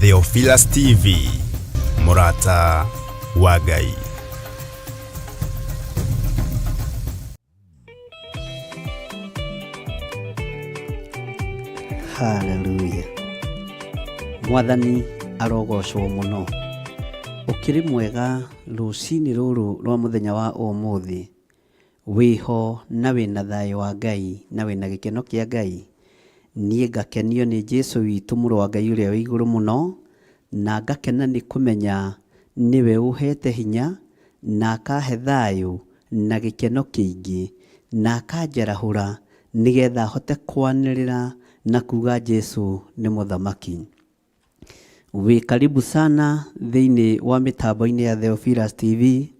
Theophilus TV, mũrata wa Ngai. Haleluya. Mwathani arogocwo mũno. Ũkĩrĩ mwega rũcinĩ rũrũ rwa mũthenya wa ũmũthĩ. Wĩho na wĩna thayũ wa Ngai na wĩna gĩkeno kĩa Ngai. Niĩ ngakenio nĩ Jesu witũ mũrũ wa Ngai ũrĩa wĩ igũrũ mũno, na ngakena nĩ kũmenya nĩwe ũhete hinya na akahe thayũ na gĩkeno kĩingĩ na akanjarahũra nĩgetha hote kwanĩrĩra na kuga Jesu nĩ mũthamaki. Wĩ karibu sana thĩinĩ wa mĩtambo-inĩ ya Theophilus TV,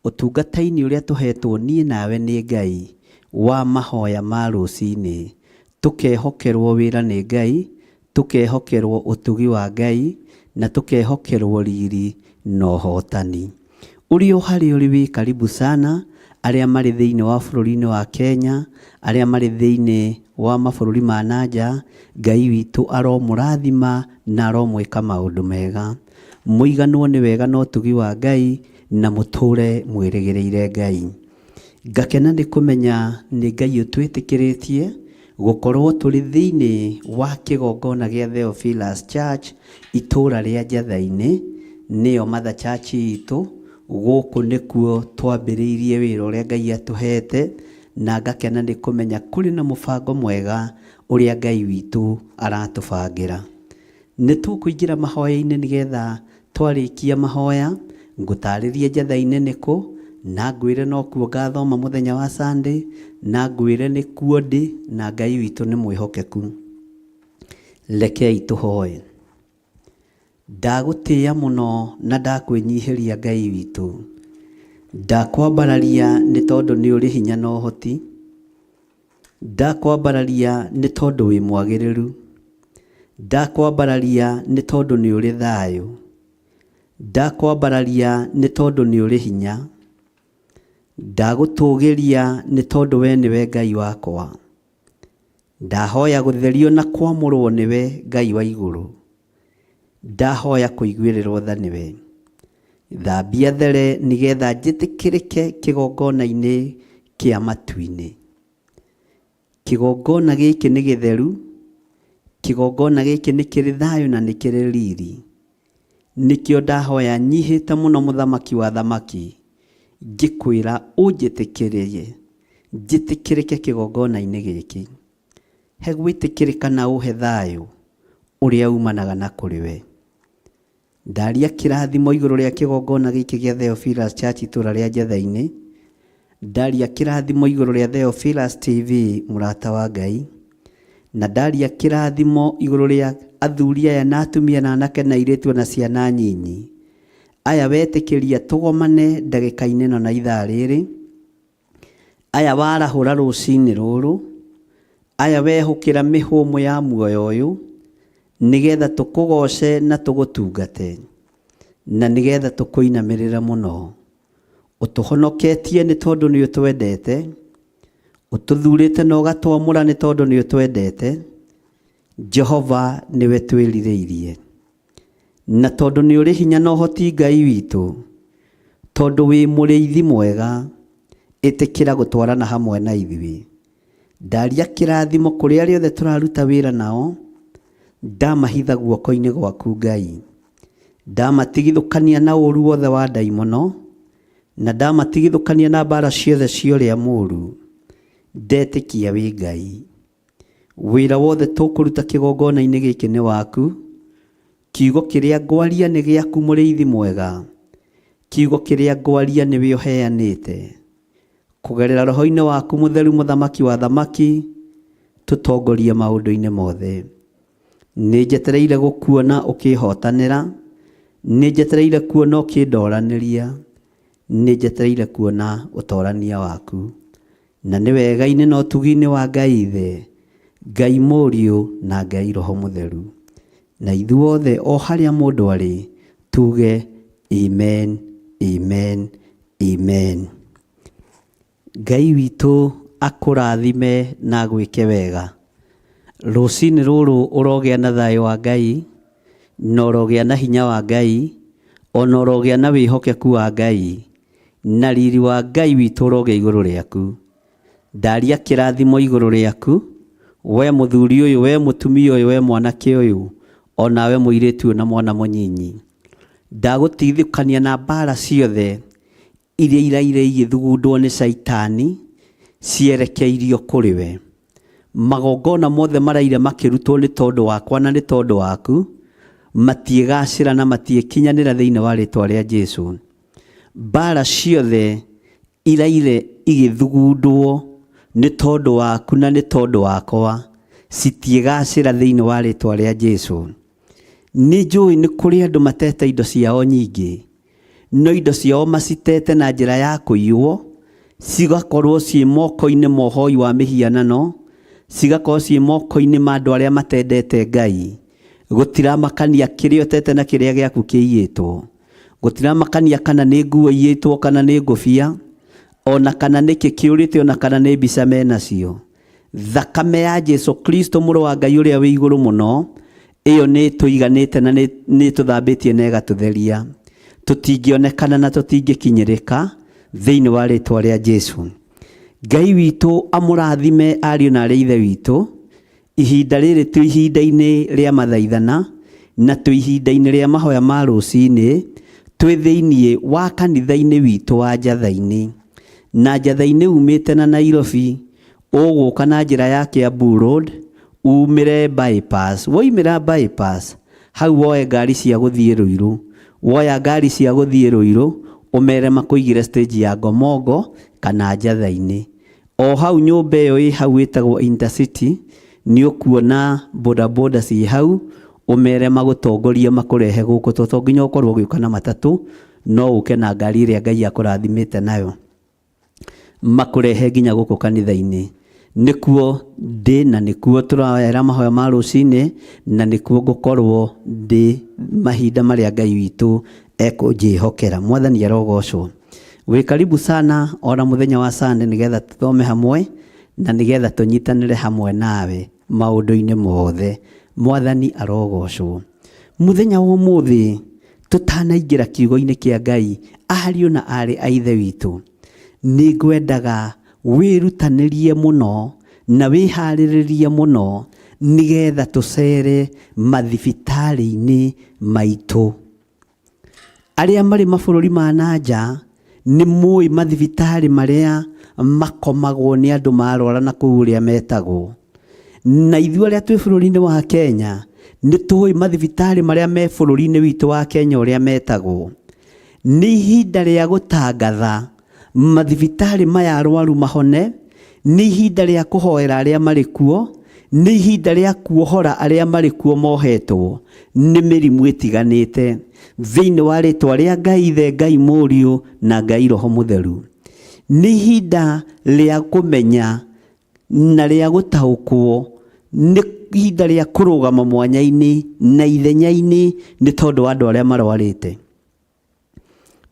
ũtungata-inĩ ũrĩa tũhetwo niĩ nawe nĩ Ngai wa mahoya ma rũcinĩ. Tũkehokerwo wĩra nĩ Ngai, tũkehokerwo ũtugi wa Ngai, na tũkehokerwo riri na ũhotani. Ũrĩ o harĩa ũrĩ wĩ karibu sana, arĩa marĩ thĩinĩ wa bũrũri-inĩ wa Kenya, arĩa marĩ thĩinĩ wa mabũrũri ma na nja, Ngai witũ aromũrathima na aromwĩka maũndũ mega. Mũiganwo nĩ wega na ũtugi wa Ngai na mũtũre mwĩrĩgĩrĩire Ngai. Ngakena nĩ kũmenya nĩ Ngai ũtwĩtĩkĩrĩtie gũkorwo tũrĩ thĩinĩ wa kĩgongona gĩa Theophilus Church itũũra rĩa Njatha-inĩ, nĩyo Mother Church itũ. Gũkũ nĩkuo twambĩrĩirie wĩra ũrĩa Ngai atũhete, na ngakena nĩ kũmenya kũrĩ na mũbango mwega ũrĩa Ngai witũ aratũbangĩra. Nĩ tũkũingĩra mahoya-inĩ nĩgetha twarĩkia mahoya ngũtarĩrie Njatha-inĩ nĩkũ, na ngwĩre nokuo ngathoma mũthenya wa Sunday, na ngwĩre nĩkuo ndĩ na Ngai witũ nĩ mwĩhokeku. Rekei tũhoe. Ndagũtĩĩa mũno na ndakwĩnyihĩria Ngai witũ. Ndakwambararia nĩ tondũ nĩ ũrĩ hinya na ũhoti. Ndakwambararia nĩ tondũ wĩ mwagĩrĩru. Ndakwambararia nĩ tondũ nĩ ũrĩ thayũ. Ndakwambararia nĩ tondũ nĩ ũrĩ hinya. Ndagũtũgĩria nĩ tondũ we nĩwe Ngai wakwa. Ndahoya gũtherio na kwamũrwo nĩwe Ngai wa igũrũ. Ndahoya kũiguĩrĩrwo tha nĩwe. Thambia there nĩgetha njĩtĩkĩrĩke kĩgongona-inĩ kĩa matu-inĩ. Kĩgongona gĩkĩ nĩ gĩtheru, kĩgongona gĩkĩ nĩ kĩrĩ thayũ na nĩ kĩrĩ riri. Nĩkĩo ndahoya nyihĩte mũno mũthamaki wa thamaki, ngĩkwĩra ũnjĩtĩkĩrie, njĩtĩkĩrĩke kĩgongona-inĩ gĩkĩ. He gwĩtĩkĩrĩka na ũhe thayũ ũrĩa umanaga na kũrĩ we. Ndaria kĩrathimo igũrũ rĩa kĩgongona gĩkĩ gĩa Theophilus Church itũra rĩa Njatha-inĩ. Ndaria kĩrathimo igũrũ rĩa Theophilus TV mũrata wa Ngai. Na ndaria kĩrathimo igũrũ rĩa athuri aya na atumia na anake na airĩtu na ciana nyinyi. Aya wetĩkĩria tũgomane ndagĩka-inĩ ĩno na ithaa rĩrĩ. Aya warahũra rũcinĩ rũrũ, aya wehũkĩra mĩhũmũ ya muoyo ũyũ, nĩgetha tũkũgoce na tũgũtungate, na nĩgetha tũkũinamĩrĩre mũno. Ũtũhonoketie nĩ tondũ nĩ ũtwendete, ũtũthurĩte na ũgatwamũra nĩ tondũ nĩ ũtwendete. Jehova nĩwe twĩrirĩirie. Na tondũ nĩ ũrĩ hinya na ũhoti Ngai witũ, tondũ wĩ mũrĩithi mwega, ĩtĩkĩra gũtwarana hamwe na ithuĩ. Ndaria kĩrathimo kũrĩ arĩa othe tũraruta wĩra nao, ndamahitha guoko-inĩ gwaku Ngai. Ndamatigithũkania na ũru wothe wa ndaimono, na ndamatigithũkania na mbara ciothe cia ũrĩa mũru. Ndetĩkia wĩ Ngai. Wĩra wothe tũkũruta kĩgongona-inĩ gĩkĩ nĩ waku. Kiugo kĩrĩa ngwaria nĩ gĩaku mũrĩithi mwega. Kiugo kĩrĩa ngwaria nĩwe ũheanĩte. Kũgerera roho-inĩ waku mũtheru mũthamaki wa thamaki, tũtongorie maũndũ-inĩ mothe. Nĩ njetereire gũkuona ũkĩhotanĩra. Nĩ njetereire kuona ũkĩndoranĩria. Nĩ njetereire kuona ũtorania waku. Na nĩ wega-inĩ na ũtugi-inĩ wa Ngai Ithe, Ngai Mũriũ na Ngai Roho Mũtheru. Na ithuothe o harĩa mũndũ arĩ tuge amen, amen, amen. Ngai witũ akũrathime na agwĩke wega. Rũcinĩ rũrũ ũrogĩa na thayũ wa Ngai. Na ũrogĩa na hinya wa Ngai, ona ũrogĩa na wĩhokeku wa Ngai, na riri wa Ngai witũ ũrogĩa igũrũ rĩaku. Ndaria kĩrathimo igũrũ rĩaku, we mũthuri ũyũ, we mũtumia ũyũ, we mwanake ũyũ, onawe mũirĩtu ũyũ na mwana mũnyinyi. Ndagũtigithũkania na mbara ciothe iria iraire igĩthugundwo nĩ Caitani cierekeirio kũrĩ we. Magongona mothe maraire makĩrutwo nĩ tondũ wakwa na nĩ tondũ waku, matiĩgacĩra na matiĩkinyanĩra thĩinĩ wa rĩtwa rĩa Jesu. Mbara ciothe iraire igĩthugundwo nĩ tondũ waku na nĩ tondũ wakwa, citiĩgacĩra thĩinĩ wa rĩtwa rĩa Jesu. Nĩ njũĩ nĩ kũrĩ andũ matete indo ciao nyingĩ, no indo ciao macitete na njĩra ya kũiywo, cigakorwo ciĩ moko-inĩ ma ũhoi wa mĩhianano, cigakorwo ciĩ moko-inĩ ma andũ arĩa matendete Ngai. Gũtiramakania kĩrĩa ũtete na kĩrĩa gĩaku kĩiyĩtwo. Gũtiramakania kana nĩ nguo iyĩtwo kana nĩ ngũbia, ona kana nĩkĩ kĩũrĩte ona kana nĩ mbica menacio. Thakame ya Jesu Kristo mũrũ wa Ngai ũrĩa wĩ igũrũ mũno, ĩyo nĩ ĩtũiganĩte na nĩ ĩtũthambĩtie na ĩgatũtheria. Tũtingĩonekana na tũtingĩkinyĩrĩka thĩinĩ wa rĩtwa rĩa Jesu. Ngai witũ amũrathime ariũ na arĩ ithe witũ. Ihinda rĩrĩ twĩ ihinda-inĩ rĩa mathaithana na twĩ ihinda-inĩ rĩa mahoya ma rũcinĩ, twĩ thĩinĩ wa kanitha-inĩ witũ wa Njatha-inĩ. Na Njatha-inĩ umĩte na Nairobi, ũgũka na njĩra ya Kiambu Road, umĩre bypass. Woimĩra bypass, hau woe ngari cia gũthiĩ Ruiru. Woya ngari cia gũthiĩ Ruiru, ũmere makũigĩre stage ya Ngomongo kana Njatha-inĩ. O hau nyũmba ĩyo ĩ hau ĩtagwo Intercity, nĩ ũkuona bodaboda ciĩ hau, ũmere magũtongorie makũrehe gũkũ, tondũ to nginya ũkorwo ũgĩũka na matatũ, no ũke na ngari ĩrĩa Ngai akũrathimĩte nayo, makũrehe nginya gũkũ kanitha-inĩ. Nĩkuo ndĩ na nĩkuo tũrahoera mahoya ma rũcinĩ, na nĩkuo ngũkorwo ndĩ mahinda marĩa Ngai witũ ekũnjĩhokera. Mwathani arogocwo. Wĩ karibu sana ona mũthenya wa Sunday nĩgetha tũthome hamwe na nĩgetha tũnyitanĩre hamwe nawe maũndũ-inĩ mothe. Mwathani arogocwo. Mũthenya wa ũmũthĩ tũtanaingĩra kiugo-inĩ kĩa Ngai, ariũ na aarĩ a Ithe witũ, nĩ ngwendaga wĩrutanĩrie mũno na wĩharĩrĩrie mũno nĩgetha tũcere mathibitarĩ-inĩ maitũ. Arĩa marĩ mabũrũri ma na nja nĩ mũĩ mathibitarĩ marĩa makomagwo nĩ andũ marwara na kũu ũrĩa metagwo. Na ithuĩ arĩa twĩ bũrũri-inĩ wa Kenya nĩ tũĩ mathibitarĩ marĩa me bũrũri-inĩ witũ wa Kenya ũrĩa metagwo. Nĩ ihinda rĩa gũtangatha mathibitarĩ maya arwaru mahone, nĩ ihinda rĩa kũhoera arĩa marĩ kuo, nĩ ihinda rĩa kuohora arĩa marĩ kuo mohetwo nĩ mĩrimũ ĩtiganĩte, thĩinĩ wa rĩtwa rĩa Ngai Ithe, Ngai Mũriũ na Ngai Roho Mũtheru. Nĩ ihinda rĩa kũmenya na rĩa gũtaũkwo, nĩ ihinda rĩa kũrũgama mwanya-inĩ na ithenya-inĩ nĩ tondũ wa andũ arĩa marwarĩte.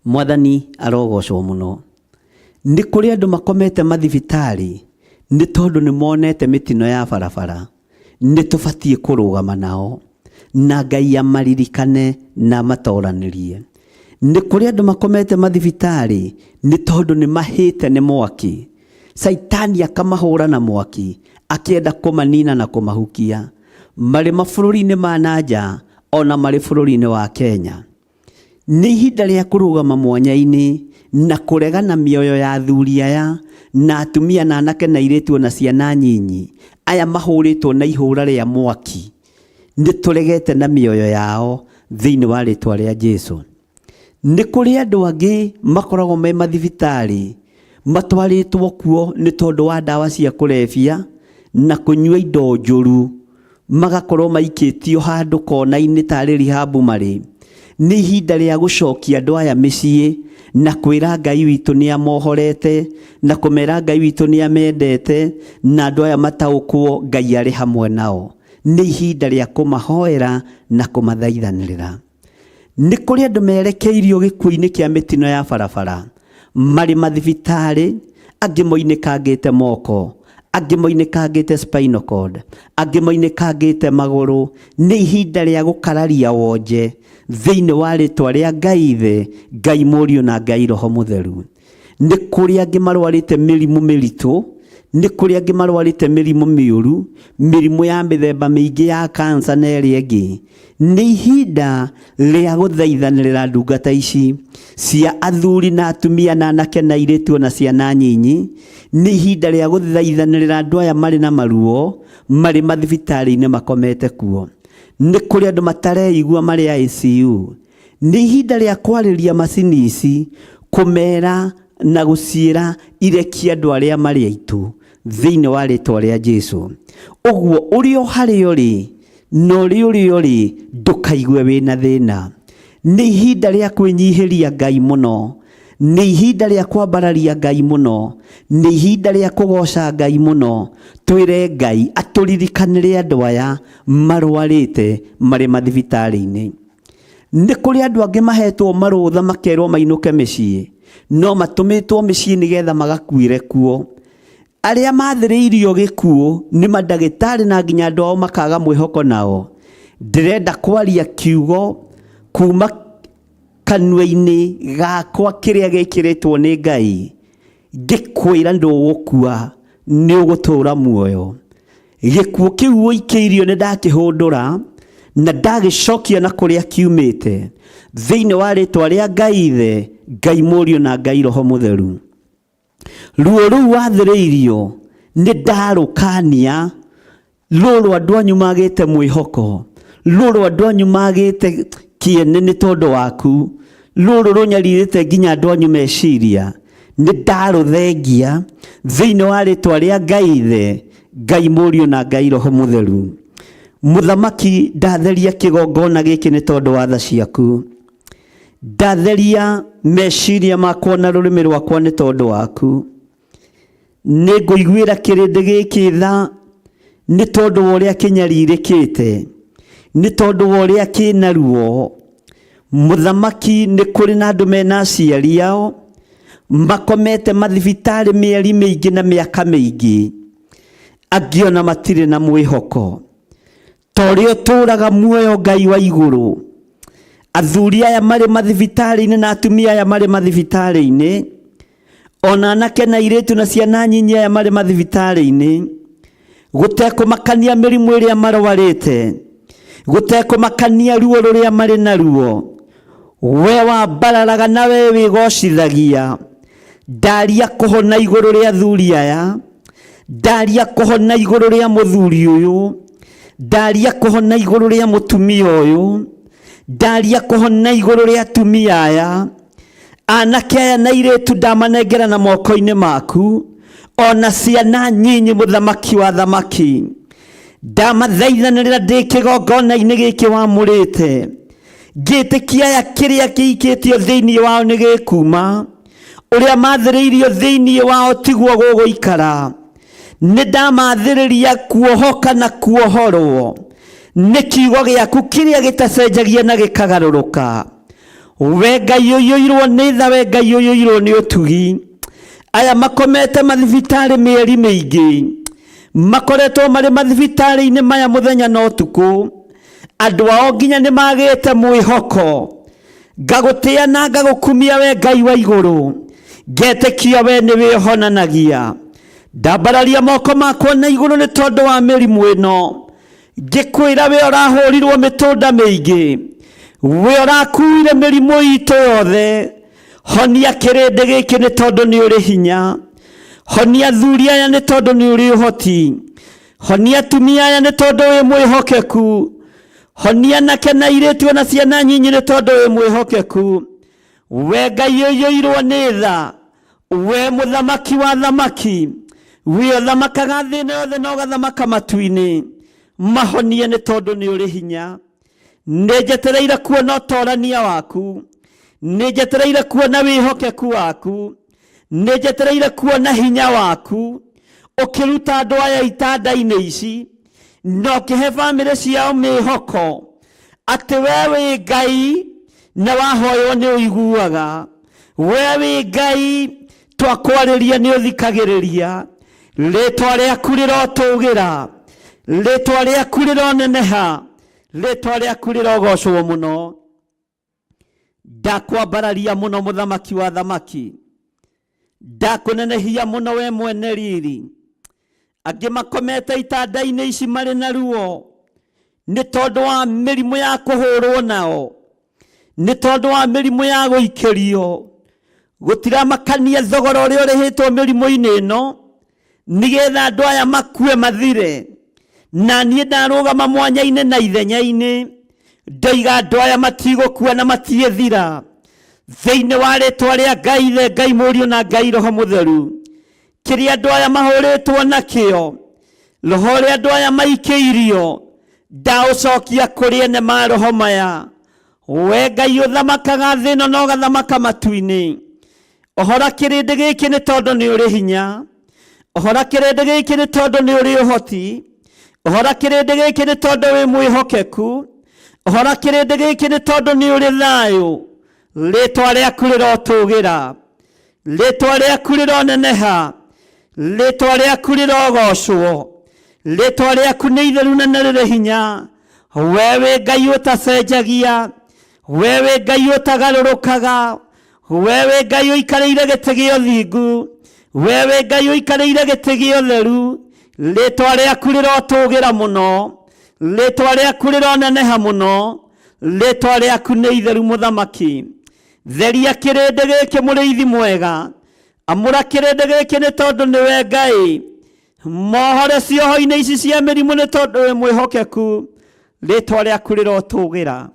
Mwathani arogocwo mũno. Nĩ kũrĩ andũ makomete mathibitarĩ nĩ tondũ nĩ monete mĩtino ya barabara. Nĩ tũbatiĩ kũrũgama nao na Ngai amaririkane na amatoranĩrie. Nĩ kũrĩ andũ makomete mathibitarĩ nĩ tondũ nĩ mahĩte nĩ mwaki. Caitani akamahũra na mwaki akĩenda kũmanina na kũmahukia. Marĩ mabũrũri-inĩ ma na nja ona marĩ bũrũri-inĩ wa Kenya. Nĩ ihinda rĩa kũrũgama mwanya-inĩ na kũregana mĩoyo ya athuri aya na atumia na anake na airĩtu ona ciana nyinyi aya mahũrĩtwo na ihũra rĩa mwaki. Nĩ tũregete na mĩoyo yao thĩinĩ wa rĩtwa rĩa Jesu. Nĩ kũrĩ andũ angĩ makoragwo me mathibitarĩ matwarĩtwo kuo nĩ tondũ wa ndawa cia kũrebia na kũnyua indo njũru. Magakorwo maikĩtio handũ kona-inĩ tarĩ rehab marĩ. Nĩ ihinda rĩa gũcokia andũ aya mĩciĩ na kwĩra Ngai witũ nĩ amohorete na kũmera Ngai witũ nĩ amendete na andũ aya mataũkwo Ngai arĩ hamwe nao. Nĩ ihinda rĩa kũmahoera na kũmathaithanĩrĩra. Nĩ kũrĩ andũ merekeirio gĩkuũ-inĩ kĩa mĩtino ya barabara, marĩ mathibitarĩ, angĩ moinĩkangĩte moko, Angĩ moinĩkangĩte spinal cord, angĩ moinĩkangĩte magũrũ. Nĩ ihinda rĩa gũkararia wonje thĩinĩ wa rĩtwa rĩa Ngai Ithe, Ngai Mũriũ na Ngai Roho Mũtheru. Nĩ kũrĩ angĩ marwarĩte mĩrimũ mĩritũ, nĩ kũrĩ angĩ marwarĩte mĩrimũ mĩũru, mĩrimũ ya mĩthemba mĩingĩ ya kansa na ĩrĩa ĩngĩ. Nĩ ihinda rĩa gũthaithanĩrĩra ndungata ici cia athuri na atumia na anake na airĩtu ona ciana nyinyi. Nĩ ihinda rĩa gũthaithanĩrĩra andũ aya marĩ na maruo marĩ mathibitarĩ-inĩ makomete kuo. Nĩ kũrĩ andũ matareigua marĩ ICU. Nĩ ihinda rĩa kwarĩria macini ici, kũmera na gũciĩra irekie andũ arĩa marĩ aitũ thĩinĩ wa rĩtwa rĩa Jesu. Ũguo ũrĩ o harĩa ũrĩ na ũrĩ ũrĩa ũrĩ, ndũkaigue wĩna thĩna. Nĩ ihinda rĩa kwĩnyihĩria Ngai mũno, nĩ ihinda rĩa kwambararia Ngai mũno, nĩ ihinda rĩa kũgoca Ngai mũno. Twĩre Ngai atũririkanĩre andũ aya marwarĩte marĩ mathibitarĩ-inĩ. Nĩ kũrĩ andũ angĩ mahetwo marũtha makerwo mainũke mĩciĩ, no matũmĩtwo mĩciĩ nĩgetha magakuĩre kuo. Arĩa mathĩrĩirio gĩkuũ nĩ mandagĩtarĩ na nginya andũ ao makaga mwĩhoko nao. Ndĩrenda kwaria kiugo kuma kanua-inĩ gakwa kĩrĩa gĩkĩrĩtwo nĩ Ngai, ngĩkwĩra ndũgũkua, nĩ ũgũtũũra muoyo. Gĩkuũ kĩu ũikĩirio nĩ ndakĩhũndũra na ndagĩcokia na kũrĩa kiumĩte, thĩinĩ wa rĩtwa rĩa Ngai Ithe, Ngai Mũriũ na Ngai Roho Mũtheru. Ruo rũu wathĩrĩirio nĩ ndarũkania, rũrũ andũ anyu magĩte mwĩhoko, rũrũ andũ anyu magĩte kĩene nĩ tondũ waku, rũrũ rũnyarirĩte nginya andũ anyu meciria, nĩ ndarũthengia thĩinĩ wa rĩtwa rĩa Ngai Ithe, Ngai Mũriũ na Ngai Roho Mũtheru. Mũthamaki, ndatheria kĩgongona gĩkĩ nĩ tondũ wa tha ciaku. Ndatheria meciria makwa na rũrĩmĩ rwakwa nĩ tondũ waku. Nĩ ngũiguĩra kĩrĩndĩ gĩkĩ tha nĩ tondũ wa ũrĩa kĩnyarirĩkĩte, nĩ tondũ wa ũrĩa kĩna ruo. Mũthamaki, nĩ kũrĩ na andũ mena aciari ao makomete mathibitarĩ mĩeri mĩingĩ na mĩaka mĩingĩ, angĩ ona matirĩ na mwĩhoko. Ta ũrĩa ũtũũraga muoyo Ngai wa igũrũ, athuri aya marĩ mathibitarĩ-inĩ na atumia aya marĩ mathibitarĩ-inĩ, ona anake na airĩtu na ciana nyinyi aya marĩ mathibitarĩ-inĩ, gũtekũmakania mĩrimũ ĩrĩa marwarĩte, gũtekũmakania ruo rũrĩa marĩ naruo, we wambararaga na we wĩgocithagia, ndaria kũhona igũrũ rĩa athuri aya, ndaria kũhona igũrũ rĩa mũthuri ũyũ, ndaria kũhona igũrũ rĩa mũtumia ũyũ, ndaria kũhona igũrũ rĩa atumia aya, anake aya na airĩtu ndamanengera na moko-inĩ maku, ona ciana nyinyi, mũthamaki wa thamaki, ndamathaithanĩrĩra ndĩ kĩgongona-inĩ gĩkĩ wamũrĩte, ngĩtĩkia aya kĩrĩa kĩikĩtio thĩinĩ wao nĩ gĩkuma, ũrĩa mathĩrĩirio thĩinĩ wao tiguo gũgũikara. Nĩ ndamathĩrĩria kuohoka na kuohorwo nĩ kiugo gĩaku kĩrĩa gĩtacenjagia na gĩkagarũrũka. We Ngai ũiyũirwo nĩ tha, we Ngai ũiyũirwo nĩ ũtugi, aya makomete mathibitarĩ mĩeri mĩingĩ, makoretwo marĩ mathibitarĩ-inĩ maya mũthenya na ũtukũ, andũ ao nginya nĩ magĩte mwĩhoko. Ngagũtĩa na ngagũkumia we Ngai wa igũrũ, ngetĩkia we nĩ wĩhonanagia. Ndambararia moko makwa na igũrũ nĩ tondũ wa mĩrimũ ĩno, ngĩkwĩra we ũrahũrirwo mĩtũnda mĩingĩ, we ũrakuire mĩrimũ itũ yothe, honia kĩrĩndĩ gĩkĩ nĩ tondũ nĩ ũrĩ hinya, honia athuri aya nĩ tondũ nĩ ũrĩ ũhoti, honia atumia aya nĩ tondũ wĩ mwĩhokeku, honia anake na airĩtu ona ciana nyinyi nĩ tondũ wĩ mwĩhokeku. We Ngai ũiyũirwo nĩ tha, we mũthamaki wa thamaki, we ũthamakaga thĩ ĩno yothe na ũgathamaka matu-inĩ, mahonie nĩ tondũ nĩ ũrĩ hinya. Nĩ njetereire kuona ũtorania waku, nĩ njetereire kuona wĩhokeku waku, nĩ njetereire kuona hinya waku ũkĩruta andũ aya itanda-inĩ ici na ũkĩhe bamĩrĩ ciao mĩhoko atĩ we wĩ Ngai na wahoywo nĩ ũiguaga, we wĩ Ngai twakwarĩria nĩ ũthikagĩrĩria. Rĩtwa rĩaku rĩrotũgĩra, rĩtwa rĩaku rĩroneneha, rĩtwa rĩaku rĩrogocwo mũno. Ndakwambararia mũno mũthamaki wa thamaki, ndakũnenehia mũno we mwene riri. Angĩ makomete itanda-inĩ ici marĩ na ruo nĩ tondũ wa mĩrimũ ya kũhũrwo nao, nĩ tondũ wa mĩrimũ ya gũikĩrio. Gũtiramakania thogora ũrĩa ũrĩhĩtwo mĩrimũ-inĩ ĩno, nĩgetha andũ aya makue mathire. Na niĩ ndarũgama mwanya-inĩ na ithenya-inĩ, ndoiga andũ aya matigũkua na matiĩthira. Thĩinĩ wa rĩtwa rĩa Ngai Ithe, Ngai Mũriũ na Ngai Roho Mũtheru, kĩrĩa andũ aya mahũrĩtwo nakĩo, roho ũrĩa andũ aya maikĩirio, ndaũcokia kũrĩ ene ma roho maya. We Ngai ũthamakaga thĩ ĩno na ũgathamaka matu-inĩ, ohora kĩrĩndĩ gĩkĩ nĩ tondũ nĩ ũrĩ hinya, ohora kĩrĩndĩ gĩkĩ nĩ tondũ nĩ ũrĩ ũhoti, ohora kĩrĩndĩ gĩkĩ nĩ tondũ wĩ mwĩhokeku, ohora kĩrĩndĩ gĩkĩ nĩ tondũ nĩ ũrĩ thayũ. Rĩtwa rĩaku rĩrotũgĩra, rĩtwa rĩaku rĩroneneha, rĩtwa rĩaku rĩrogocwo, rĩtwa rĩaku nĩ itheru na nĩ rĩrĩ hinya. We wĩ Ngai ũtacenjagia, we wĩ Ngai ũtagarũrũkaga, we wĩ Ngai ũikarĩire gĩtĩ gĩa ũthingu, we wĩ Ngai ũikarĩire gĩtĩ gĩa ũtheru. Rĩtwa rĩaku rĩrotũgĩra mũno, rĩtwa rĩaku rĩroneneha mũno, rĩtwa rĩaku nĩ itheru mũthamaki. Theria kĩrĩndĩ gĩkĩ mũrĩithi mwega, amũra kĩrĩndĩ gĩkĩ nĩ tondũ nĩwe Ngai. Mohore cioho-inĩ ici cia mĩrimũ nĩ tondũ wĩ mwĩhokeku, rĩtwa rĩaku rĩrotũgĩra.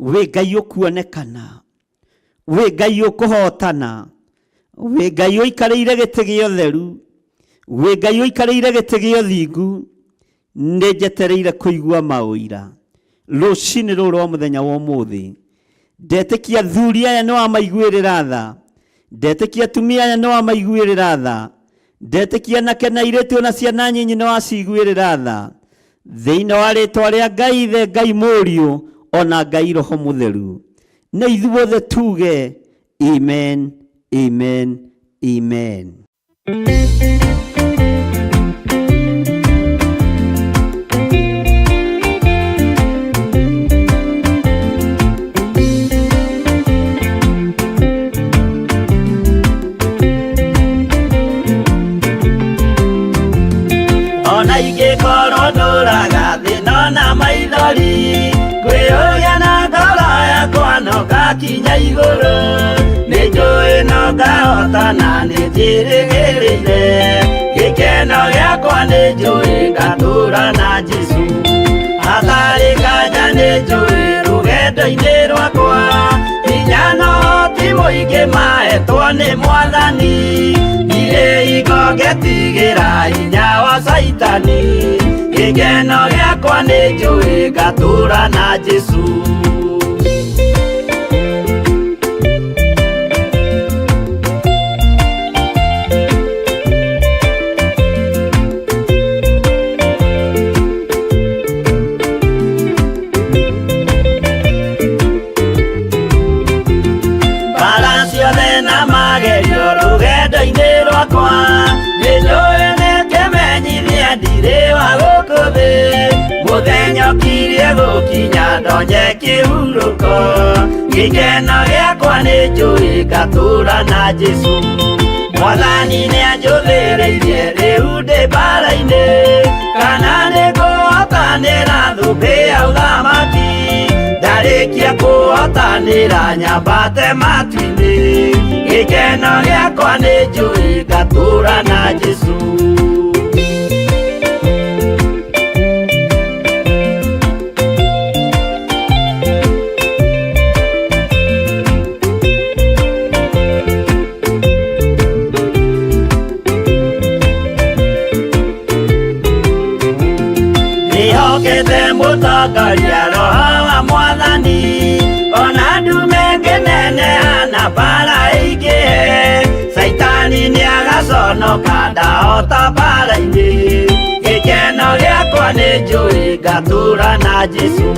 Wĩ Ngai ũkuonekana, wĩ Ngai ũkũhotana, wĩ Ngai ũikarĩire gĩtĩ gĩa ũtheru, wĩ Ngai ũikarĩire gĩtĩ gĩa ũthingu. Nĩ njetereire kũigua maũira rũcinĩ rũrũ rwa mũthenya wa ũmũthĩ. Ndetĩkia athuri aya nĩ wamaiguĩrĩra tha, ndetĩkia atumia aya nĩ wamaiguĩrĩra tha, ndetĩkia anake na airĩtu ona ciana nyinyi nĩ waciguĩrĩra tha. Thĩinĩ wa rĩtwa rĩa Ngai Ithe, Ngai Mũriũ ona Ngai Roho Mũtheru, na ithuothe tuge amen, amen, amen. Ona ingĩkorwo ndũraga thĩna na maithori, kwĩyũria na ngoro yakwa no ngakinya igũrũ. Nĩ njũĩ no ngahotana, nĩ njĩrĩgĩrĩire gĩkeno gĩakwa, nĩ njũĩ ngatũra na Jesũ. Hatarĩ nganja nĩ njũĩ rũgendo-inĩ rwakwa, hinya no ti mũingĩ mahetwo nĩ Mwathani. Ndirĩ hingo ngetigĩra hinya wa Caitani, gĩkeno gĩakwa nĩ njũĩ ngatũra na Jesũ. Mbara ciothe na magerio rũgendo-inĩ rwakwa, nĩ njũĩ nĩ kĩmenyithia ndirĩ wa gũkũ thĩ. Mũthenya ũkirie gũkinya ndonye kĩhurũko, gĩkeno gĩakwa nĩ njũĩ ngatũra na Jesũ. Mwathani nĩ anjũthĩrĩirie rĩu ndĩ mbara-inĩ, kana nĩ ngũhotanĩra thũmbĩ ya ũthamaki. Ndarĩkia kũhotanĩra nyambate matu-inĩ, gĩkeno gĩakwa nĩ njũĩ ngatũra na Jesũ. Ndĩhokete mũtongoria roho wa Mwathani, ona ndume ngĩneneha na mbara ĩingĩhe, Caitani nĩagaconoka ndahota mbara-inĩ. Gĩkeno gĩakwa nĩ njũĩ ngatũra na Jesũ,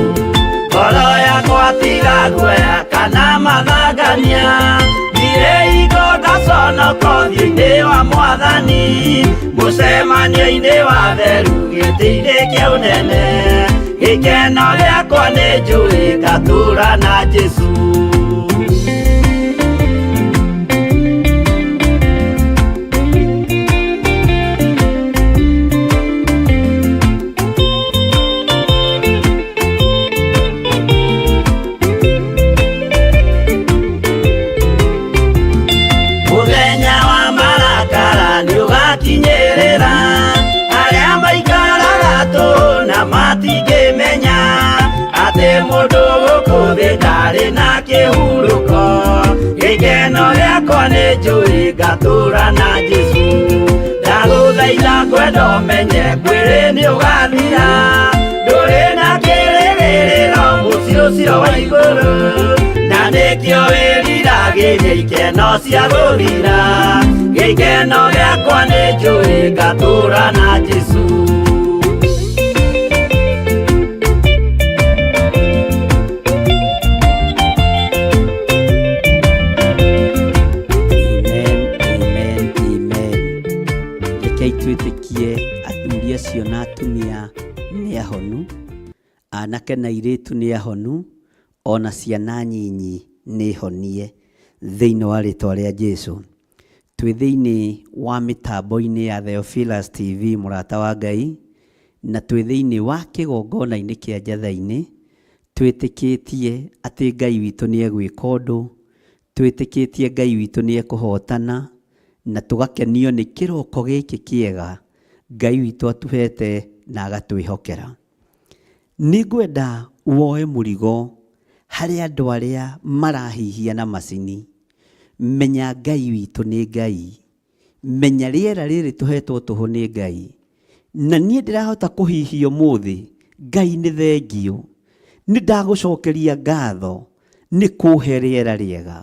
ngoro yakwa tiga guoya kana mathangania, ndirĩ hingo ngaconoka. Ngahonoka ũthiũ-inĩ wa Mwathani, mũcemanio-inĩ wa theru gĩtĩ-inĩ kĩa ũnene. Gĩkeno gĩakwa nĩ njũĩ ngatũũra na Jesũ. Mũthenya wa marakara nĩũgakinyĩrĩra, arĩa maikaraga tũhũ na matingĩmenya atĩ mũndũ gũkũ thĩ ndarĩ na kĩhurũko. Gĩkeno gĩakwa nĩ njũĩ ngatũũra na Jesũ. Ndagũthaitha ngwenda ũmenye mwĩrĩ nĩũgathira, ndũrĩ na kĩrĩgĩrĩro mũciĩ ũcio wa igũrũ, na nĩkĩo wĩriragĩria ikeno cia gũthira. Gĩkeno gĩakwa nĩ njũĩ ngatũũra na Jesũ. Amen, amen, amen. Rekei twĩtĩkie athuri acio na atumia nĩ ahonu, anake na airĩtu nĩ ahonu, ona ciana nyinyi nĩ honie thĩinĩ wa rĩtwa rĩa Jesu. Twĩ thĩinĩ wa mĩtambo-inĩ ya Theophilus TV mũrata wa Ngai, na twĩ thĩinĩ wa kĩgongona-inĩ kĩa Njatha-inĩ, twĩtĩkĩtie atĩ Ngai witũ nĩ egwĩka ũndũ, twĩtĩkĩtie Ngai witũ nĩ ekũhotana, na tũgakenio nĩ kĩroko gĩkĩ kĩega Ngai witũ atuhete na agatwĩhokera. Nĩ ngwenda woe mũrigo harĩ andũ arĩa marahihia na macini. Menya Ngai witũ nĩ Ngai. Menya rĩera rĩrĩ tũhetwo tũhũ nĩ Ngai. Na niĩ ndĩrahota kũhihia ũmũthĩ, Ngai nĩ thengiũ. Nĩ ndagũcokeria ngatho nĩ kũhe rĩera rĩega.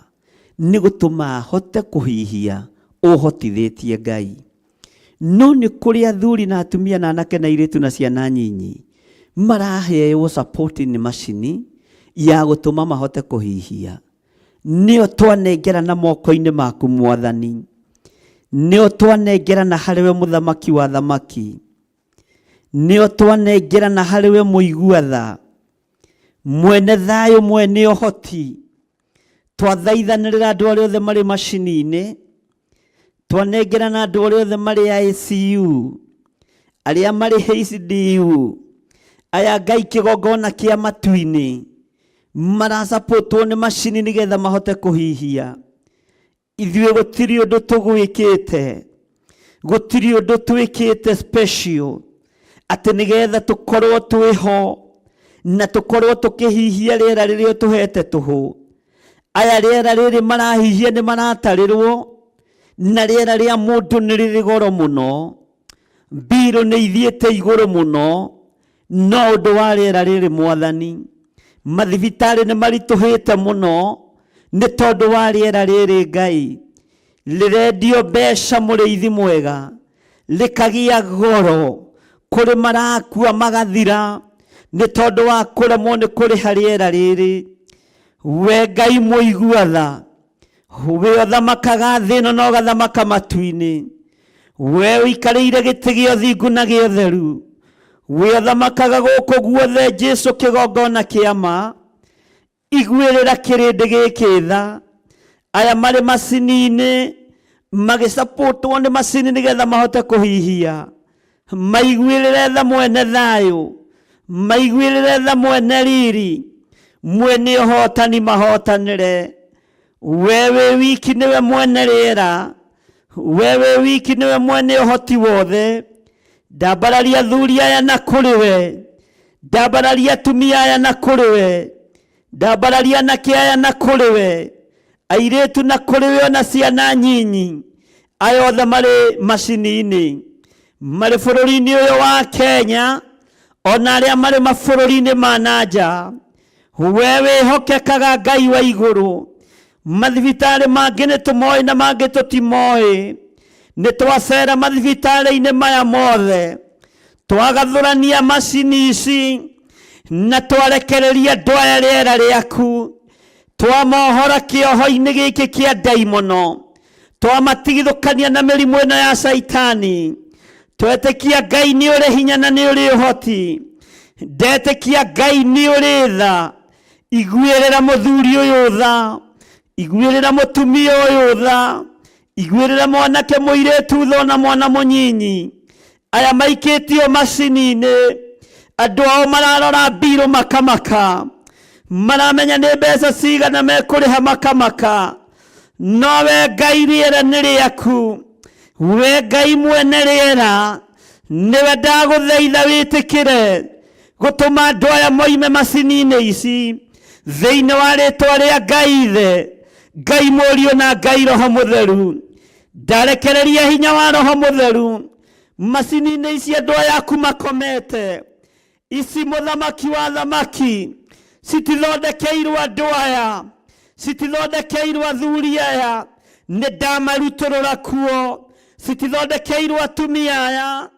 Nĩ gũtũma hote kũhihia ũhotithĩtie Ngai. No nĩ kũrĩ athuri na atumia na anake na airĩtu na ciana nyinyi maraheo support nĩ macini ya gũtũma mahote kũhihia. Nĩo twanengerana moko-inĩ maku Mwathani. Nĩo twanengerana harĩ we mũthamaki wa thamaki. Nĩo twanengerana harĩ we mũigua tha. Mwene thayũ mwene ũhoti. Twathaithanĩrĩra andũ arĩa othe marĩ macini-inĩ. Twanengerana andũ arĩa othe marĩ ICU, arĩa marĩ HDU, aya Ngai kĩgongona kĩa matu-inĩ, marasapotwo nĩ macini nĩgetha mahote kũhihia. Ithuĩ gũtirĩ ũndũ tũgwĩkĩte, gũtirĩ ũndũ twĩkĩte special, atĩ nĩgetha tũkorwo twĩho na tũkorwo tũkĩhihia rĩera rĩrĩa ũtũhete tũhũ. Aya rĩera rĩrĩ marahihia nĩ maratarĩrwo, na rĩera rĩa mũndũ nĩ rĩrĩ goro mũno. Mbirũ nĩ ithiĩte igũrũ mũno, no ũndũ wa rĩera rĩrĩ Mwathani. Mathibitarĩ nĩ maritũhĩte mũno, nĩ tondũ wa rĩera rĩrĩ Ngai. Rĩrendio mbeca mũrĩithi mwega, rĩkagĩa goro, kũrĩ marakua magathira, nĩ tondũ wa kũremwo nĩ kũrĩha rĩera rĩrĩ. We Ngai mũigua tha, we ũthamakaga thĩ ĩno na ũgathamaka matu-inĩ, we ũikarĩire gĩtĩ gĩa ũthingu na gĩa ũtheru, we ũthamakaga gũkũ guothe, Jesu kĩgongona kĩa ma, iguĩrĩra kĩrĩndĩ gĩkĩ tha. Aya marĩ macini-inĩ magĩcapũtwo nĩ macini nĩgetha mahote kũhihia, maiguĩrĩre tha mwene thayũ, maiguĩrĩre tha mwene riri, mwene ũhotani mahotanĩre. We wĩ wiki nĩwe mwene rĩera, we wĩ wiki nĩwe mwene ũhoti wothe. Ndambararia athuri aya na kũrĩ we, ndambararia atumia aya na kũrĩ we, ndambararia anake aya na kũrĩ we, airĩtu na kũrĩ we, ona ciana nyinyi, aya othe marĩ macini-inĩ, marĩ bũrũri-inĩ ũyũ wa Kenya, ona arĩa marĩ mabũrũri-inĩ ma na nja. We wĩhokekaga Ngai wa igũrũ. Mathibitarĩ mangĩ nĩ tũmoĩ na mangĩ tũtimoĩ. Nĩ twacera mathibitarĩ-inĩ maya mothe, twagathũrania macini ici na twarekereria andũ aya rĩera rĩaku, twamohora kĩoho-inĩ gĩkĩ kĩa ndaimono. Twamatigithũkania na mĩrimũ ĩno ya Caitani. Twetĩkia Ngai nĩ ũrĩ hinya na nĩ ũrĩ ũhoti. Ndetĩkia Ngai nĩ ũrĩ tha. Iguĩrĩra mũthuri ũyũ tha, iguĩrĩra mũtumia ũyũ tha, iguĩrĩra mwanake mũirĩtu tha ona mwana mũnyinyi. Aya maikĩtio macini-inĩ, andũ ao mararora mbirũ makamaka, maramenya nĩ mbeca cigana mekũrĩha makamaka. No we Ngai rĩera nĩ rĩaku, we Ngai mwene rĩera, nĩwe ndagũthaitha wĩtĩkĩre gũtũma andũ aya moime macini-inĩ ici thĩinĩ wa rĩtwa rĩa Ngai Ithe, Ngai Mũriũ na Ngai Roho Mũtheru. Ndarekereria hinya wa Roho Mũtheru macini-inĩ ici andũ aya aku makomete. Ici mũthamaki wa thamaki citithondekeirwo andũ aya, citithondekeirwo athuri aya, nĩ ndamarutũrũra kuo. Citithondekeirwo atumia aya,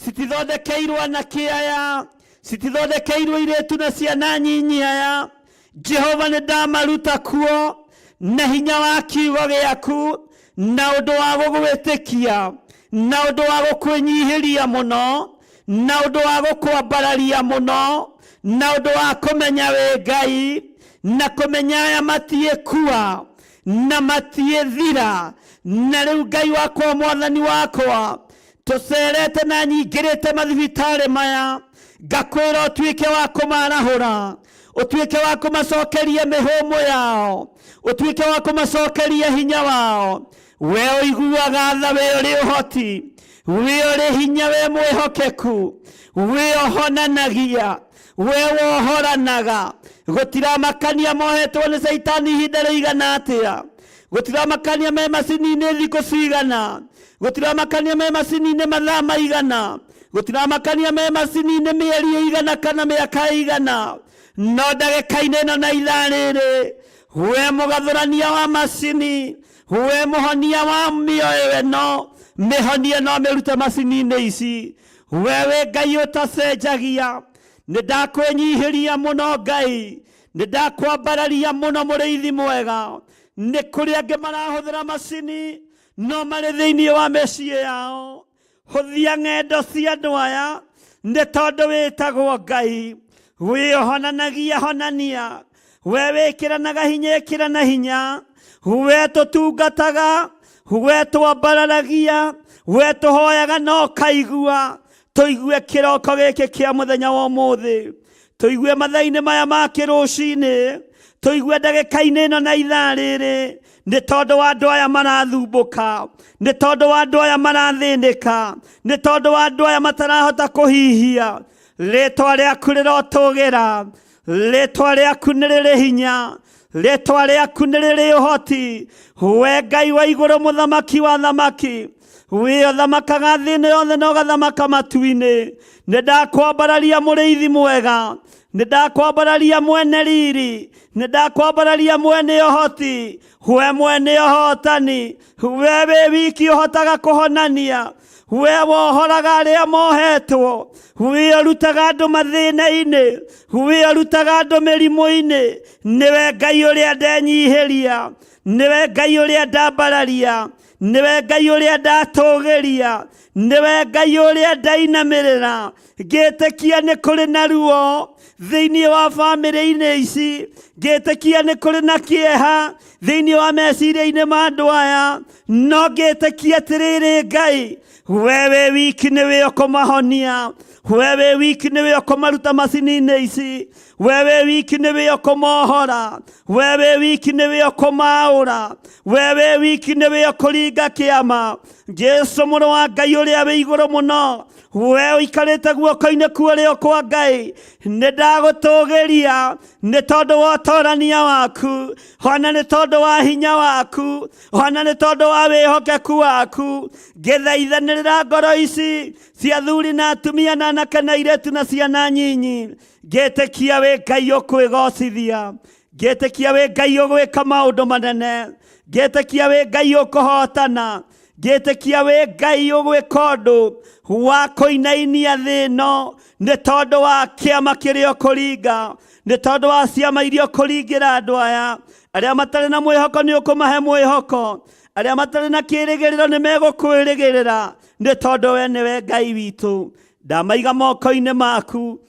citithondekeirwo anake aya, citithondekeirwo irĩtu na ciana nyinyi aya. Jehova nĩ ndamaruta kuo na hinya wa kiugo gĩaku, na ũndũ wa gũgwĩtĩkia, na ũndũ wa gũkwĩnyihĩria mũno, na ũndũ wa gũkwambararia mũno, na ũndũ wa kũmenya wĩ Ngai, na kũmenya aya matiĩkua na matiĩthira. Na rĩu Ngai wakwa, Mwathani wakwa, tũcerete na nyingĩrĩte mathibitarĩ maya, ngakwĩra ũtuĩke wa kũmarahũra, ũtuĩke wa kũmacokeria mĩhũmũ yao, ũtuĩke wa kũmacokeria hinya wao. We ũiguaga tha, we ũrĩ ũhoti, we ũrĩ hinya, we mwĩhokeku, we ũhonanagia, we wohoranaga. Gũtiramakania mohetwo nĩ Caitani ihinda rĩigana atĩa, gũtiramakania me macini-inĩ thikũ cigana, gũtiramakania me macini-inĩ mathaa maigana, gũtiramakania me macini-inĩ mĩeri ĩigana kana mĩaka ĩigana, no ndagĩka-inĩ ĩno na ithaa rĩrĩ, we mũgathũrania wa macini, we mũhonia wa mĩoyo ĩno, mĩhonie no mĩrute macini-inĩ ici. We wĩ Ngai ũtacenjagia. Nĩ ndakwĩnyihĩria mũno Ngai, nĩ ndakwambararia mũno mũrĩithi mwega. Nĩ kũrĩ angĩ marahũthĩra macini no marĩ thĩinĩ wa mĩciĩ yao. Hũthia ng'endo cia andũ aya, nĩ tondũ wĩtagwo Ngai. Wĩohonanagia honania, we wĩkĩranaga hinya ĩkĩrana hinya, we tũtungataga, we twambararagia, we tũhoyaga na ũkaigua. Tũigue kĩroko gĩkĩ kĩa mũthenya wa ũmũthĩ, tũigue mathaa-inĩ maya ma kĩrũcinĩ, tũigue ndagĩka-inĩ ĩno na ithaa rĩrĩ, nĩ tondũ wa andũ aya marathumbũka, nĩ tondũ wa andũ aya marathĩnĩka, nĩ tondũ wa andũ aya matarahota kũhihia. Rĩtwa rĩaku rĩrotũgĩra, rĩtwa rĩaku nĩ rĩrĩ hinya, rĩtwa rĩaku nĩ rĩrĩ ũhoti. We Ngai wa igũrũ, mũthamaki wa thamaki, wĩ ũthamakaga thĩ ĩno yothe na ũgathamaka matu-inĩ. Nĩ ndakwambararia mũrĩithi mwega, nĩ ndakwambararia mwene riri, nĩ ndakwambararia mwene ũhoti, we mwene ũhotani, we wĩ wiki ũhotaga kũhonania, we wohoraga arĩa mohetwo, we ũrutaga andũ mathĩna-inĩ, we ũrutaga andũ mĩrimũ-inĩ. Nĩwe Ngai ũrĩa ndenyihĩria, nĩwe Ngai ũrĩa ndambararia, nĩwe Ngai ũrĩa ndatũgĩria, nĩwe Ngai ũrĩa ndainamĩrĩra. Ngĩtĩkia nĩ kũrĩ na ruo thĩinĩ wa bamĩrĩ-inĩ ici, ngĩtĩkia nĩ kũrĩ na kĩeha thĩinĩ wa meciria-inĩ ma andũ aya, no ngĩtĩkia atĩrĩrĩ Ngai, we wĩ wiki nĩwe ũkũmahonia, we wĩ wiki nĩwe ũkũmaruta macini-inĩ ici, we wĩ wiki nĩwe ũkũmohora, we wĩ wiki nĩwe ũkũmaũra, we wĩ wiki nĩwe ũkũringa kĩama. Jesu mũrũ wa Ngai ũrĩa wĩ igũrũ mũno, we ũikarĩte guoko-inĩ kwa ũrĩo kwa Ngai, nĩ ndagũtũgĩria nĩ tondũ wa ũtorania waku, ona nĩ tondũ wa hinya waku, ona nĩ tondũ wa wĩhokeku waku. Ngĩthaithanĩrĩra ngoro ici cia athuri na atumia na anake na airĩtu na ciana nyinyi, ngĩtĩkia wĩ Ngai ũkwĩgocithia, ngĩtĩkia wĩ Ngai ũgwĩka maũndũ manene, ngĩtĩkia wĩ Ngai ũkũhotana, ngĩtĩkia wĩ Ngai ũgwĩka ũndũ wa kũinainia thĩ ĩno nĩ tondũ wa kĩama kĩrĩa ũkũringa, nĩ tondũ wa ciama iria ũkũringĩra andũ aya arĩa matarĩ na mwĩhoko. Nĩ ũkũmahe mwĩhoko. Arĩa matarĩ na kĩĩrĩgĩrĩro nĩ megũkwĩrĩgĩrĩra, nĩ tondũ we nĩwe Ngai witũ. Ndamaiga moko-inĩ maku,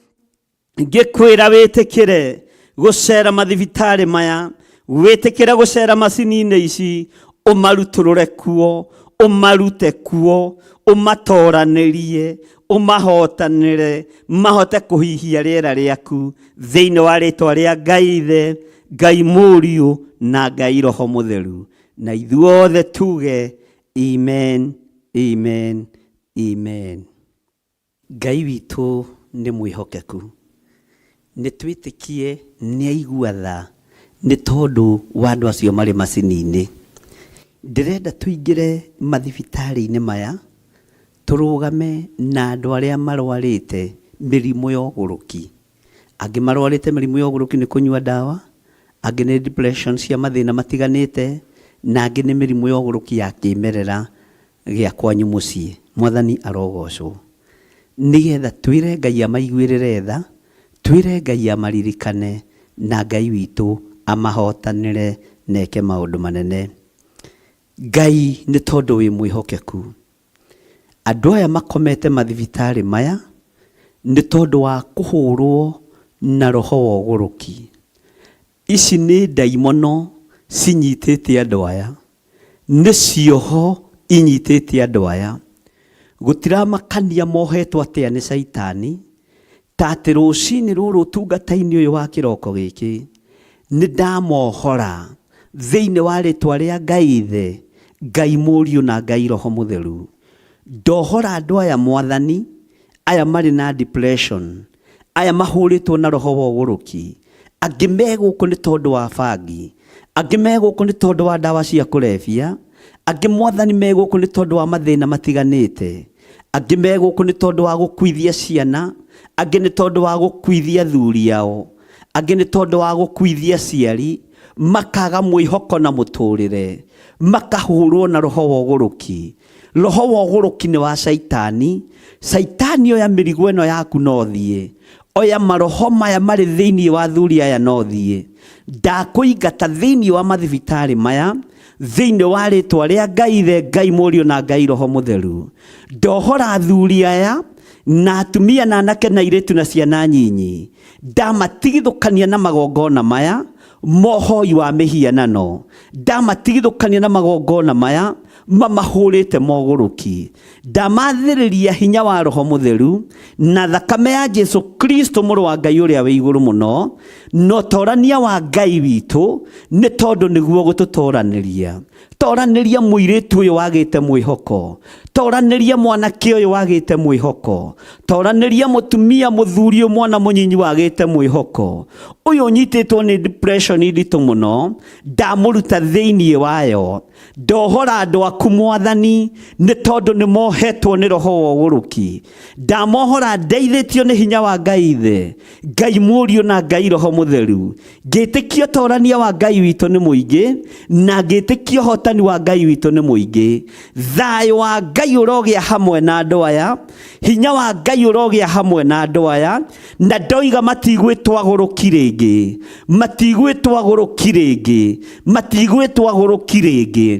ngĩkwĩra wĩtĩkĩre gũcera mathibitarĩ maya, wĩtĩkĩre gũcera macini-inĩ ici, ũmarutũrũre kuo, ũmarute kuo, ũmatoranĩrie, ũmahotanĩre, mahote kũhihia rĩera rĩaku thĩinĩ wa rĩtwa rĩa Ngai Ithe, Ngai Mũriũ na Ngai Roho Mũtheru. Na ithuothe tuge amen, amen, amen. Ngai witũ nĩ mwĩhokeku. Nĩ twĩtĩkie nĩ aigua tha nĩ tondũ wa andũ acio marĩ macini-inĩ. Ndĩrenda tũingĩre mathibitarĩ-inĩ maya, tũrũgame na andũ arĩa marwarĩte mĩrimũ ya ũgũrũki. Angĩ marwarĩte mĩrimũ ya ũgũrũki nĩ kũnyua ndawa, angĩ nĩ depression cia mathĩna matiganĩte, na angĩ nĩ mĩrimũ ya ũgũrũki ya kĩmerera gĩa kwanyu mũciĩ. Mwathani arogocwo. Nĩgetha twĩre Ngai amaiguĩrĩre tha, twĩre Ngai amaririkane, na Ngai witũ amahotanĩre na eke maũndũ manene. Ngai nĩ tondũ wĩ mwĩhokeku. Andũ aya makomete mathibitarĩ maya nĩ tondũ wa kũhũrwo na roho wa ũgũrũki. Ici nĩ ndaimono cinyitĩte andũ aya. Nĩ cioho inyitĩte andũ aya. Gũtiramakania mohetwo atĩa nĩ caitani, ta atĩ rũcinĩ rũrũ ũtungata-inĩ ũyũ wa kĩroko gĩkĩ, nĩ ndamohora thĩinĩ wa rĩtwa rĩa Ngai Ithe, Ngai Mũriũ na Ngai Roho Mũtheru. Ndohora andũ aya Mwathani, aya marĩ na depression, aya mahũrĩtwo na roho wa ũgũrũki, angĩ me gũkũ nĩ tondũ wa bangi, angĩ me gũkũ nĩ tondũ wa ndawa cia kũrebia, angĩ Mwathani me gũkũ nĩ tondũ wa mathĩna matiganĩte, angĩ me gũkũ nĩ tondũ wa gũkuithia ciana, angĩ nĩ tondũ wa gũkuithia athuri ao, angĩ nĩ tondũ wa gũkuithia aciari, makaga mwĩhoko na mũtũrĩre, makahũrwo na roho wa ũgũrũki. Roho wa ũgũrũki nĩ wa caitani. Caitani oya mĩrigo ĩno yaku na ũthiĩ. Oya maroho maya marĩ thĩinĩ wa athuri aya na ũthiĩ. Ndakũingata thĩinĩ wa mathibitarĩ maya, thĩinĩ wa rĩtwa rĩa Ngai Ithe, Ngai Mũriũ na Ngai Roho Mũtheru. Ndohora athuri aya na atumia na anake na airĩtu na ciana nyinyi. Ndamatigithũkania na magongona maya mohoi wa mĩhianano. Ndamatigithũkania na magongona maya mamahũrĩte mogũrũki. Ndamathĩrĩria hinya wa Roho Mũtheru na thakame ya Jesu Kristo mũrũ wa Ngai ũrĩa wĩ igũrũ mũno, na ũtorania wa Ngai witũ, nĩ tondũ nĩguo gũtũtoranĩria. Toranĩria mũirĩtu ũyũ wagĩte mwĩhoko, toranĩria mwanake ũyũ wagĩte mwĩhoko, toranĩria mũtumia mũthuri ũyũ mwana mũnyinyi wagĩte mwĩhoko, ũyũ ũnyitĩtwo nĩ depression nditũ mũno, ndamũruta thĩinĩ wayo. Ndohora andũ aku Mwathani, nĩ tondũ nĩ mohetwo nĩ roho wa ũgũrũki. Ndamohora ndeithĩtio nĩ hinya wa Ngai Ithe, Ngai Mũriũ na Ngai Roho Mũtheru. Ngĩtĩkia ũtorania wa Ngai witũ nĩ mũingĩ, na ngĩtĩkia ũhotani wa Ngai witũ nĩ mũingĩ. Thayũ wa Ngai ũrogĩa hamwe na andũ aya, hinya wa Ngai ũrogĩa hamwe na andũ aya, na ndoiga matigwĩtwo agũrũki rĩngĩ, matigwĩtwo agũrũki rĩngĩ, matigwĩtwo agũrũki rĩngĩ,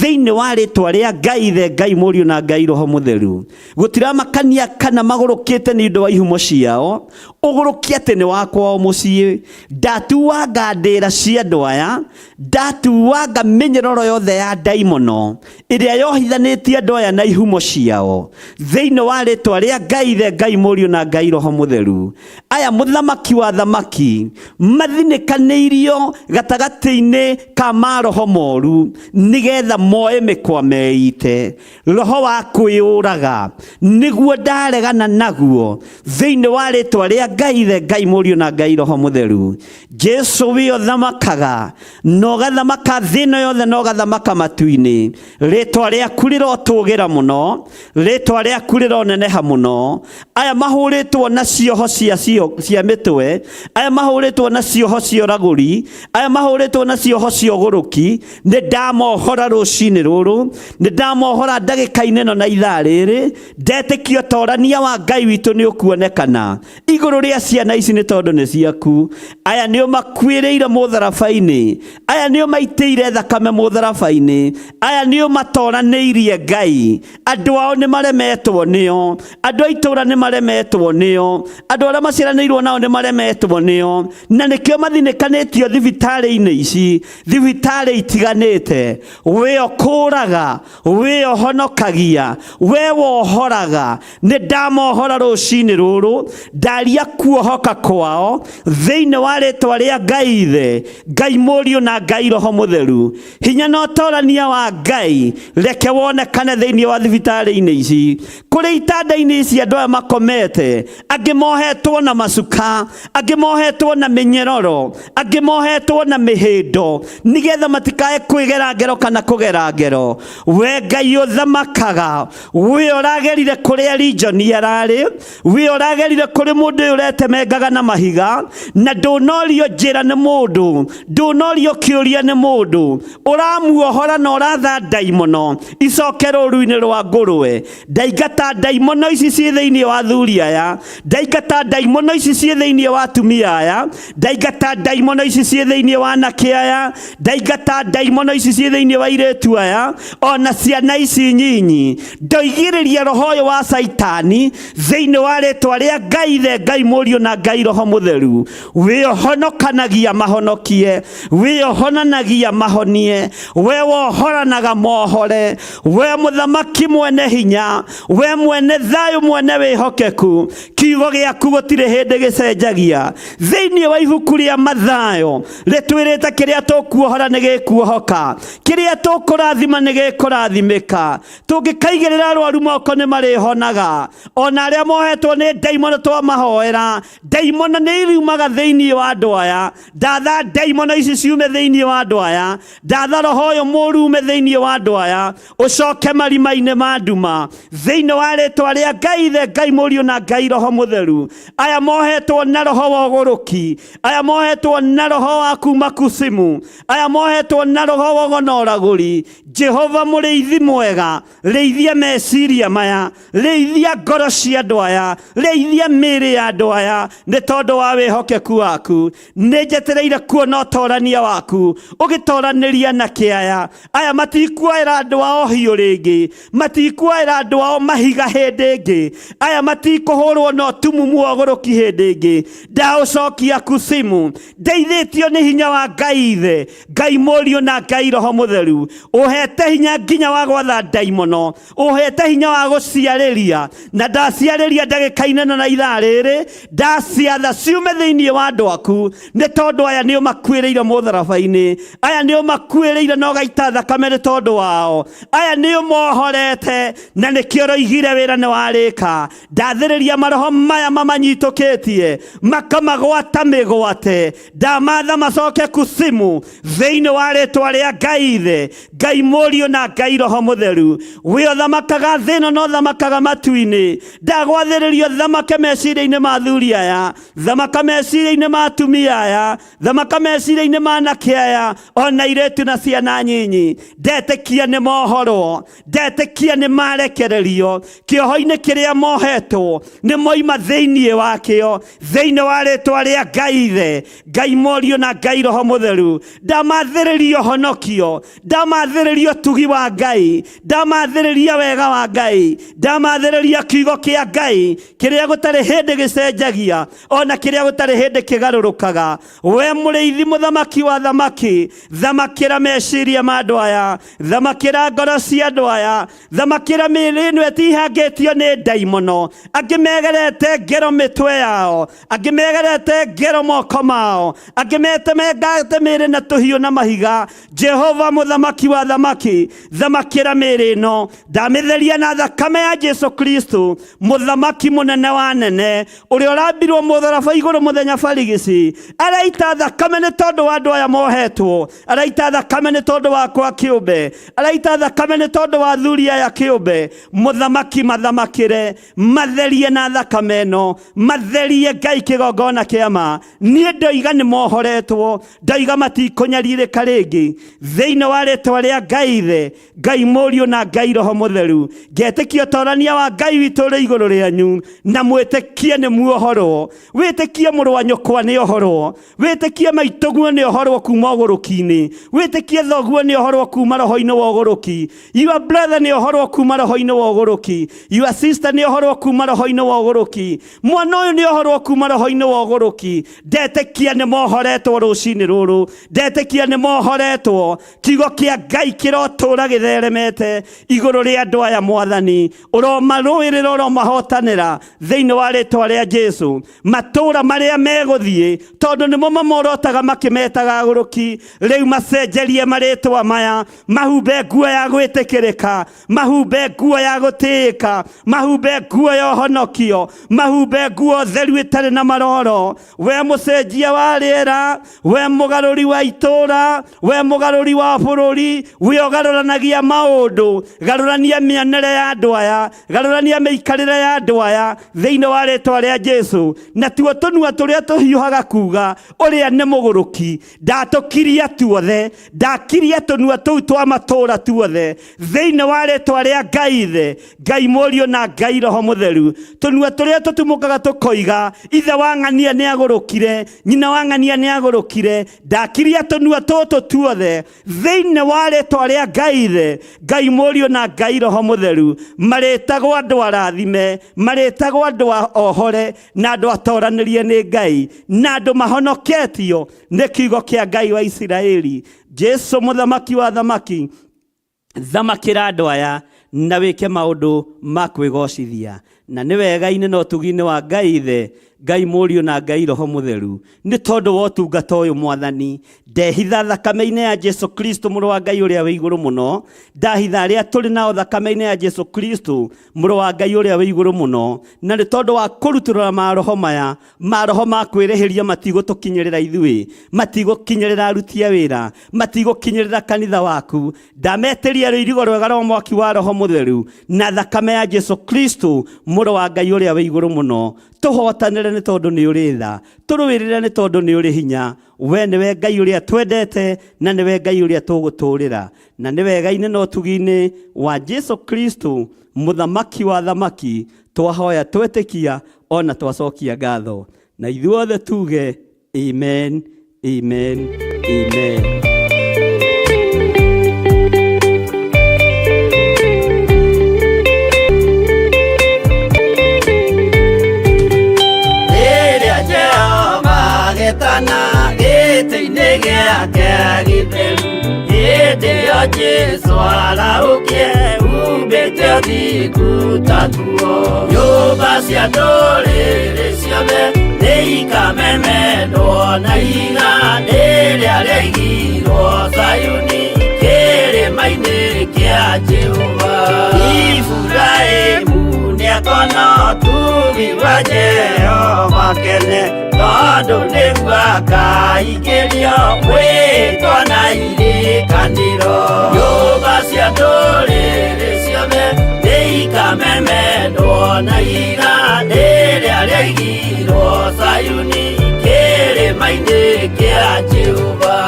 thĩinĩ wa rĩtwa rĩa Ngai Ithe, Ngai Mũriũ na Ngai Roho Mũtheru. Gũtiramakania kana magũrũkĩte nĩ ũndũ wa ihumo ciao, ũgũrũki atĩ nĩ wa kwao mũciĩ. Ndatuanga ndĩra cia andũ aya, ndatuanga mĩnyororo yothe ya ndaimono ĩrĩa yohithanĩtie andũ aya na ihumo ciao, thĩinĩ wa rĩtwa rĩa Ngai Ithe, Ngai Mũriũ na Ngai Roho Mũtheru. Aya mũthamaki wa thamaki mathinĩkanĩirio gatagatĩ-inĩ ka maroho moru nĩgetha moe mĩkwa meite. Roho wa kwĩyũraga nĩguo ndaregana naguo thĩinĩ wa rĩtwa rĩa Ngai Ithe, Ngai Mũriũ na Ngai Roho Mũtheru. Jesu wĩ ũthamakaga na ũgathamaka thĩ ĩno yothe na ũgathamaka matu-inĩ. Rĩtwa rĩaku rĩrotũgĩra mũno, rĩtwa rĩaku rĩroneneha mũno. Aya mahũrĩtwo na cioho cia mĩtwe, aya mahũrĩtwo na cioho cia ũragũri, aya mahũrĩtwo na cioho cia ũgũrũki, nĩ ndamohora rũcinĩ rũrũ, nĩ ndamohora ndagĩka-inĩ ĩno na ithaa rĩrĩ. Ndetĩkia ũtorania wa Ngai witũ nĩ ũkuonekana igũrũ rĩa ciana ici, nĩ tondũ nĩ ciaku. Aya nĩ ũmakuĩrĩire mũtharaba-inĩ, aya nĩ ũmaitĩire thakame mũtharaba-inĩ. mũtharaba-inĩ. Aya nĩo matoranĩirie Ngai, andũ ao nĩ maremetwo nĩo, andũ a itũũra nĩ maremetwo nĩo, andũ arĩa maciaranĩirwo nao nĩ maremetwo nĩo, na nĩkĩo mathinĩkanĩtio thibitarĩ-inĩ ici, thibitarĩ itiganĩte. We ũkũũraga, we ũhonokagia, we wohoraga, nĩ ndamohora rũcinĩ rũrũ, ndaria kuohoka kwao thĩinĩ wa rĩtwa rĩa Ngai Ithe, Ngai Mũriũ na Ngai Roho Mũtheru. Hinya na ũtorania wa Ngai reke wonekane thĩinĩ wa thibitarĩ-inĩ ici, kũrĩ itanda-inĩ ici andũ aya makomete, angĩ mohetwo na macuka, angĩ mohetwo na mĩnyororo, angĩ mohetwo na mĩhĩndo, nĩgetha matikae kwĩgera ngero kana kũgera ngero. We Ngai ũthamakaga, we ũragerire kũrĩa Rijoni ararĩ, we ũragerire kũrĩ mũndũ ũyũ ũretemengaga na mahiga, na ndũnorio njĩra nĩ mũndũ, ndũnorio kĩũria nĩ mũndũ, ũramuohora na ũratha ndaimono icoke rũru-inĩ rwa ngũrwe. Ndaingata ndaimono ici ciĩ thĩinĩ wa athuri aya, ndaingata ndaimono ici ciĩ thĩinĩ wa atumia aya, ndaingata ndaimono ici ciĩ thĩinĩ wa anake aya, ndaingata ndaimono ici ciĩ thĩinĩ wa airĩtu aya, ona ciana ici nyinyi. Ndoigĩrĩria roho ũyũ wa Caitani thĩinĩ wa rĩtwa rĩa Ngai Ithe, Ngai Mũriũ na Ngai Roho Mũtheru. Wĩhonokanagia mahonokie, wĩhonanagia mahonie, we wohoranaga mohore, we mũthamaki mwene hinya, we mwene thayũ, mwene wĩhokeku, kiugo gĩaku gũtirĩ hĩndĩ gĩcenjagia. Thĩinĩ wa ibuku rĩa Mathayo rĩtwĩrĩte kĩrĩa tũkuohora nĩ gĩkuohoka, kĩrĩa tũkũrathima nĩ gĩkũrathimĩka. Tũngĩkaigĩrĩra arwaru moko nĩ marĩhonaga, ona arĩa mohetwo nĩ ndaimono twamahoera, ndaimono nĩ iriumaga thĩinĩ wa andũ aya. Ndatha ndaimono ici ciume thĩinĩ wa andũ aya, ndatha roho ũyũ mũũru ume thĩinĩ wa andũ aya, ũcoke marima-inĩ ma nduma, thĩinĩ wa rĩtwa rĩa Ngai Ithe, Ngai Mũriũ na Ngai Roho Mũtheru. Aya mohetwo na roho wa ũgũrũki, aya mohetwo na roho wa kuma kusimu, aya mohetwo na roho wa ũgo na ũragũri, Jehova mũrĩithi mwega, rĩithia meciria maya, rĩithia ngoro cia andũ aya, rĩithia mĩĩrĩ ya andũ aya, nĩ tondũ wa wĩhokeku waku. Nĩ njetereire kuona ũtorania waku ũgĩtoranĩria na kĩaya. Aya matikuoera andũ ao hiũ rĩngĩ, matikuoera andũ ao mahiga hĩndĩ ĩngĩ, aya matikũhũrwo na ũtumumu wa ũgũrũki hĩndĩ ĩngĩ. Ndaũcokia kusimu, ndeithĩtio nĩ hinya wa Ngai Ithe, Ngai Mũriũ na Ngai Roho Mũtheru. Ũhete hinya nginya wa gwatha ndaimono, ũhete hinya wa gũciarĩria, na ndaciarĩria ndagĩka-inĩ ĩno na ithaa rĩrĩ, ndaciatha ciume thĩinĩ wa andũ aku, nĩ tondũ aya nĩ ũmakuĩrĩire mũtharaba-inĩ, aya nĩ ũmakuĩrĩire na ũgaita thakame nĩ tondũ wao, aya nĩ ũmohorete na nĩkĩo ũroigire wĩra nĩ warĩka. Ndathĩrĩria maroho maya mamanyitũkĩtie makamagwata mĩgwate, ndamatha macoke kusimu thĩinĩ wa rĩtwa rĩa Ngai Ithe, Ngai Mũriũ na Ngai Roho Mũtheru. We ũthamakaga thĩ ĩno na ũthamakaga matu-inĩ, ndagwathĩrĩria ũthamake meciria-inĩ ma athuri aya, thamaka meciria-inĩ ma atumia aya, thamaka meciria-inĩ ma anake aya, ona airĩtu na ciana nyinyi. Ndetĩkia nĩ mohorwo, ndetĩkia nĩ marekererio kĩoho-inĩ kĩrĩa mohetwo, nĩ moima thĩinĩ wakĩo, thĩinĩ wa rĩtwa rĩa Ngai Ithe, Ngai Mũriũ na Ngai Roho Mũtheru. Ndamathĩrĩria ũhonokio, ndamathĩrĩria ũtugi wa Ngai, ndamathĩrĩria wega wa Ngai, ndamathĩrĩria kiugo kĩa Ngai kĩrĩa gũtarĩ hĩndĩ gĩcenjagia, ona kĩrĩa gũtarĩ hĩndĩ kĩgarũrũkaga. We mũrĩithi mũthamaki wa thamaki, thamakĩra meciria ma andũ aya, thamakĩra ngoro cia andũ aya, thamakĩra mĩĩrĩ ĩno ĩtihangĩtio nĩ ndaimono. Angĩ megerete ngero mĩtwe yao, angĩ megerete ngero moko mao, angĩ metemengate mĩĩrĩ na tũhiũ na mahiga. Jehova mũthamaki wa thamaki, thamakĩra mĩĩrĩ ĩno, ndamĩtheria na thakame ya Jesu Kristo, mũthamaki mũnene wa nene, ũrĩa ũrambirwo mũtharaba igũrũ mũthenya barigici. Araita thakame nĩ tondũ wa andũ aya mohetwo, araita thakame nĩ tondũ wakwa kĩũmbe, araita thakame nĩ tondũ wa athuri aya kĩũmbe. Mũthamaki mathamakĩre, matherie na thakame ĩno, matherie Ngai kĩgongona kĩa ma. Niĩ ndoiga nĩ mohoretwo, ndoiga matikũnyarirĩka rĩngĩ, thĩinĩ wa rĩtwa rĩa Ngai Ithe, Ngai Mũriũ na Ngai Roho Mũtheru. Ngetĩkia ũtorania wa Ngai witũ ũrĩ igũrũ rĩanyu, na mwĩtĩkie nĩ muohorwo. Wĩtĩkie mũrũ wa nyũkwa nĩ ohorwo, wĩtĩkie maitũguo nĩ ohorwo kuma ũgũrũki-inĩ, wĩtĩkie thoguo Mũrũguo nĩ ohorwo kuma roho-inĩ wa ũgũrũki. Your brother nĩ ohorwo kuma roho-inĩ wa ũgũrũki. Your sister nĩ ohorwo kuma roho-inĩ wa ũgũrũki. Mwana ũyũ nĩ ohorwo kuma roho-inĩ wa ũgũrũki. Ndetĩkia nĩ mohoretwo rũcinĩ rũrũ. Ndetĩkia nĩ mohoretwo. Kiugo kĩa Ngai kĩrotũra gĩtheremete igũrũ rĩa andũ aya Mwathani. Ũromarũĩrĩra, ũromahotanĩra thĩinĩ wa rĩtwa rĩa Jesu. Matũra marĩa megũthiĩ, tondũ nĩmo mamorotaga makĩmetaga agũrũki, rĩu macenjerie marĩtwa maya, mahumbe nguo ya gwĩtĩkĩrĩka, mahumbe nguo ya gũtĩĩka, mahumbe nguo ya ũhonokio, mahumbe nguo theru ĩtarĩ na maroro. We mũcenjia wa rĩera, we mũgarũri wa itũra, we mũgarũri wa bũrũri, we ũgarũranagia maũndũ, garũrania mĩonere ya andũ aya, garũrania mĩikarĩre ya andũ aya thĩinĩ wa rĩtwa rĩa Jesu. Na tuo tũnua tũrĩa tũhiũhaga kuga ũrĩa nĩ mũgũrũki, ndatũkiria tuothe, ndakiria tũnua tũu twa matũra tuothe thĩinĩ wa rĩtwa rĩa Ngai Ithe, Ngai Mũriũ na Ngai Roho Mũtheru. Tũnua tũrĩa tũtumũkaga tũkoiga ithe wa ng'ania nĩ agũrũkire, nyina wa ng'ania nĩ agũrũkire, ndakiria tũnua tũtũ tuothe thĩinĩ wa rĩtwa rĩa Ngai Ithe, Ngai Mũriũ na Ngai Roho Mũtheru. Marĩtagwo andũ arathime, marĩtagwo andũ ohore na andũ atoranĩrie nĩ Ngai, na andũ mahonoketio nĩ kiugo kĩa Ngai wa Isiraeli. Jesu mũthamaki wa thamaki, thamakĩra andũ aya na wĩke maũndũ ma kwĩgocithia. Na nĩ wega-inĩ na ũtugi-inĩ wa Ngai Ithe, Ngai Mũriũ na Ngai Roho Mũtheru. Nĩ tondũ wa ũtungata ũyũ Mwathani, ndehitha thakame-inĩ ya Jesu Kristo mũrũ wa Ngai ũrĩa wĩ igũrũ mũno. Ndahitha arĩa tũrĩ nao thakame-inĩ ya Jesu Kristo mũrũ wa Ngai ũrĩa wĩ igũrũ mũno. Na nĩ tondũ wa kũrutũrũra maroho maya, maroho ma kwĩrĩhĩria matigũtũkinyĩrĩra ithuĩ, matigũkinyĩrĩra aruti a wĩra, matigũkinyĩrĩra kanitha waku. Ndametĩria rũirigo rwega rwa mwaki wa Roho Mũtheru na thakame ya Jesu Kristo mũrũ wa Ngai ũrĩa wĩ igũrũ mũno. Tũhotanĩre nĩ tondũ nĩ ũrĩ tha, tũrũĩrĩre nĩ tondũ nĩ ũrĩ hinya. We nĩwe Ngai ũrĩa twendete na nĩwe Ngai ũrĩa tũgũtũũrĩra. Na nĩ wega-inĩ na ũtugi-inĩ wa Jesu Kristo mũthamaki wa thamaki, twahoya twetĩkia ona twacokia ngatho. Na ithuothe tuge amen, amen, amen. Rĩrĩa Jehova agetana gĩtĩ-inĩ gĩake gĩtheru, hĩndĩ ĩyo Jesũ arahũkie umbĩte ũthingu ta nguo. Nyũmba cia ndũrĩrĩ ciothe nĩikamemendwo na ihiga rĩrĩa rĩaigirwo Zayuni kĩrĩma-inĩ kĩa Jehova. Iburahĩmu nĩakona ũtugi wa Jehova kene, tondũ nĩguo akaingĩrio mwĩtwa na irĩkanĩro. Nyũmba cia ndũrĩrĩ ciothe nĩikamemendwo na ihiga rĩrĩa rĩaigirwo Zayuni kĩrĩma-inĩ kĩa Jehova.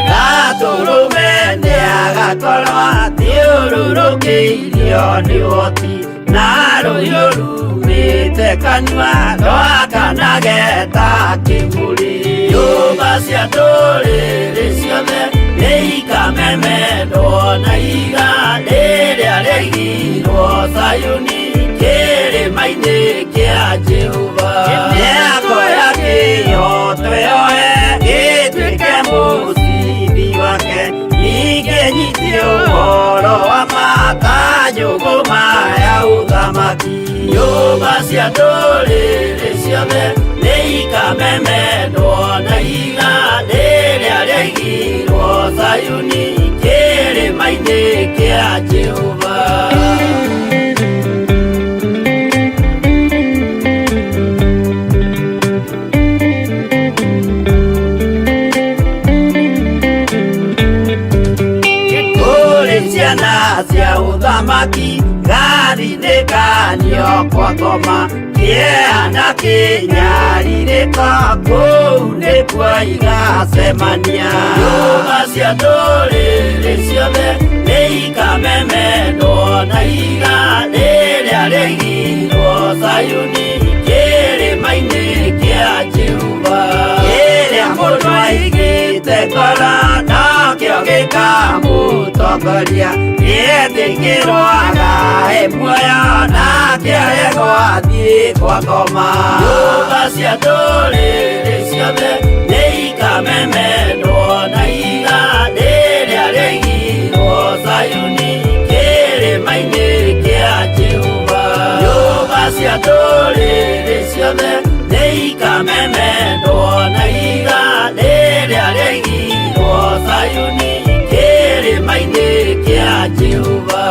Gatũrũme nĩagakorwo athiũrũrũkĩirio nĩ ũhoti, na rũhiũ rumĩte kanua rwakanage ta kĩmũrĩ. Nyũmba cia ndũrĩrĩ ciothe nĩikamemendwo na ihiga rĩrĩa rĩaigirwo Zayuni kĩrĩma-inĩ kĩa Jehova. Mĩako ya kĩhooto yoe ĩtuĩke mũcibi wake, ningĩ nyite ũhoro wa ma ta njũgũma ya ũthamaki. Nyũmba cia ndũrĩrĩ ciothe nĩikamemendwo na ihiga rĩrĩa rĩaigirwo Zayuni kĩrĩma-inĩ kĩa Jehova. Kũrĩ ciana cia ũthamaki gathinĩkanio kwa ngoma, kĩeha na kĩnyarirĩko kũu nĩkuo igacemania. Nyũmba cia ndũrĩrĩ ciothe Nĩ ikamemendwo na ihiga rĩrĩa rĩigirwo Zayuni kĩrĩma-inĩ kĩa Jehova. Kĩrĩa mũndũ aigĩte ngoro nakĩo gĩkamũtongoria, gĩetĩkĩrwo agae muoyo nake aregwo athiĩ kwa ngoma. Nyũmba cia ndũrĩrĩ ciothe nĩ ikamemendwo na ihiga rĩrĩa rĩigirwo Zayuni kĩrĩma-inĩ kĩa Jehova. Nyũmba cia ndũrĩrĩ ciothe nĩ ikamemendwo na ihiga rĩrĩa rĩigirwo Zayuni kĩrĩma-inĩ kĩa Jehova.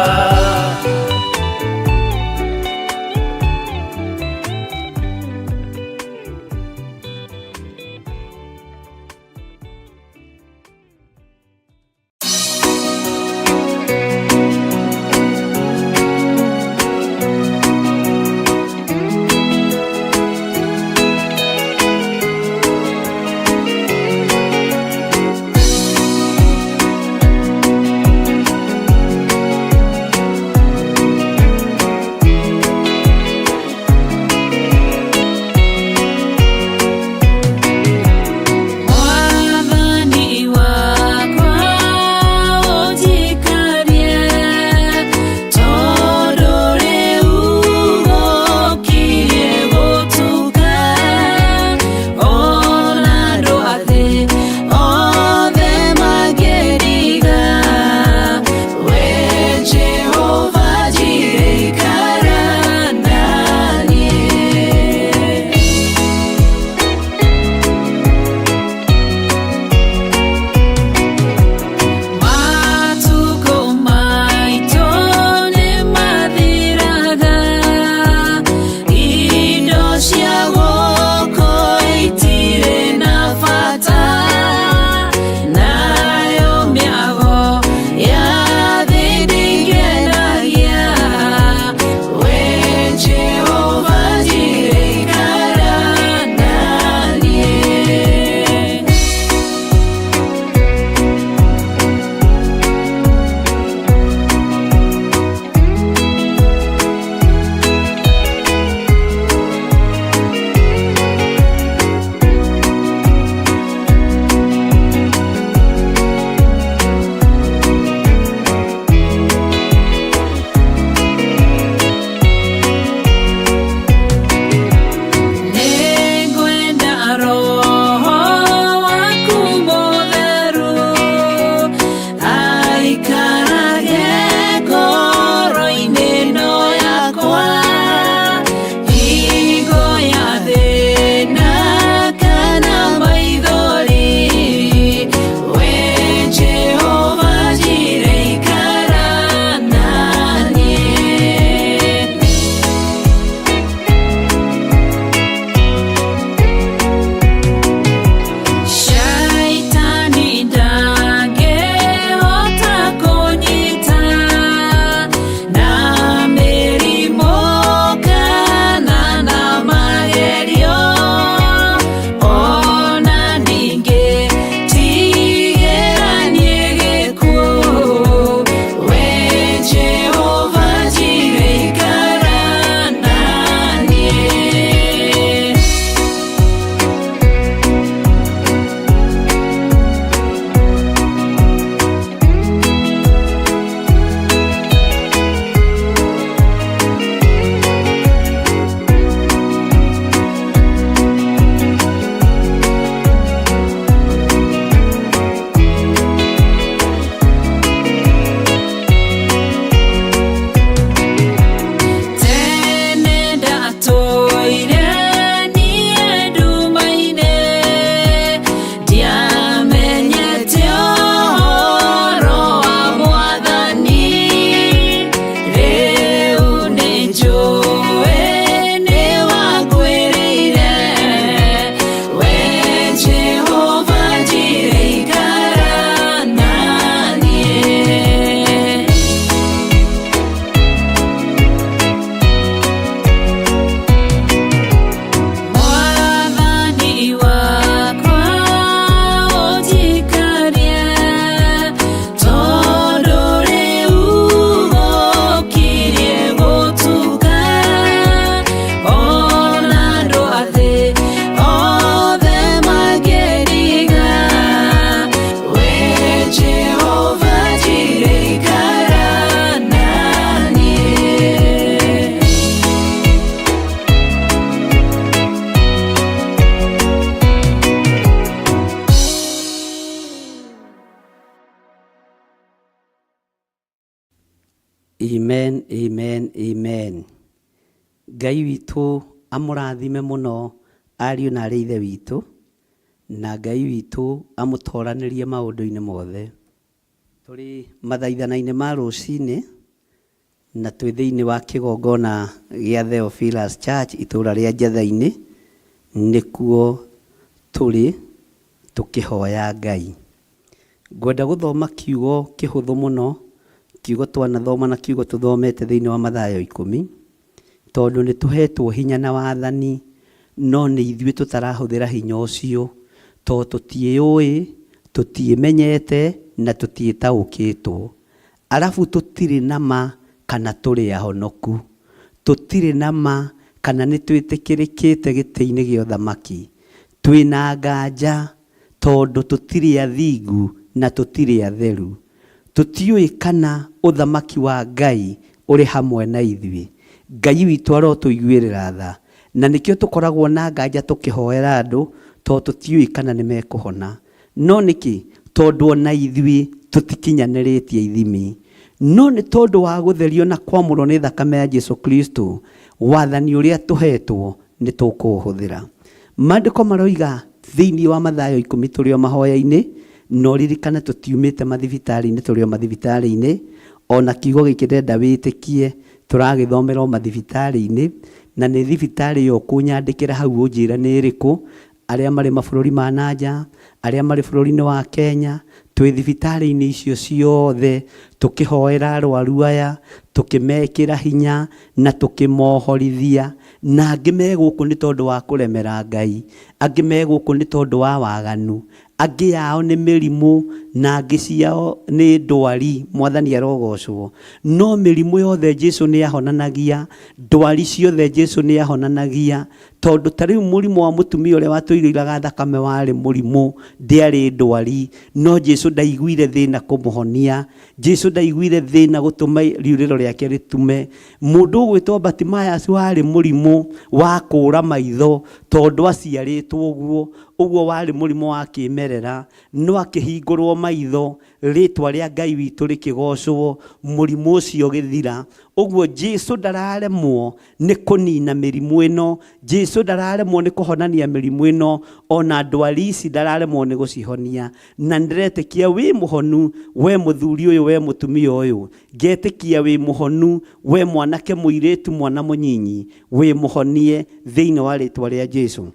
Amen, amen, amen. Ngai witũ amũrathime mũno ariũ na arĩ ithe witũ, na Ngai witũ amũtoranĩrie maũndũ-inĩ mothe. Tũrĩ mathaithana-inĩ ma rũcinĩ na twĩ thĩinĩ wa kĩgongona gĩa Theophilus Church itũra rĩa Njetha-inĩ, nĩkuo tũrĩ tũkĩhoya Ngai. Ngwenda gũthoma kiugo kĩhũthũ mũno, kiugo twanathoma na kiugo tũthomete thĩinĩ wa Mathayo 10, tondũ nĩ tũhetwo hinya na wathani, no nĩ ithuĩ tũtarahũthĩra hinya ũcio, tondũ tũtiĩũĩ, tũtiĩmenyete na tũtiĩtaũkĩtwo. Arabu tũtirĩ na ma kana tũrĩ ahonoku. Tũtirĩ na ma kana nĩ twĩtĩkĩrĩkĩte gĩtĩ-inĩ gĩa ũthamaki. Twĩna nganja tondũ tũtirĩ athingu na tũtirĩ atheru. Tũtiũĩ kana ũthamaki wa Ngai ũrĩ hamwe na ithuĩ. Ngai witũ arotũiguĩrĩra tha. Na nĩkĩo tũkoragwo na nganja tũkĩhoera andũ, tondũ tũtiũĩ kana nĩ mekũhona. No nĩkĩ? Tondũ ona ithuĩ tũtikinyanĩrĩtie ithimi. No nĩ tondũ wa gũtherio na kwamũrwo nĩ thakame ya Jesu Kristo, wathani ũrĩa tũhetwo nĩ tũkũũhũthĩra. Maandĩko maroiga thĩinĩ wa Mathayo 10 tũrĩ o mahoya-inĩ, na ũririkane tũtiumĩte mathibitarĩ-inĩ, tũrĩ o mathibitarĩ-inĩ. Ona kiugo gĩkĩ ndĩrenda wĩtĩkie, tũragĩthomera o mathibitarĩ-inĩ, na nĩ thibitarĩ ĩyo ũkũnyandĩkĩra hau ũnjĩre nĩ ĩrĩkũ, arĩa marĩ mabũrũri ma na nja, arĩa marĩ bũrũri-inĩ wa Kenya, twĩ thibitarĩ-inĩ icio ciothe tũkĩhoera arwaru aya, tũkĩmekĩra hinya na tũkĩmohorithia. Na angĩ me gũkũ nĩ tondũ wa kũremera Ngai, angĩ me gũkũ nĩ tondũ wa waganu, angĩ ao nĩ mĩrimũ na angĩ ciao nĩ ndwari. Mwathani arogocwo. No mĩrimũ yothe Jesu nĩ ahonanagia, ndwari ciothe Jesu nĩ ahonanagia, tondũ ta rĩu mũrimũ wa mũtumia ũrĩa watũirĩraga thakame warĩ mũrimũ, ndĩarĩ ndwari, no Jesu ndaiguire thĩna kũmũhonia. Jesu ndaiguire thĩna gũtũma riurĩro rĩake rĩtume. Mũndũ ũgwĩtwo Bartimaeus warĩ mũrimũ wa kũra maitho tondũ aciarĩtwo ũguo, ũguo warĩ mũrimũ wa kĩmerera, no akĩhingũrwo maitho, rĩtwa rĩa Ngai witũ rĩkĩgocwo, mũrimũ ũcio ũgĩthira. Ũguo Jesu ndararemwo nĩ kũnina mĩrimũ ĩno, Jesu ndararemwo nĩ kũhonania mĩrimũ ĩno, ona ndwari ici ndararemwo nĩ gũcihonia. Na nĩndĩretĩkia wĩ mũhonu, we mũthuri ũyũ, we mũtumia ũyũ, ngetĩkia wĩ mũhonu, we mwanake, mũirĩtu, mwana mũnyinyi, wĩ mũhonie thĩinĩ wa rĩtwa rĩa Jesu.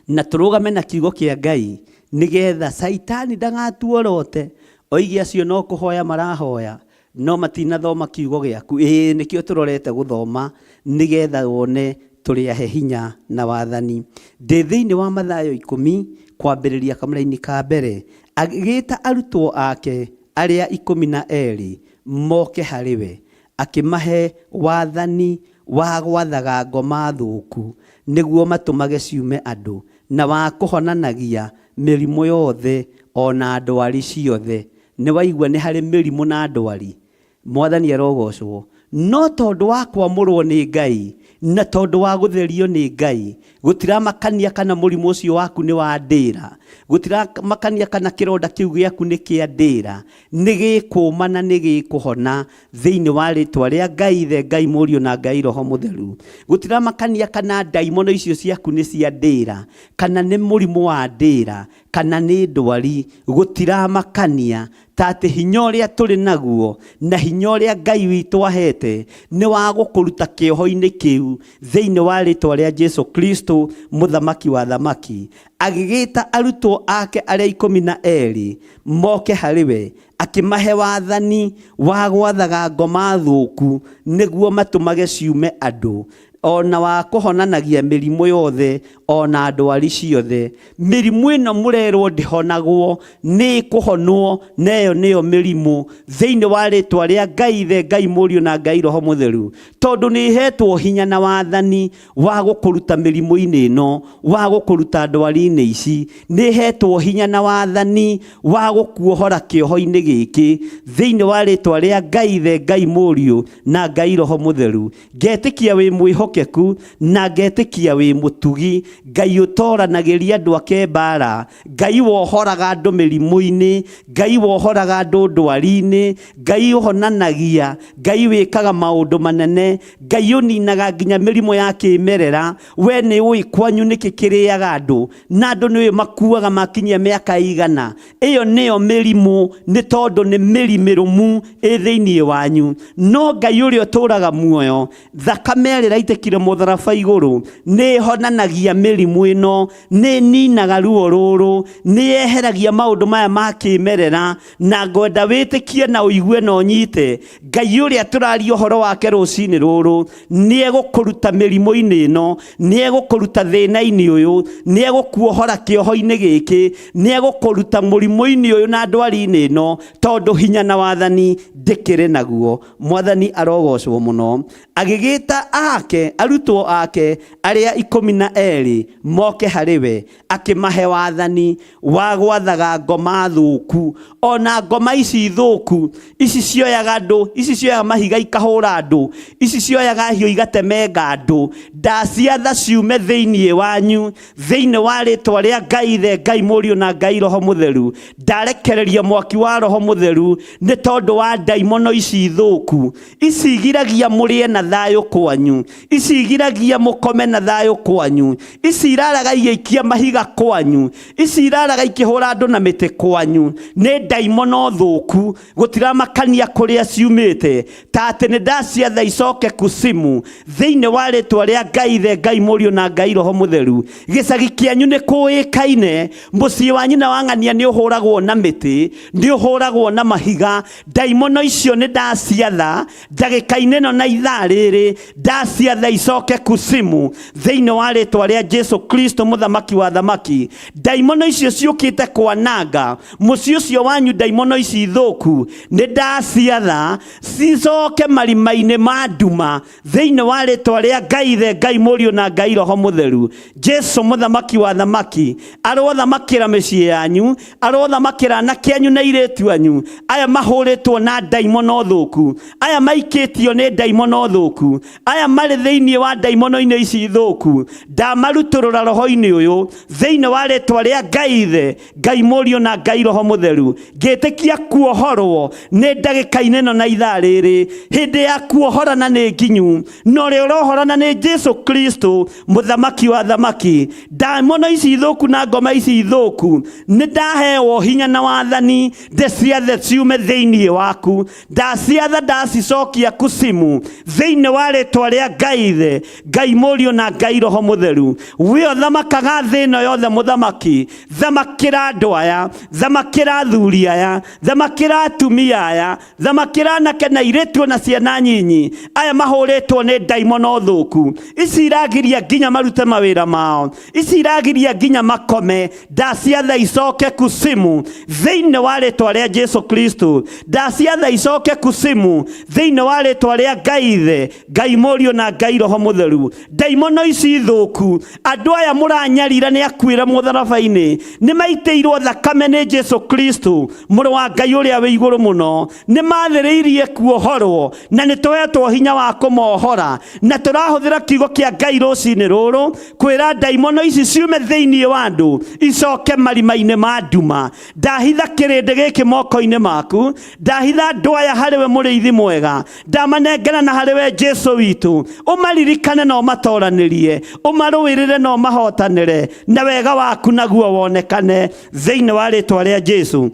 Na tũrũgame na kiugo kĩa Ngai nĩgetha Caitani ndagatuorote oige acio no kũhoya marahoya no matinathoma kiugo gĩaku. Ĩĩ nĩkĩo tũrorete gũthoma nĩgetha wone tũrĩ ahe hinya na wathani. Ndĩ thĩinĩ wa Mathayo 10 kwambĩrĩria kamũraini ka mbere, agĩĩta arutwo ake arĩa 12 moke harĩ we, akĩmahe wathani wa gwathaga ngoma thũku nĩguo matũmage ciume andũ, na wa kũhonanagia mĩrimũ yothe o na ndwari ciothe. Nĩ waigua nĩ harĩ mĩrimũ na ndwari. Mwathani arogocwo. No tondũ wa kwamũrwo nĩ Ngai na tondũ wa gũtherio nĩ Ngai, gũtiramakania kana mũrimũ ũcio waku nĩ wa ndĩra, gũtiramakania kana kĩronda kĩu gĩaku nĩ kĩa ndĩra, nĩ gĩkũma na nĩ gĩkũhona thĩinĩ wa rĩtwa rĩa Ngai Ithe, Ngai Mũriũ na Ngai Roho Mũtheru. Gũtiramakania kana ndaimono icio ciaku nĩ cia ndĩra, kana nĩ mũrimũ wa ndĩra, kana nĩ ndwari, gũtiramakania ta atĩ hinya ũrĩa tũrĩ naguo na hinya ũrĩa Ngai witũ ahete nĩ wa gũkũruta kĩoho-inĩ kĩu thĩinĩ wa rĩtwa rĩa Jesu Kristo mũthamaki wa thamaki. Agĩgĩta arutwo ake arĩa 12 moke harĩ we, akĩmahe wathani wa gwathaga ngoma thũku nĩguo matũmage ciume andũ, ona wa kũhonanagia mĩrimũ yothe ona ndwari ciothe. Mĩrimũ ĩno mũrerwo ndĩhonagwo, nĩ ĩkũhonwo, na ĩyo nĩyo mĩrimũ thĩinĩ wa rĩtwa rĩa Ngai Ithe, Ngai Mũriũ na Ngai Roho Mũtheru, tondũ nĩ ĩhetwo hinya na wathani wa gũkũruta mĩrimũ-inĩ ĩno, wa gũkũruta ndwari-inĩ ici. Nĩ ĩhetwo hinya na wathani wa gũkuohora kĩoho-inĩ gĩkĩ thĩinĩ wa rĩtwa rĩa Ngai Ithe, Ngai Mũriũ na Ngai Roho Mũtheru. Ngetĩkia wĩ mwĩhokeku. Mwĩhokeku na ngetĩkia wĩ mũtugi, Ngai ũtoranagĩria andũ ake mbara, Ngai wohoraga andũ mĩrimũ-inĩ, Ngai wohoraga andũ ndwari-inĩ, Ngai ũhonanagia, Ngai wĩkaga maũndũ manene, Ngai ũninaga nginya mĩrimũ ya kĩmerera. We nĩ ũĩ kwanyu nĩkĩ kĩrĩaga andũ, na andũ nĩ ũĩ makuaga makinyia mĩaka igana. Ĩyo nĩyo mĩrimũ, nĩ tondũ nĩ mĩri mĩrũmu ĩ thĩinĩ wanyu. No Ngai ũrĩa ũtũũraga muoyo, thakame ĩrĩa ĩraitĩkire mũtharaba igũrũ, nĩ ĩhonanagia mĩrimũ ĩno, nĩ ĩninaga ruo rũrũ, nĩ yeheragia maũndũ maya ma kĩmerera. Na ngwenda wĩtĩkie na ũigue na ũnyite, Ngai ũrĩa tũraria ũhoro wake rũcinĩ rũrũ, nĩ egũkũruta mĩrimũ-inĩ ĩno, nĩ egũkũruta thĩna-inĩ ũyũ, nĩ egũkuohora kĩoho-inĩ gĩkĩ, nĩ egũkũruta mũrimũ-inĩ ũyũ na ndwari-inĩ ĩno, tondũ hinya na wathani ndĩkĩrĩ naguo. Mwathani arogocwo mũno. Agĩgĩta ake, arutwo ake arĩa 12 moke harĩ we, akĩmahe wathani wa gwathaga ngoma thũku. Ona ngoma ici thũku, ici cioyaga andũ, ici cioyaga mahiga ikahũra andũ, ici cioyaga hiũ igatemenga andũ, ndaciatha ciume thĩinĩ wanyu, thĩinĩ wa rĩtwa rĩa Ngai Ithe, Ngai Mũriũ na Ngai Roho Mũtheru. Ndarekereria mwaki wa Roho Mũtheru nĩ tondũ wa ndaimono ici thũku. Ici igiragia mũrĩe na thayũ kwanyu, ici igiragia mũkome na thayũ kwanyu, ici iraraga igĩikia mahiga kwanyu, ici iraraga ikĩhũra andũ na mĩtĩ kwanyu. Nĩ ndaimono thũku, gũtiramakania kũrĩa ciumĩte, ta atĩ nĩ ndaciatha icoke kusimu thĩinĩ wa rĩtwa rĩa Ngai Ithe, Ngai Mũriũ na Ngai Roho Mũtheru. Gĩcagi kĩanyu nĩ kũĩkaine, mũciĩ wa nyina wa ng'ania nĩ ũhũragwo na mĩtĩ, nĩ ũhũragwo na mahiga. Ndaimono icio nĩ ndaciatha ndagĩka-inĩ ĩno na ithaa rĩrĩ, ndaciatha icoke kusimu thĩinĩ wa rĩtwa rĩa Jesu Kristo mũthamaki wa thamaki. Ndaimono icio ciũkĩte kwananga mũciĩ ũcio wanyu, ndaimono ici thũku nĩ ndaciatha cicoke marima-inĩ ma nduma thĩinĩ wa rĩtwa rĩa Ngai Ithe, Ngai Mũriũ na Ngai Roho Mũtheru. Jesu mũthamaki wa thamaki arothamakĩra mĩciĩ yanyu, arothamakĩra anake anyu na airĩtu anyu, aya mahũrĩtwo na ndaimono thũku, aya maikĩtio nĩ ndaimono thũku, aya marĩ thĩinĩ wa ndaimono-inĩ ici thũku, ndamarutũrũra roho-inĩ ũyũ thĩinĩ wa rĩtwa rĩa Ngai Ithe, Ngai Mũriũ na Ngai Roho Mũtheru. Ngĩtĩkia kuohorwo nĩ ndagĩka-inĩ ĩno na ithaa rĩrĩ, hĩndĩ ya kuohorana nĩ nginyu, na ũrĩa ũrohorana nĩ Jesu Kristo mũthamaki wa thamaki. Ndaimono ici thũku na ngoma ici thũku, nĩ ndahewo hinya na wathani ndĩciathe ciume thĩinĩ waku, ndaciatha ndacicokia kusimu thĩinĩ wa rĩtwa rĩa Ngai Ithe, Ngai Mũriũ na Ngai Roho Mũtheru. We ũthamakaga thĩ ĩno yothe mũthamaki, thamakĩra andũ aya, thamakĩra athuri aya, thamakĩra atumia aya, thamakĩra anake na airĩtu na ciana nyinyi, aya mahũrĩtwo nĩ ndaimono thũku, ici iragiria nginya marute mawĩra mao, ici iragiria nginya makome, ndaciatha icoke kusimu thĩinĩ wa rĩtwa rĩa Jesu Kristo, ndaciatha icoke kusimu thĩinĩ wa rĩtwa rĩa Ngai Ithe, Ngai Mũriũ na Ngai Roho Mũtheru. Ndaimono ici thũku, andũ aya mũranyarira nĩ akuĩre mũtharaba-inĩ, nĩ maitĩirwo thakame nĩ Jesu Kristo mũrũ wa Ngai ũrĩa wĩ igũrũ mũno, nĩ mathĩrĩirie kuohorwo na nĩ tũhetwo hinya wa kũmohora, na tũrahũthĩra kiugo kĩa Ngai rũcinĩ rũrũ kwĩra ndaimono ici ciume thĩinĩ wa andũ icoke marima-inĩ ma nduma. Ndahitha kĩrĩndĩ gĩkĩ moko-inĩ maku, ndahitha andũ aya harĩ we mũrĩithi mwega, ndamanengera na harĩ we Jesu witũ, ũmaririkane na ũmatoranĩrie, ũmarũĩrĩre na ũmahotanĩre, na wega waku naguo wonekane thĩinĩ wa rĩtwa rĩa Jesu.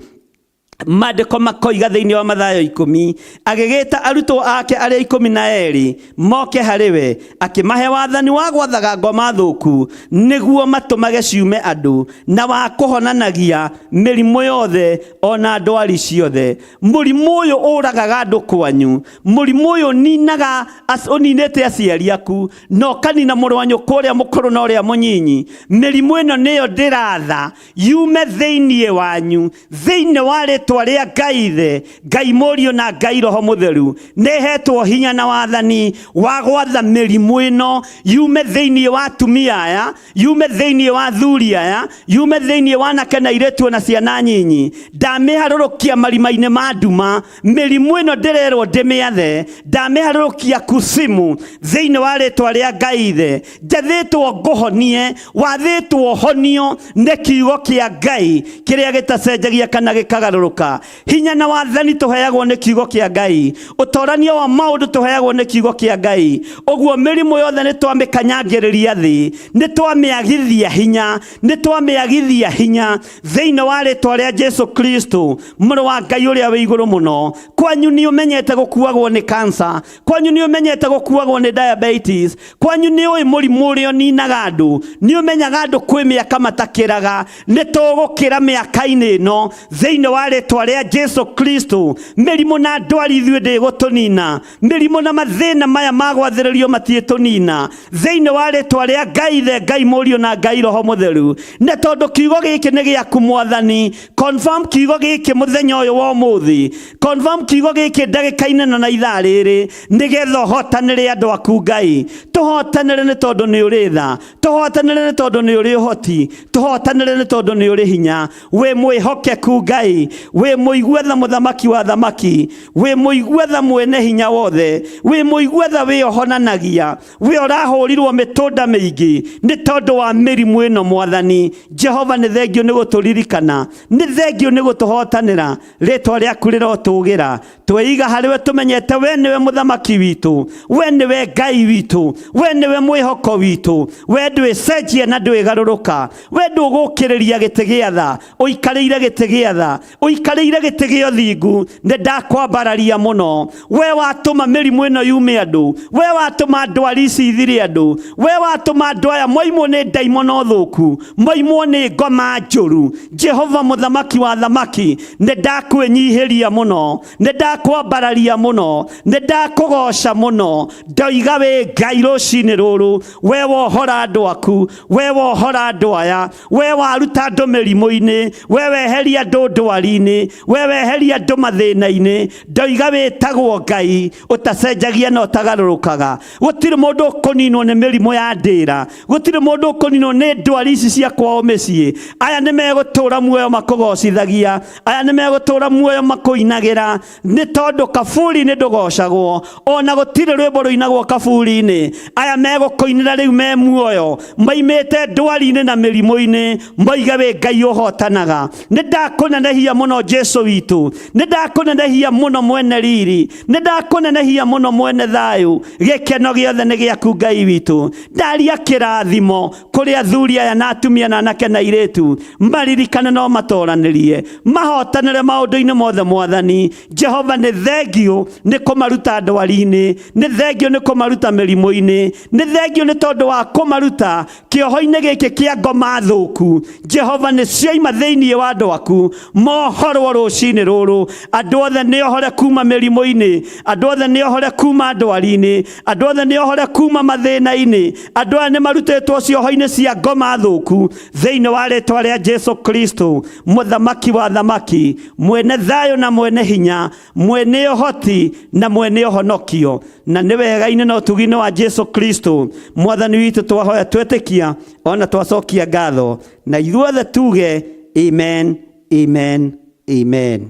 Maandĩko makoiga thĩinĩ wa Mathayo 10, agĩgĩta arutwo ake arĩa 12 moke harĩ we, akĩmahe wathani wa gwathaga ngoma thũku nĩguo matũmage ciume andũ, na wa kũhonanagia mĩrimũ yothe ona ndwari ciothe. Mũrimũ ũyũ ũragaga andũ kwanyu, mũrimũ ũyũ ũninaga ũninĩte aciari aku, na ũkanina mũrũ wa nyũkwa ũrĩa mũkũrũ na ũrĩa mũnyinyi. Mĩrimũ ĩno nĩyo ndĩratha yume thĩinĩ wanyu, thĩinĩ wa rĩtwa rĩtwa rĩa Ngai Ithe, Ngai Mũriũ na Ngai Roho Mũtheru, nĩhetwo hinya na wathani wa gwatha mĩrimũ ĩno yume thĩinĩ wa atumia aya, yume thĩinĩ wa athuri aya, yume thĩinĩ wa anake na airĩtu na ciana nyinyi. Ndamĩharũrũkia marima-inĩ ma nduma, mĩrimũ ĩno ndĩrerwo ndĩmĩathe, ndamĩharũrũkia kusimu thĩinĩ wa rĩtwa rĩa Ngai Ithe. Njathĩtwo ngũhonie, wathĩtwo honio nĩ kiugo kĩa Ngai kĩrĩa gĩtacenjagia kana gĩkagarũrũka. Hinya na wathani tũheagwo nĩ kiugo kĩa Ngai, ũtorania wa maũndũ tũheagwo nĩ kiugo kĩa Ngai. Ũguo mĩrimũ yothe nĩ twamĩkanyangĩrĩria thĩ, nĩ twamĩagithia hinya, nĩ twamĩagithia hinya thĩinĩ wa rĩtwa rĩa Jesu Kristo mũrũ wa Ngai ũrĩa wĩ igũrũ mũno. Kwanyu nĩ ũmenyete gũkuagwo nĩ cancer, kwanyu nĩ ũmenyete gũkuagwo nĩ diabetes, kwanyu nĩ ũĩ mũrimũ ũrĩa ũninaga andũ, nĩ ũmenyaga andũ kwĩ mĩaka matakĩraga. Nĩ tũgũkĩra mĩaka-inĩ ĩno thĩinĩ wa rĩtwa rĩa Jesu Kristo. Mĩrimũ na ndwari ithuĩ ndĩgũtũnina, mĩrimũ na mathĩna maya ma gwathĩrĩrio matiĩtũnina thĩinĩ wa rĩtwa rĩa Ngai Ithe, Ngai Mũriũ na Ngai Roho Mũtheru. Nĩ tondũ kiugo gĩkĩ nĩ gĩaku Mwathani, confirm kiugo gĩkĩ mũthenya ũyũ wa ũmũthĩ, confirm kiugo gĩkĩ ndagĩka-inĩ ĩno na ithaa rĩrĩ, nĩgetha ũhotanĩre andũ aku Ngai. Tũhotanĩre nĩ tondũ nĩ ũrĩ tha, tũhotanĩre nĩ tondũ nĩ ũrĩ ũhoti, tũhotanĩre nĩ tondũ nĩ ũrĩ hinya. Wĩ mwĩhokeku Ngai, wĩ mũigua tha mũthamaki wa thamaki, wĩ mũigua tha mwene hinya wothe, wĩ mũigua tha wĩ ũhonanagia, wĩ ũrahũrirwo mĩtũnda mĩingĩ nĩ tondũ wa mĩrimũ ĩno Mwathani. Jehova nĩ thengio nĩ gũtũririkana, nĩ thengio nĩ gũtũhotanĩra, rĩtwa rĩaku rĩrotũgĩra. Tweiga harĩ we tũmenyete we nĩwe mũthamaki witũ, we nĩwe Ngai witũ, we nĩwe mwĩhoko witũ, we ndwĩcenjia na ndwĩgarũrũka, we ndũgũkĩrĩria gĩtĩ gĩa tha, ũikarĩire gĩtĩ gĩa tha, ũikarĩire gĩtĩ gĩa ũthingu. Nĩ ndakwambararia mũno, we watũma mĩrimũ ĩno yume andũ, we watũma ndwari ici ithire andũ, we watũma andũ aya moimwo nĩ ndaimono thũku, moimwo nĩ ngoma njũru. Jehova mũthamaki wa thamaki, nĩ ndakwĩnyihĩria mũno, nĩ ndakwambararia mũno, nĩ ndakũgoca mũno. Ndoiga wĩ Ngai rũcinĩ rũrũ, we wohora andũ aku, we wohora andũ aya, we waruta andũ mĩrimũ-inĩ, we weheria andũ ndwari-inĩ, we weheria andũ mathĩna-inĩ. Ndoiga wĩtagwo Ngai ũtacenjagia na ũtagarũrũkaga. Gũtirĩ mũndũ ũkũninwo nĩ mĩrimũ ya ndĩra, gũtirĩ mũndũ ũkũninwo nĩ ndwari ici cia kwao mĩciĩ. Aya nĩ megũtũra muoyo makũgocithagia, aya nĩ megũtũra muoyo makũinagĩra, nĩ tondũ kaburi-inĩ ndũgocagwo, ona gũtirĩ rwĩmbo rũinagwo kaburi-inĩ. Aya megũkũinĩra rĩu me muoyo, maimĩte ndwari-inĩ na mĩrimũ-inĩ, moige wĩ Ngai ũhotanaga. Nĩ ndakũnenehia mũno Jesu witũ, nĩ ndakũnenehia mũno mwene riri, nĩ ndakũnenehia mũno mwene thayũ. Gĩkeno gĩothe nĩ gĩaku Ngai witũ. Ndaria kĩrathimo kũrĩ athuri aya na atumia na anake na airĩtu, maririkane no matoranĩrie, mahotanĩre maũndũ-inĩ mothe Mwathani. Jehova nĩ thengio nĩ kũmaruta ndwari-inĩ, nĩ thengio nĩ kũmaruta mĩrimũ-inĩ, nĩ thengio nĩ tondũ wa kũmaruta kĩoho-inĩ gĩkĩ kĩa ngoma thũku. Jehova nĩ cioima thĩinĩ wa andũ aku, mohorwo rũcinĩ rũrũ. Andũ othe nĩ ohore kuma mĩrimũ-inĩ, andũ othe nĩ ohore kuma ndwari-inĩ, andũ othe nĩ ohore kuma mathĩna-inĩ. Andũ aya nĩ marutĩtwo cioho-inĩ cia ngoma thũku thĩinĩ wa rĩtwa rĩa Jesu Kristo, mũthamaki wa thamaki, mwene thayũ na mwene hinya, mwene ũhoti na mwene ũhonokio. Na nĩ wega-inĩ na ũtugi-inĩ wa Jesu Kristo Mwathani witũ twahoya twetĩkia ona twacokia ngatho, na ithuothe tuge amen, amen, amen.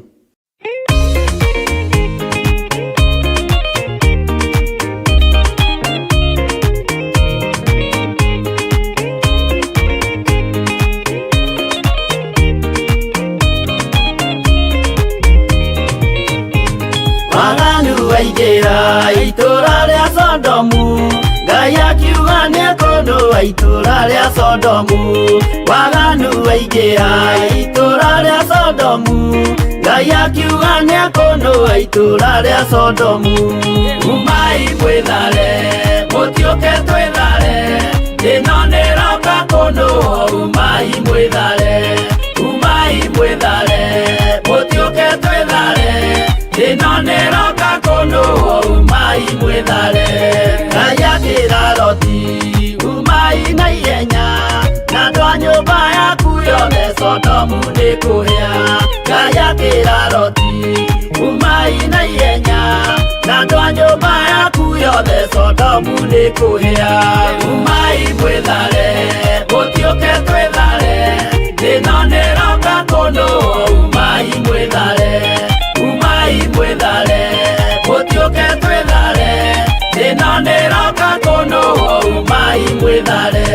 Waganu waingĩra itũũra rĩa Sodomu, Ngai akiuga nĩekũnũa itũũra rĩa Sodomu. Waganu waingĩra itũũra rĩa Sodomu, Ngai akiuga nĩekũnũa itũũra rĩa Sodomu. Umai mwĩthare, mũtiũke twĩthare, ĩno nĩroka kũnũa. Umai mwĩthare, umai mwĩthare, mũtiũke twĩthare, ĩno nĩroka kũnũa. Umai mwĩthare. Ngai akĩra Loti, umai na ihenya, na andũ a nyũmba yaku yothe. Sodomu nĩ kũhĩa. Ngai akĩra Loti, umai na ihenya, na andũ a nyũmba yaku yothe, Sodomu nĩ kũhĩa. Umai mwĩthare, mũtiũke twĩthare, ĩno nĩroka kũndũ. Umai mwĩthare, umai mwĩthare, mũtiũke twĩthare, ĩno nĩroka kũndũ. Umai mwĩthare.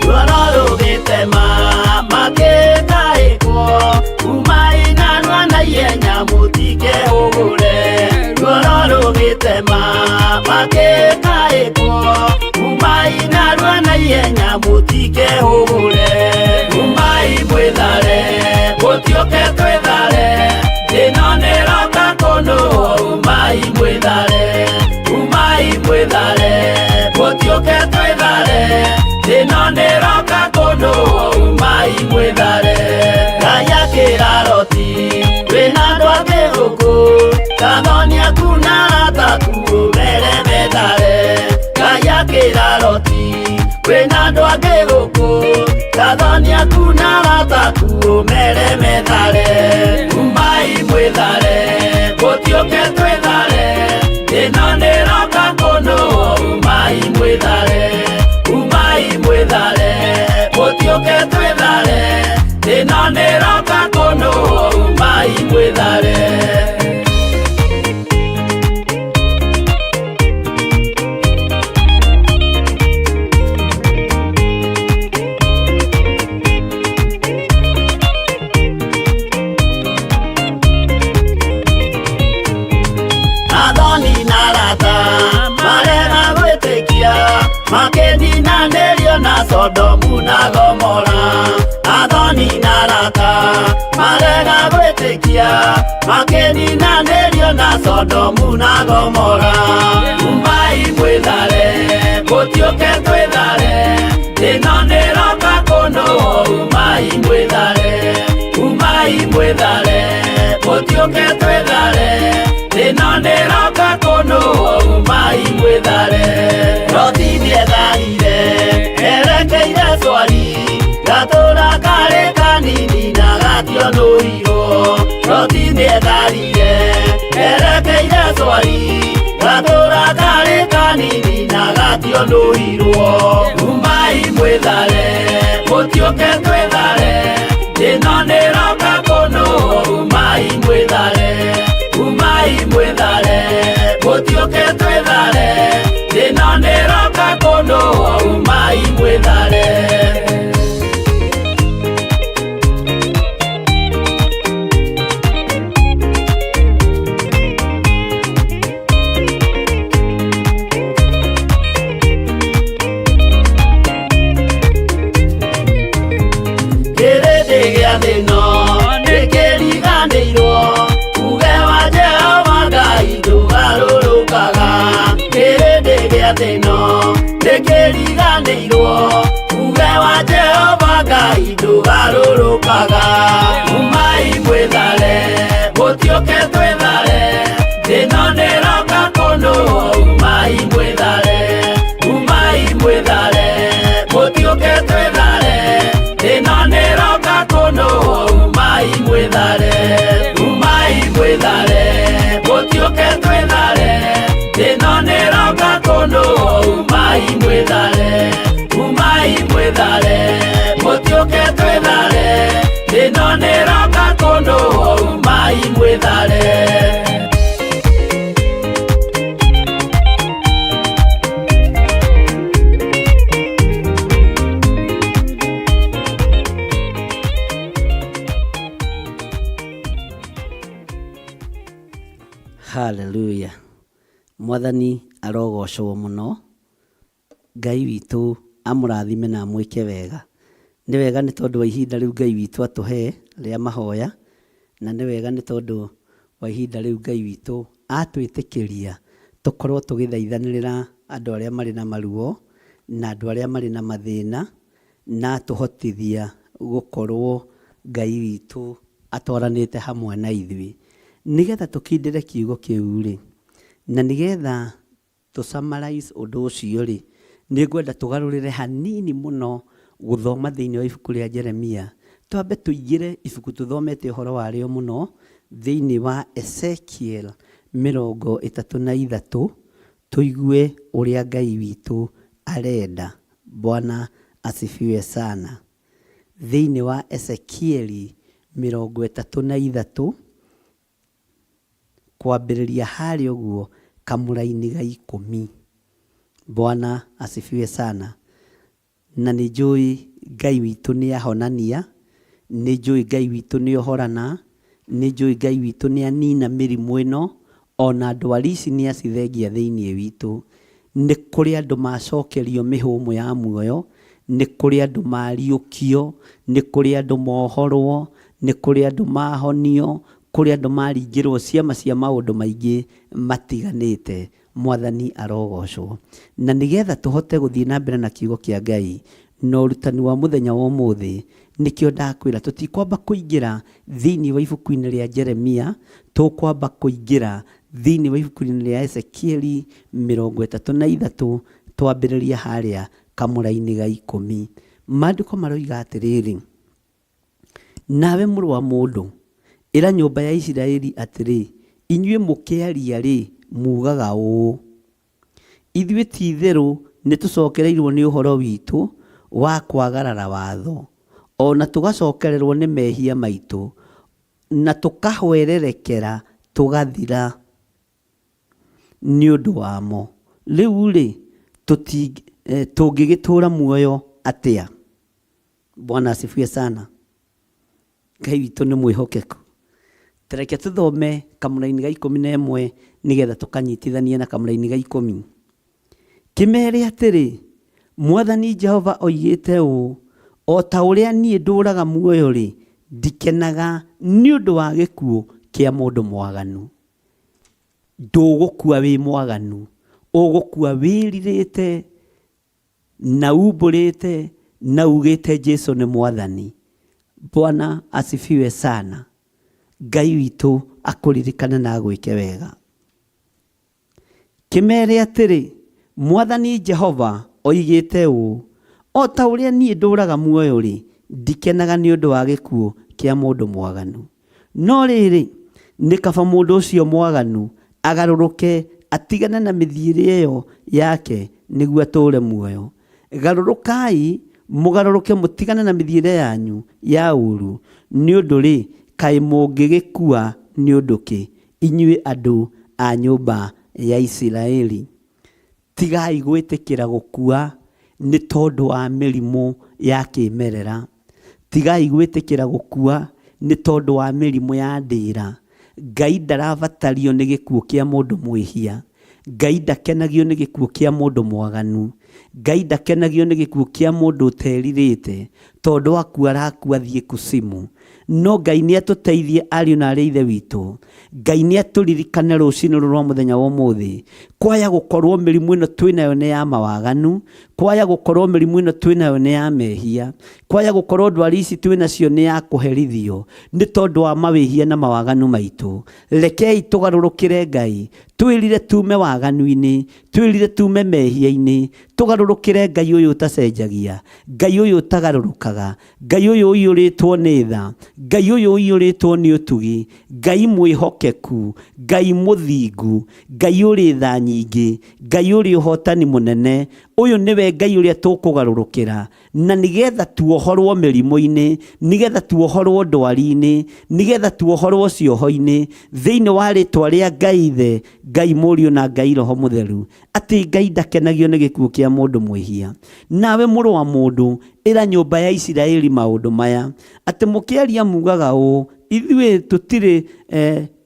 Ruoro rũgĩtema makĩtaĩkwo, umai narua na ihenya mũtikehũgũre. Ruoro rũgĩtema makĩtaĩkwo, umai narua na ihenya mũtikehũgũre. Umai mwĩthare, mũtiũke twĩthare, ĩno nĩroka kũndũ. Umai mwĩthare, umai mwĩthare, mũtiũke twĩthare, ĩno nĩroka kũndũ. Umai mwĩthare. Ngai akĩra Loti, wĩna andũ angĩ gũkũ, kathoni aku na arata aku ũmere methare. Ngai akĩra Loti, wĩna andũ angĩ gũkũ, kathoni aku na arata aku ũmere methare. Umai mwĩthare, mũtiũke twĩthare, ĩno nĩroka kũndũ. Umai mwĩthare, umai mwĩthare, mũtiũke twĩthare, ĩno nĩroka kũndũ. Umai mwĩthare. Athoni na arata marega gwĩtĩkia, makĩninanĩrio na Sodomu na Gomora. Athoni na arata marega gwĩtĩkia, makĩninanĩrio na Sodomu na Gomora. Umai mwĩthare, mũtiũke twĩthare, ĩno nĩroka kũndũ. Umai mwĩthare, umai mwĩthare, mũtiũke twĩthare, ĩno nĩroka kũndũ. Umai mwĩthare. Loti nĩetharire erekeire Swari, gatũra karĩ kanini na gationũirwo. Loti nĩetharire erekeire Swari, gatũra karĩ kanini na gationũirwo. Umai mwĩthare, mũtiũke twĩthare, ĩno nĩroka kũndũ. Umai mwĩthare, umai mwĩthare, mũtiũke twĩthare, ĩno nĩroka kũndũ. Umai mwĩthare. Kĩrĩndĩ gĩa thĩno nĩkĩriganĩirwo, uge wa Jehova Ngai ndũgarũrũkaga. Kĩrĩndĩ gĩa thĩno nĩkĩriganĩirwo, uge wa Jehova Ngai ndũgarũrũkaga. Umai mwĩthare, mũtiũke twĩthare, ĩno nĩroka kũndũ. Umai mwĩthare, umai mwĩthare, mũtiũke twĩthare, ĩno nĩroka kũndũ. Umai mwĩthare, umai mwĩthare, mũtiũke twĩthare, ĩno nĩroka kũndũ. Umai mwĩthare, umai mwĩthare, mũtiũke twĩthare, ĩno nĩroka kũndũ. Umai mwĩthare. Haleluya. Mwathani arogocwo mũno. Ngai witũ amũrathime na amwĩke wega. Nĩ wega nĩ tondũ wa ihinda rĩu Ngai witũ atũhe rĩa mahoya, na nĩ wega nĩ tondũ wa ihinda rĩu Ngai witũ atwĩtĩkĩria tũkorwo tũgĩthaithanĩrĩra andũ arĩa marĩ na maruo na andũ arĩa marĩ na mathĩna. na atũhotithia gũkorwo Ngai witũ atwaranĩte hamwe na ithuĩ. Nĩgetha tũkindĩre kiugo kĩu-rĩ, na nĩgetha tũ summarize ũndũ ũcio-rĩ, nĩ ngwenda tũgarũrĩre hanini mũno gũthoma thĩinĩ wa ibuku rĩa Jeremia. Twambe tũingĩre ibuku tũthomete ũhoro warĩo mũno thĩinĩ wa Ezekiel 33, tũigue ũrĩa Ngai witũ arenda. Bwana asifiwe sana. Thĩinĩ wa Ezekieli 33, kwambĩrĩria harĩa ũguo kamũraini ga ikũmi. Bwana asifiwe sana. Na nĩ njũĩ Ngai witũ nĩ ahonania, nĩ njũĩ Ngai witũ nĩ ohorana, nĩ njũĩ Ngai witũ nĩ anina mĩrimũ ĩno, ona ndwari ici nĩ acithengia thĩinĩ witũ. Nĩ kũrĩ andũ macokerio mĩhũmũ ya muoyo, nĩ kũrĩ andũ mariũkio, nĩ kũrĩ andũ mohorwo, nĩ kũrĩ andũ mahonio, kũrĩ andũ maringĩrwo ciama cia maũndũ maingĩ matiganĩte. Mwathani arogocwo. Na nĩgetha tũhote gũthiĩ na mbere na kiugo kĩa Ngai na ũrutani wa mũthenya wa ũmũthĩ, nĩkĩo ndakwĩra tũtikwamba kũingĩra thĩinĩ wa ibuku-inĩ rĩa Jeremia, tũkwamba kũingĩra thĩinĩ wa ibuku-inĩ rĩa Ezekieli 33, twambĩrĩria harĩa kamũra-inĩ ga ikũmi. Maandĩko maroiga atĩrĩrĩ, Nawe mũrũ wa mũndũ, ĩra nyũmba ya Isiraeli atĩrĩ, Inyuĩ mũkĩaria-rĩ, muugaga ũũ, Ithuĩ ti-itherũ nĩtũcokereirũo nĩ ũhoro witũ wa kwagarara watho, o na tũgacokererũo nĩ mehia maitũ, na tũkahwererekera tũgathira nĩ ũndũ wamo. Rĩu-rĩ, tũngĩgĩtũũra muoyo atĩa? Bwana asifiwe sana. Ngai witũ nĩ mwĩhokeku. Tareke tũthome kamũraini ga 11 nĩgetha tũkanyitithanie na kamũraini ga ikũmi. Kĩmere atĩrĩ, Mwathani Jehova oigĩte ũũ, o ta ũrĩa niĩ ndũũraga muoyo-rĩ, ndikenaga nĩ ũndũ wa gĩkuũ kĩa mũndũ mwaganu. Ndũgũkua wĩ mwaganu, ũgũkua wĩrirĩte na umbũrĩte na ugĩte Jesu nĩ Mwathani. Bwana asifiwe sana. Ngai witũ akũririkane na agwĩke wega. Kĩmere atĩrĩ, Mwathani Jehova oigĩte ũũ, O ta ũrĩa niĩ ndũũraga muoyo-rĩ, ndikenaga nĩ ũndũ wa gĩkuũ kĩa mũndũ mwaganu. No rĩrĩ, nĩ kaba mũndũ ũcio mwaganu agarũrũke atigane na mĩthiĩre ĩyo yake nĩguo atũũre muoyo. Garũrũkai, mũgarũrũke mũtigane na mĩthiĩre yanyu ya ũũru, nĩ ũndũ-rĩ, kaĩ mũngĩgĩkua nĩ ũndũ kĩ, inyuĩ andũ a nyũmba ya Isiraeli? Tigai gwĩtĩkĩra gũkua nĩ tondũ wa mĩrimũ ya kĩmerera. Tigai gwĩtĩkĩra gũkua nĩ tondũ wa mĩrimũ ya ndĩra. Ngai ndarabatario nĩ gĩkuũ kĩa mũndũ mwĩhia. Ngai ndakenagio nĩ gĩkuũ kĩa mũndũ mwaganu. Ngai ndakenagio nĩ gĩkuũ kĩa mũndũ ũterirĩte, tondũ akua arakua athiĩ kusimu. No Ngai nĩ atũteithie ariũ na arĩ ithe witũ. Ngai nĩ atũririkane rũcinĩ rũrũ rwa mũthenya wa ũmũthĩ. Kwaya gũkorwo mĩrimũ ĩno twĩnayo nĩ ya mawaganu, kwaya gũkorwo mĩrimũ ĩno twĩnayo nĩ ya mehia, kwaya gũkorwo ndwari ici twĩnacio nĩ ya kũherithio nĩ tondũ wa mawĩhia na mawaganu maitũ. Rekei tũgarũrũkĩre Ngai, twĩrire tume waganu-inĩ, twĩrire tume mehia-inĩ, tũgarũrũkĩre Ngai ũyũ ũtacenjagia, Ngai ũyũ ũtagarũrũkaga, Ngai ũyũ ũiyũrĩtwo nĩ tha, Ngai ũyũ ũiyũrĩtwo nĩ ũtugi, Ngai mwĩhokeku, Ngai mũthingu, Ngai ũrĩ tha nyingĩ, Ngai ũrĩ ũhotani mũnene. Ũyũ nĩwe Ngai ũrĩa tũkũgarũrũkĩra, na nĩgetha tuohorwo mĩrimũ-inĩ, nĩgetha tuohorwo ndwari-inĩ, nĩgetha tuohorwo cioho-inĩ, thĩinĩ wa rĩtwa rĩa Ngai Ithe, Ngai Mũriũ na Ngai Roho Mũtheru, atĩ Ngai ndakenagio nĩ gĩkuũ kĩa mũndũ mwĩhia. Nawe mũrũ wa mũndũ, ĩra nyũmba ya Isiraeli maũndũ maya, atĩ mũkĩaria mugaga ũũ, Ithuĩ tũtirĩ,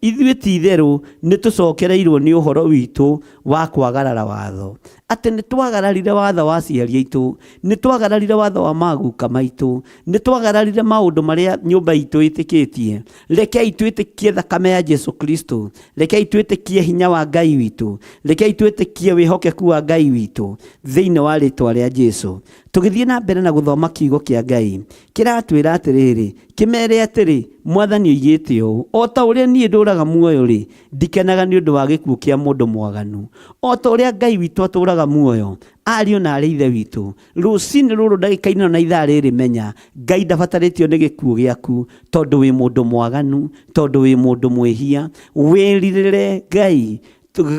ithuĩ ti-itherũ nĩtũcokereirwo nĩ ũhoro witũ wa kwagarara watho. Atĩ nĩ twagararire watho wa aciari aitũ, nĩ twagararire watho wa maguka maitũ, nĩ twagararire maũndũ marĩa nyũmba itũ ĩtĩkĩtie. Rekei twĩtĩkie thakame ya Jesu Kristo, rekei twĩtĩkie hinya wa Ngai witũ, rekei twĩtĩkie wĩhokeku wa Ngai witũ thĩinĩ wa rĩtwa rĩa Jesu. Tũgĩthiĩ na mbere na gũthoma kiugo kĩa Ngai, kĩratwĩra atĩrĩrĩ, kĩmere atĩrĩ, Mwathani oigĩte ũũ, o ta ũrĩa niĩ ndũraga muoyo-rĩ, ndikenaga nĩ ũndũ wa gĩkuũ kĩa mũndũ mwaganu. O ta ũrĩa Ngai witũ atũraga muoyo, ariũ na arĩ ithe witũ, rũcinĩ rũrũ ndagĩka-inĩ ĩno na ithaa rĩrĩ menya, Ngai ndabatarĩtio nĩ gĩkuũ gĩaku, tondũ wĩ mũndũ mwaganu, tondũ wĩ mũndũ mwĩhia. Wĩrirĩre Ngai,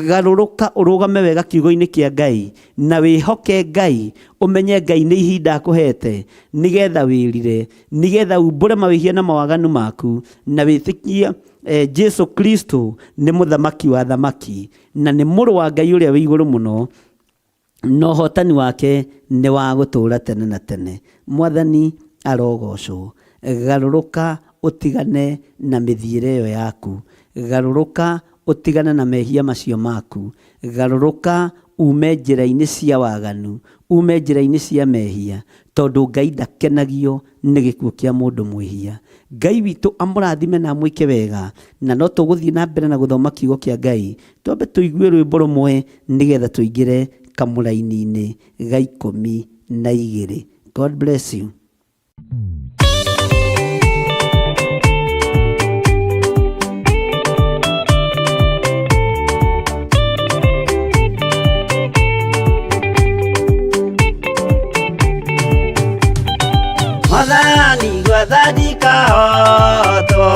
garũrũka ũrũgame wega kiugo-inĩ kĩa Ngai, na wĩhoke Ngai, ũmenye Ngai nĩ ihinda akũhete, nĩgetha wĩrire, nĩgetha umbũre mawĩhia na mawaganu maku, na wĩtĩkie Jesu Kristo nĩ mũthamaki wa thamaki, na nĩ mũrũ wa Ngai ũrĩa wĩ igũrũ mũno, na ũhotani wake nĩ wa gũtũũra tene na tene. Mwathani arogocwo. Garũrũka ũtigane na mĩthiĩre ĩyo yaku. Garũrũka ũtigane na mehia macio maku. Garũrũka ume njĩra-inĩ cia waganu, ume njĩra-inĩ cia mehia, tondũ Ngai ndakenagio nĩ gĩkuũ kĩa mũndũ mwĩhia. Ngai witũ amũrathime na amwĩke wega, na no tũgũthiĩ na mbere na gũthoma kiugo kĩa Ngai. Twambe tũigue rwĩmbo rũmwe nĩgetha tũingĩre kamũraini-inĩ ga 12. God bless you. Mwathani gwathani kahotwo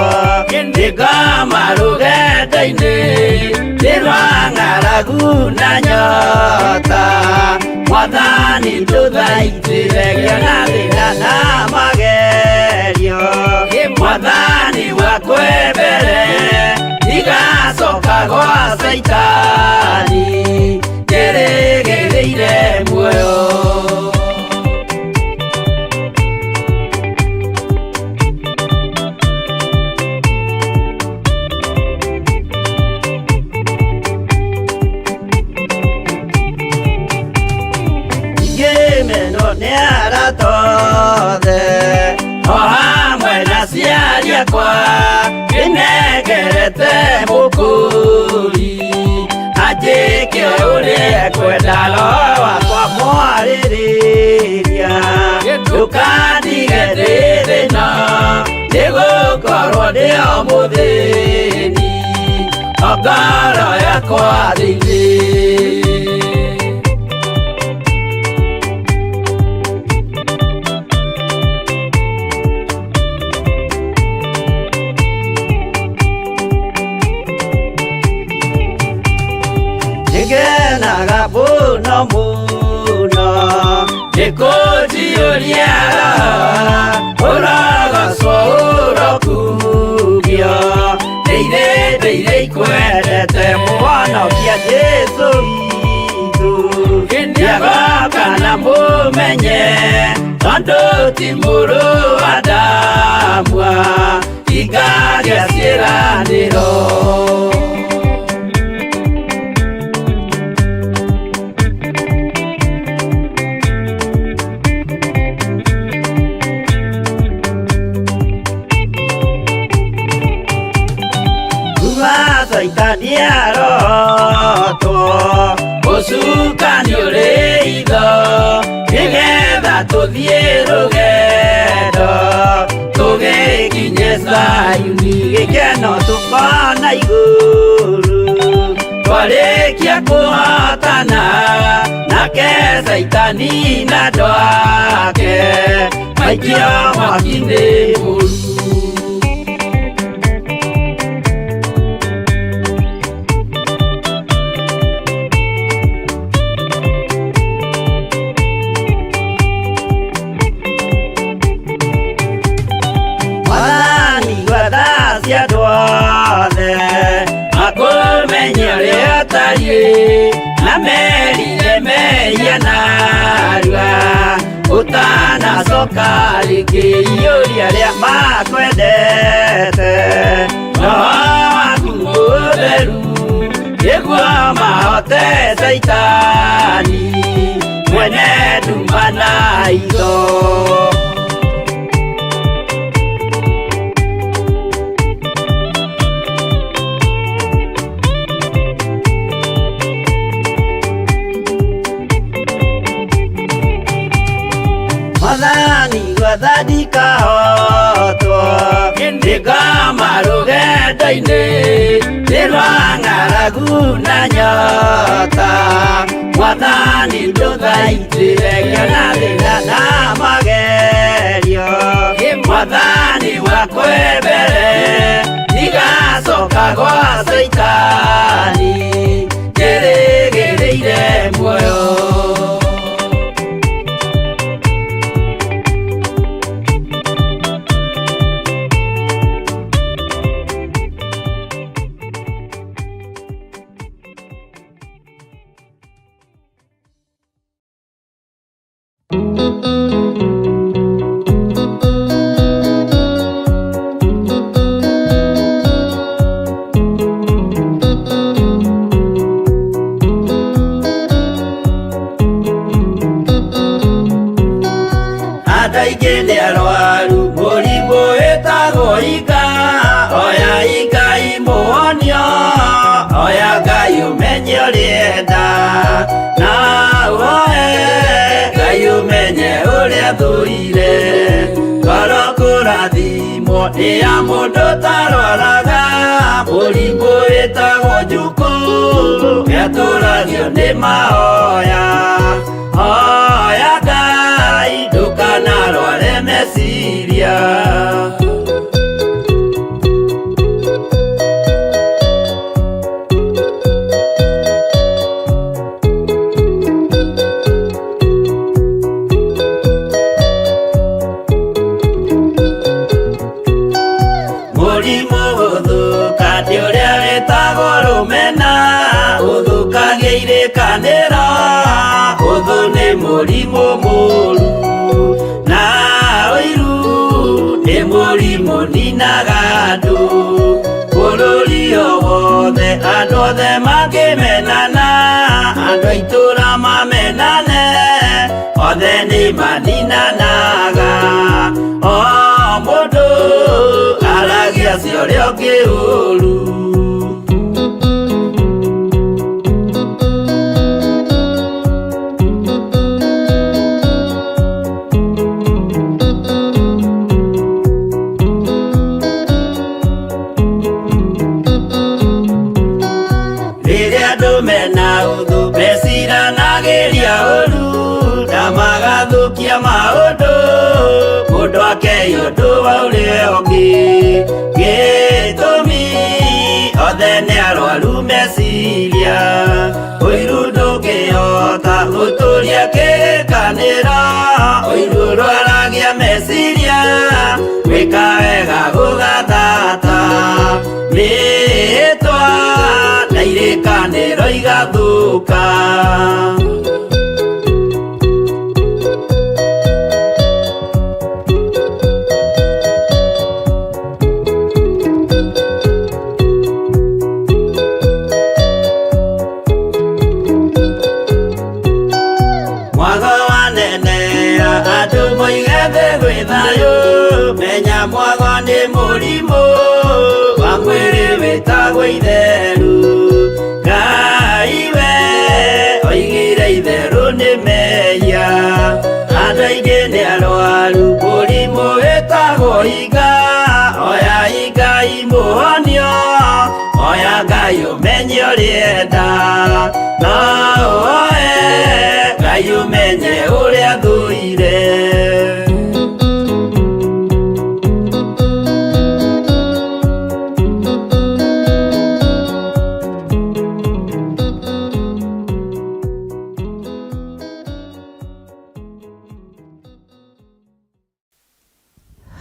nĩngoma rũgendo-inĩ nĩ rwa ng'aragu na nyota. Mwathani ndũthaitĩre ngĩona thĩna na magerio. Mwathani wakwembere ndigacoka gwa Caitani ndĩrĩgĩrĩire muoyo. Ngĩmenwo nĩ arata othe o hamwe na aciari akwa, ndĩnengerete mũkũri anjĩke ũrĩa ekwenda, roho wakwa mwarĩrĩria ndũkandige ndĩ thĩna, nĩgũkorwo ndĩ o mũthĩni o ngoro yakwa thĩinĩ. Nĩngenaga mũno mũno nĩkũnjiyũria roho, ũrogocwo ũrokumio, ndĩire ndĩire ikwendete mũhonokia Jesũ witũ. Nĩagoka na mũmenye tondũ ti mũrũ wa Adamu ingagĩa ciĩranĩro. Kuma Caitani arotwo ũcukani ũrĩ itho, nĩgetha tũthiĩ rũgendo tũgĩkinye Zayuni, gĩkeno tũkona igũrũ twarĩkia kũhotana nake Caitani na andũ ake maikio mwaki-inĩ mũru. Mwathani gwatha cia andũ othe makũmenye ũrĩa ũtariĩ, na merire mehia narua ũtanacoka rĩngĩ, iyũria arĩa makwendete roho waku mũtheru nĩguo mahote Caitani. na itho. Mwathani gwatha ndikahotwo ndĩkama rũgendo-inĩ nĩ rwa ng'aragu na nyota. Mwathani ndũthaitĩre ngĩona thĩna na magerio. Mwathani wakwe mbere ndigacoka gwa Caitani njĩrĩgĩrĩire muoyo. Andũ aingĩ nĩ arwaru mũrimũ wĩtagwo inga. Oya Ngai mũhonio, oya Ngai ũmenye ũrĩa enda, na ũhoe Ngai ũmenye ũrĩa thũire. Ngoro kũrathimwo nĩ ya mũndũ ũtarwaraga mũrimũ wĩtagwo njukũ, nĩatũragio nĩ mahoya. Hoya Ngai ndũkanarware meciria. Mũrimũ gũthũka nĩ ũrĩa wĩtagwo rũmena, ũthũkagia irĩkanĩro, ũthũ nĩ mũrimũ mũru, na ũiru nĩ mũrimũ ninaga andũ. Bũrũri o wothe andũ othe mangĩmenana, andũ a itũũra mamenane, othe nĩ maninanaga. O mũndũ aragia cia ũrĩa ũngĩ ũru. Rĩrĩa andũ mena ũthũ meciranagĩria ũru, na magathũkia maũndũ, mũndũ akei ũndũ wa ũrĩa ũngĩ. Gĩtũmi othe nĩ arwaru meciria, ũiru ndũngĩhota gũtũria kĩrĩkanĩro, ũiru ũrwaragia meciria, gwĩka wega gũgathata. Mĩhĩtwa na irĩkanĩro igathũka. Mwago wanenea andũ moige thĩ gwĩ thayũ, menya mwago nĩ mũrimũ wa mwĩrĩ wĩtagwo itheru. Ngai we oigire itherũ nĩ mehia, andũ aingĩ nĩ arwaru mũrimũ wĩtagwo inga. Oya Ngai mũhonio, oya Ngai ũmenye ũrĩa enda, na ũhoe Ngai ũmenye ũrĩa thũire.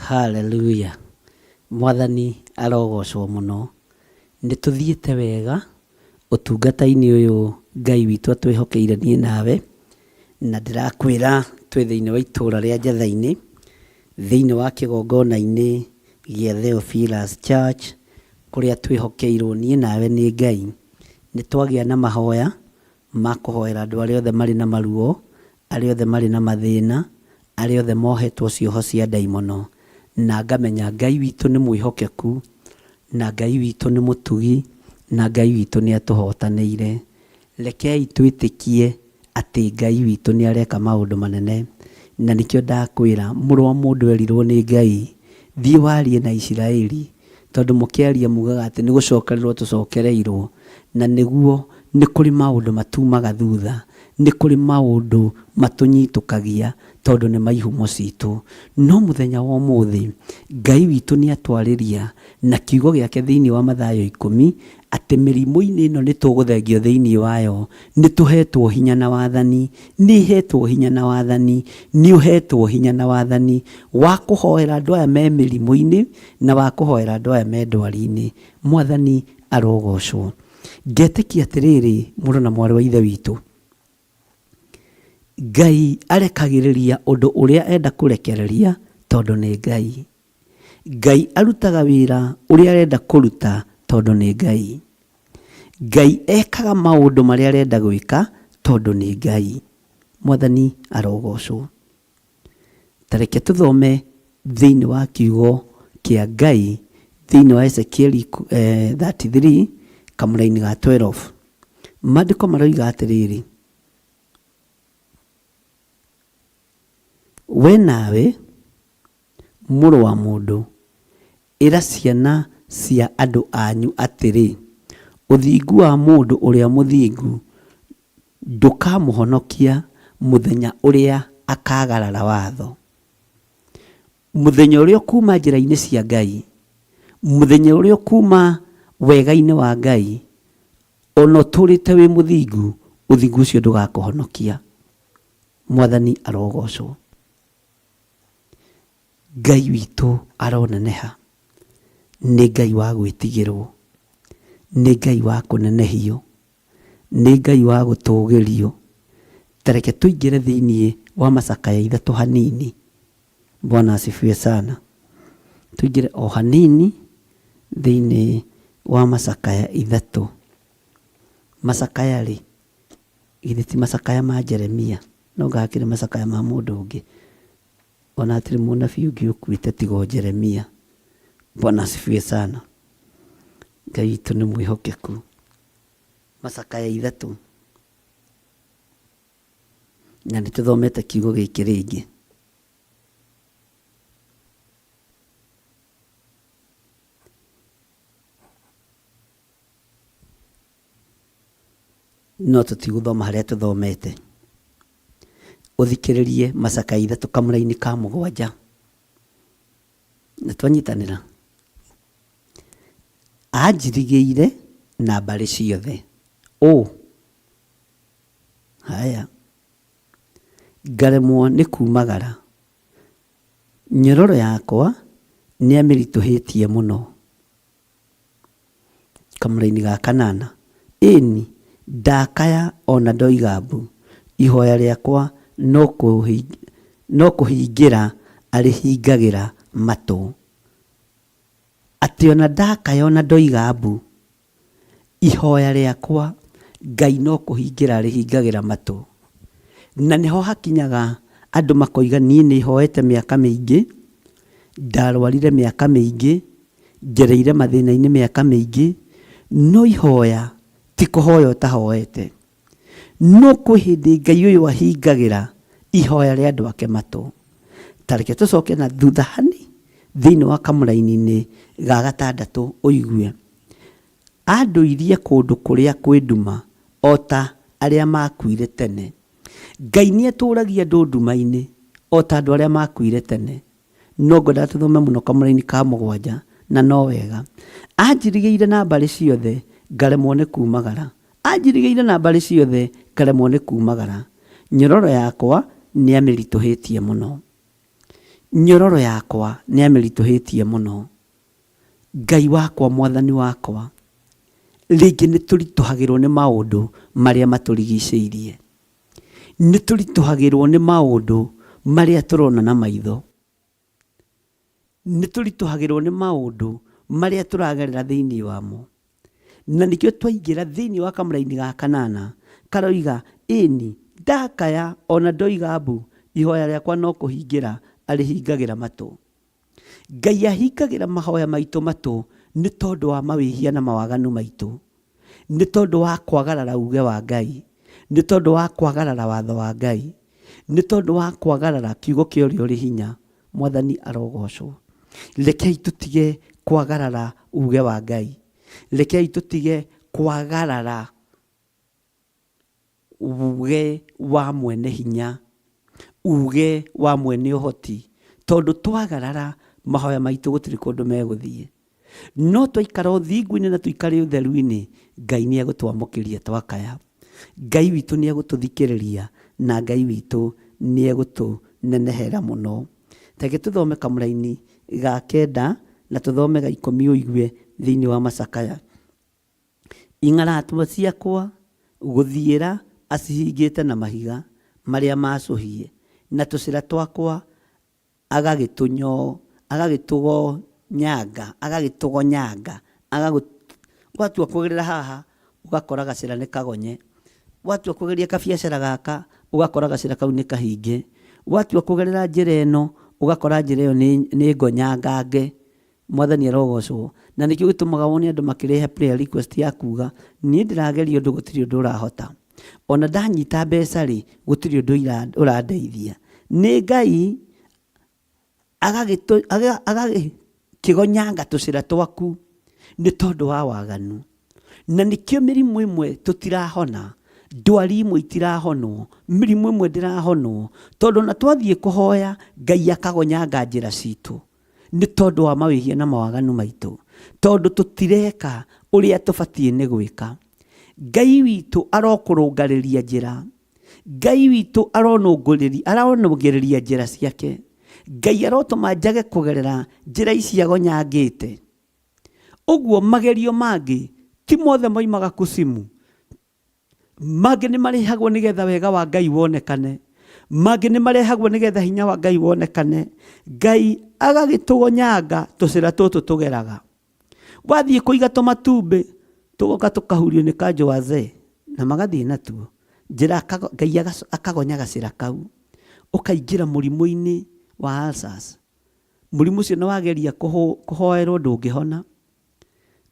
Haleluya. Mwathani arogocwo mũno. Nĩ tũthiĩte wega ũtungata-inĩ ũyũ Ngai witũ atwĩhokeire niĩ nawe, na ndĩrakwĩra twĩ thĩinĩ wa itũra rĩa Njatha-inĩ, thĩinĩ wa kĩgongona-inĩ gĩa Theophilus Church, kũrĩa twĩhokeirwo niĩ nawe nĩ Ngai. Nĩ twagĩa na mahoya ma kũhoera andũ arĩa othe marĩ na maruo, Arĩa othe marĩ na mathĩna, arĩa othe mohetwo cioho cia ndaimono, na ngamenya Ngai witũ nĩ mwĩhokeku, na Ngai witũ nĩ mũtugi, na Ngai witũ nĩ atũhotanĩire. Rekei twĩtĩkie atĩ Ngai witũ nĩ areka maũndũ manene, na nĩkĩo ndakwĩra mũrũ wa mũndũ erirwo nĩ Ngai, thiĩ warie na Isiraeli, tondũ mũkĩaria mugaga atĩ nĩ gũcokererwo tũcokereirwo, na nĩguo nĩ kũrĩ maũndũ matumaga thutha, nĩ kũrĩ maũndũ matũnyitũkagia tondũ nĩ ma ihumo citũ. No mũthenya wa ũmũthĩ, Ngai witũ nĩ atwarĩria na kiugo gĩake thĩinĩ wa Mathayo ikũmi, atĩ mĩrimũ-inĩ ĩno nĩ tũgũthengio thĩinĩ wayo, nĩ tũhetwo hinya na wathani, nĩ hetwo hinya na wathani, nĩ ũhetwo hinya na wathani wa kũhoera andũ aya me mĩrimũ-inĩ na wa kũhoera andũ aya me ndwari-inĩ. Mwathani arogocwo. Ngetĩkia atĩrĩrĩ, mũrũ na mwarĩ wa Ithe witũ, Ngai arekagĩrĩria ũndũ ũrĩa enda kũrekereria tondũ nĩ Ngai. Ngai arutaga wĩra ũrĩa arenda kũruta tondũ nĩ Ngai. Ngai ekaga maũndũ marĩa arenda gwĩka tondũ nĩ Ngai. Mwathani arogocwo. Ta reke tũthome thĩinĩ wa kiugo kĩa Ngai thĩinĩ wa Ezekieli 33 kamũraini ga 12. Maandĩko maroiga atĩrĩrĩ, we nawe Mũrũ wa mũndũ, ĩra ciana cia andũ anyu atĩrĩ, 'Ũthingu wa mũndũ ũrĩa mũthingu ndũkamũhonokia mũthenya ũrĩa akaagarara watho. Mũthenya ũrĩa ũkuuma njĩra-inĩ cia Ngai, mũthenya ũrĩa ũkuuma wega-inĩ wa Ngai, o na ũtũũrĩte wĩ mũthingu, ũthingu ũcio ndũgakũhonokia. Mwathani arogoocwo. Ngai witũ aroneneha, nĩ Ngai wa gwĩtigĩrwo, nĩ Ngai wa kũnenehio, nĩ Ngai wa gũtũgĩrio. Ta reke tũingĩre thĩiniĩ wa macakaya ithatũ hanini. Bwana asifiwe sana. Tũingĩre o hanini thĩiniĩ wa macakaya ithatũ. Macakaya rĩ, githĩ ti macakaya ma Jeremia? No anga hakĩrĩ macakaya ma mũndũ ũngĩ? Ona hatirĩ mũnabii ũngĩ ũkuĩte tiga o Jeremia. Bwana asifiwe sana. Ngai witũ nĩ mwĩhokeku. Macakaya ithatũ. Na nĩ tũthomete kiugo gĩkĩ rĩngĩ. No tũtigũthoma harĩa tũthomete. Ũthikĩrĩrie macakaya ithatũ kamũraini ka mũgwanja. Nĩ twanyitanĩra? Anjirigĩire na mbarĩ ciothe. Ũ! Haya. Ngaremwo nĩ kumagara. Nyororo yakwa nĩamĩritũhĩtie mũno. Kamũraini ga kanana, Ĩni, ndakaya o na ndoiga mbu, ihoya rĩakwa no kũhingĩra arĩhingagĩra matũ. Atĩ o na ndakaya o na ndoiga mbu, ihoya rĩakwa Ngai no kũhingĩra arĩhingagĩra matũ. Na nĩho hakinyaga andũ makoiga niĩ nĩhoete mĩaka mĩingĩ, ndarwarire mĩaka mĩingĩ, ngereire mathĩna-inĩ mĩaka mĩingĩ, no ihoya ti kũhoya ũtahoete. No kwĩ hĩndĩ Ngai ũyũ ahingagĩra ihoya rĩa andũ ake matũ. Ta reke tũcoke na thutha hani thĩinĩ wa kamũraini-inĩ ga gatandatũ ũigue. Andũirie kũndũ kũrĩa kwĩ nduma o ta arĩa maakuire tene. Ngai nĩatũũragia andũ nduma-inĩ o ta andũ arĩa maakuire tene. No ngwendaga tũthome mũno kamũraini ka mũgwanja, na no wega. Anjirigĩire na mbarĩ ciothe, ngaremwo nĩ kuumagara. Anjirigĩire na mbarĩ ciothe, ngaremwo nĩ kuumagara. Nyororo yakwa nĩamĩritũhĩtie mũno. Nyororo yakwa nĩamĩritũhĩtie mũno. Ngai wakwa, Mwathani wakwa, rĩngĩ nĩtũritũhagĩrwo nĩ maũndũ marĩa matũrigicĩirie. Nĩ tũritũhagĩrwo nĩ maũndũ marĩa tũrona na maitho. Nĩ tũritũhagĩrwo nĩ maũndũ marĩa tũragerera thĩinĩ wamo. Na nĩkĩo twaingĩra thĩinĩ wa kamũraini ga kanana, karoiga, ĩni, Ndakaya ona ndoiga mbu, ihoya rĩakwa no kũhingĩra arĩhingagĩra matũ. Ngai ahingagĩra mahoya maitũ matũ nĩ tondũ wa mawĩhia na mawaganu maitũ, nĩ tondũ wa kwagarara uge wa Ngai, nĩ tondũ wa kwagarara watho wa Ngai, nĩ tondũ wa kwagarara kiugo kĩa ũrĩa ũrĩ hinya. Mwathani arogocwo. Rekei tũtige kwagarara uge wa Ngai. Rekei tũtige kwagarara uge wa mwene hinya, uge wa mwene ũhoti, tondũ twagarara mahoya maitũ gũtirĩ kũndũ megũthiĩ. No twaikara ũthingu-inĩ na tũikare ũtheru-inĩ, Ngai nĩ egũtwamũkĩria twakaya. Ngai witũ nĩ egũtũthikĩrĩria na Ngai witũ nĩ egũtũnenehera mũno. Reke tũthome kamũraini ga kenda na tũthome ga ikũmi ũigue thĩinĩ wa macakaya. Ing'aratua ciakwa gũthiĩra acihingĩte na mahiga marĩa macũhie, na tũcĩra twakwa agagĩtũgonyanga, agagĩtũgonyanga, watua kũgerera haha ũgakora gacĩra nĩ kagonye, watua kũgeria kabiacara gaka ũgakora gacĩra kau nĩ kahinge, watua kũgerera njĩra ĩno ũgakora njĩra ĩyo nĩ ngonyangange. Mwathani arogocwo. Na nĩkĩo gĩtũmaga wone andũ makĩrehe prayer request ya kuga niĩ ndĩrageria ũndũ gũtirĩ ũndũ ũrahota. Ona ndanyita mbeca rĩ, gũtirĩ ũndũ ũrandeithia. Nĩ Ngai agagĩkĩgonyanga tũcĩra twaku nĩ tondũ wa waganu. Na nĩkĩo mĩrimũ ĩmwe tũtirahona, ndwari imwe itirahonwo, mĩrimũ ĩmwe ndĩrahonwo, tondũ ona twathiĩ kũhoya Ngai akagonyanga njĩra citũ. Nĩ tondũ wa mawĩhia na mawaganu maitũ, tondũ tũtireka ũrĩa tũbatiĩ nĩ gwĩka. Ngai witũ arokũrũngarĩria njĩra. Ngai witũ aronũngĩrĩria njĩra ciake. Ngai arotũma njage kũgerera njĩra ici agonyangĩte. Ũguo magerio mangĩ ti mothe moimaga kucimu. Mangĩ nĩ marehagwo nĩgetha wega wa Ngai wonekane. Mangĩ nĩ marehagwo nĩgetha hinya wa Ngai wonekane. Ngai agagĩtũgonyanga tũcĩra tũtũ tũgeraga. Wathiĩ kũiga tũmatumbĩ tũgoka tũkahurio nĩ kanjũ wazee na magathiĩ natuo. Njĩra Ngai akagonya gacĩra kau. Ũkaingĩra mũrimũ-inĩ wa ulcers. Mũrimũ ũcio nĩ wageria kũhoerwo ndũngĩhona.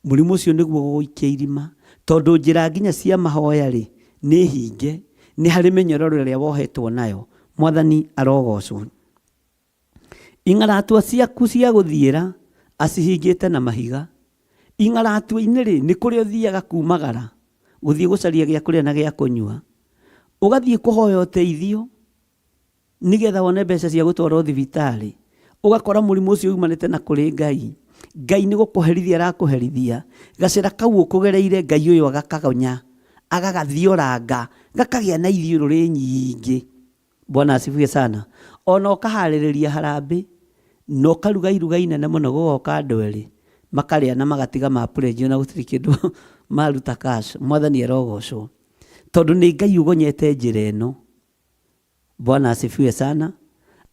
Mũrimũ ũcio nĩguo ũgũgũikia irima, tondũ njĩra nginya cia mahoya-rĩ, nĩ hinge, nĩ harĩ mĩnyororo ĩrĩa wohetwo nayo. Mwathani arogocwo. Ing'aratua ciaku cia gũthiĩra acihingĩte na mahiga. Ing'aratua-inĩ-rĩ, nĩ kũrĩa ũthiaga kumagara, gũthiĩ gũcaria gĩa kũrĩa na gĩa kũnyua. Ũgathiĩ kũhoya ũteithio, nĩgetha wone mbeca cia gũtwarwo thibitarĩ, ũgakora mũrimũ ũcio umanĩte na kũrĩ Ngai. Ngai nĩ gũkũherithia arakũherithia. Gacĩra kau ũkũgereire Ngai ũyũ agakagonya, agagathioranga, gakagĩa na ithiũrũrĩ nyingĩ. Bwana asifiwe sana. Ona ũkaharĩrĩria harambĩ, na ũkaruga iruga inene mũno gũgoka andũ erĩ, makarĩa na magatiga ma pledge ona gũtirĩ kĩndũ maruta cash. Mwathani arogocwo. Tondũ nĩ Ngai ũgonyete njĩra ĩno. Bwana asifiwe sana.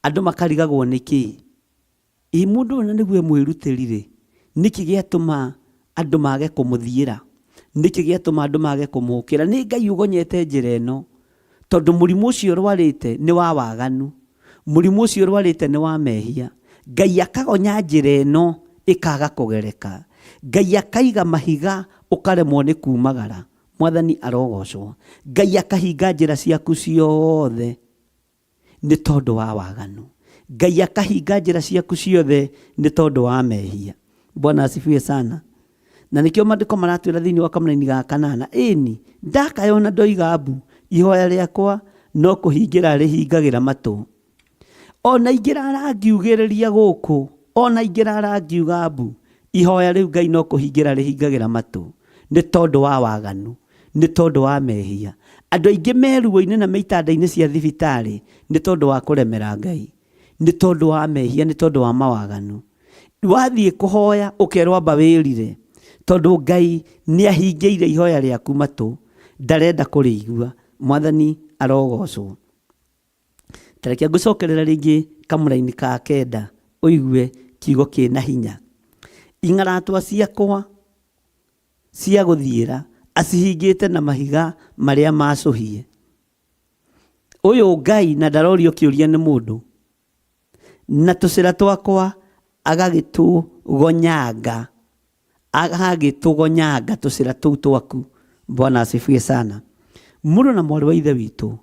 Andũ makarigagwo nĩkĩ. Ĩ mũndũ ũyũ na nĩguo e mwĩrutĩri rĩ, nĩkĩ gĩatũma andũ mage kũmũthiĩra? Nĩkĩ gĩatũma andũ mage kũmũkĩra? Nĩ Ngai ũgonyete njĩra ĩno. Tondũ mũrimũ ũcio ũrwarĩte nĩ wa waganu. Mũrimũ ũcio ũrwarĩte nĩ wa mehia. Ngai akagonya njĩra ĩno ĩkaga kũgereka. Ngai akaiga mahiga ũkaremwo nĩ kumagara. Mwathani arogocwo. Ngai akahinga njĩra ciaku ciothe nĩ tondũ wa waganu. Ngai akahinga njĩra ciaku ciothe nĩ tondũ wa mehia. Bwana asifiwe sana. Na nĩkĩo maandĩko maratwĩra thĩinĩ wa kamũraini ga kanana, ĩni ndakaya ona ndoiga mbu, ihoya rĩakwa no kũhingĩra rĩhingagĩra matũ. Ona ingĩrara ngiugĩrĩria gũkũ, ona ingĩrara ngiuga mbu, ihoya rĩu Ngai no kũhingĩra rĩhingagĩra matũ, nĩ tondũ wa waganu, nĩ tondũ wa mehia. Andũ aingĩ me ruo-inĩ na me itanda-inĩ cia thibitarĩ nĩ tondũ wa kũremera Ngai, nĩ tondũ wa mehia, nĩ tondũ wa mawaganu. Wathiĩ kũhoya ũkerwo amba wĩrire, tondũ Ngai nĩ ahingĩire ihoya rĩaku matũ, ndarenda kũrĩigua. Mwathani arogocwo. Ta reke ngũcokerera rĩngĩ kamũraini ka kenda ũigue kiugo kĩna hinya. Ing'aratwa ciakwa cia gũthiĩra acihingĩte na mahiga marĩa macũhie. Ũyũ Ngai na ndarorio kĩũria nĩ mũndũ, na tũcĩra twakwa agagĩtũgonyanga, agagĩtũgonyanga tũcĩra tũu twaku. Bwana asifiwe sana. Mũrũ na mwarĩ wa Ithe witũ,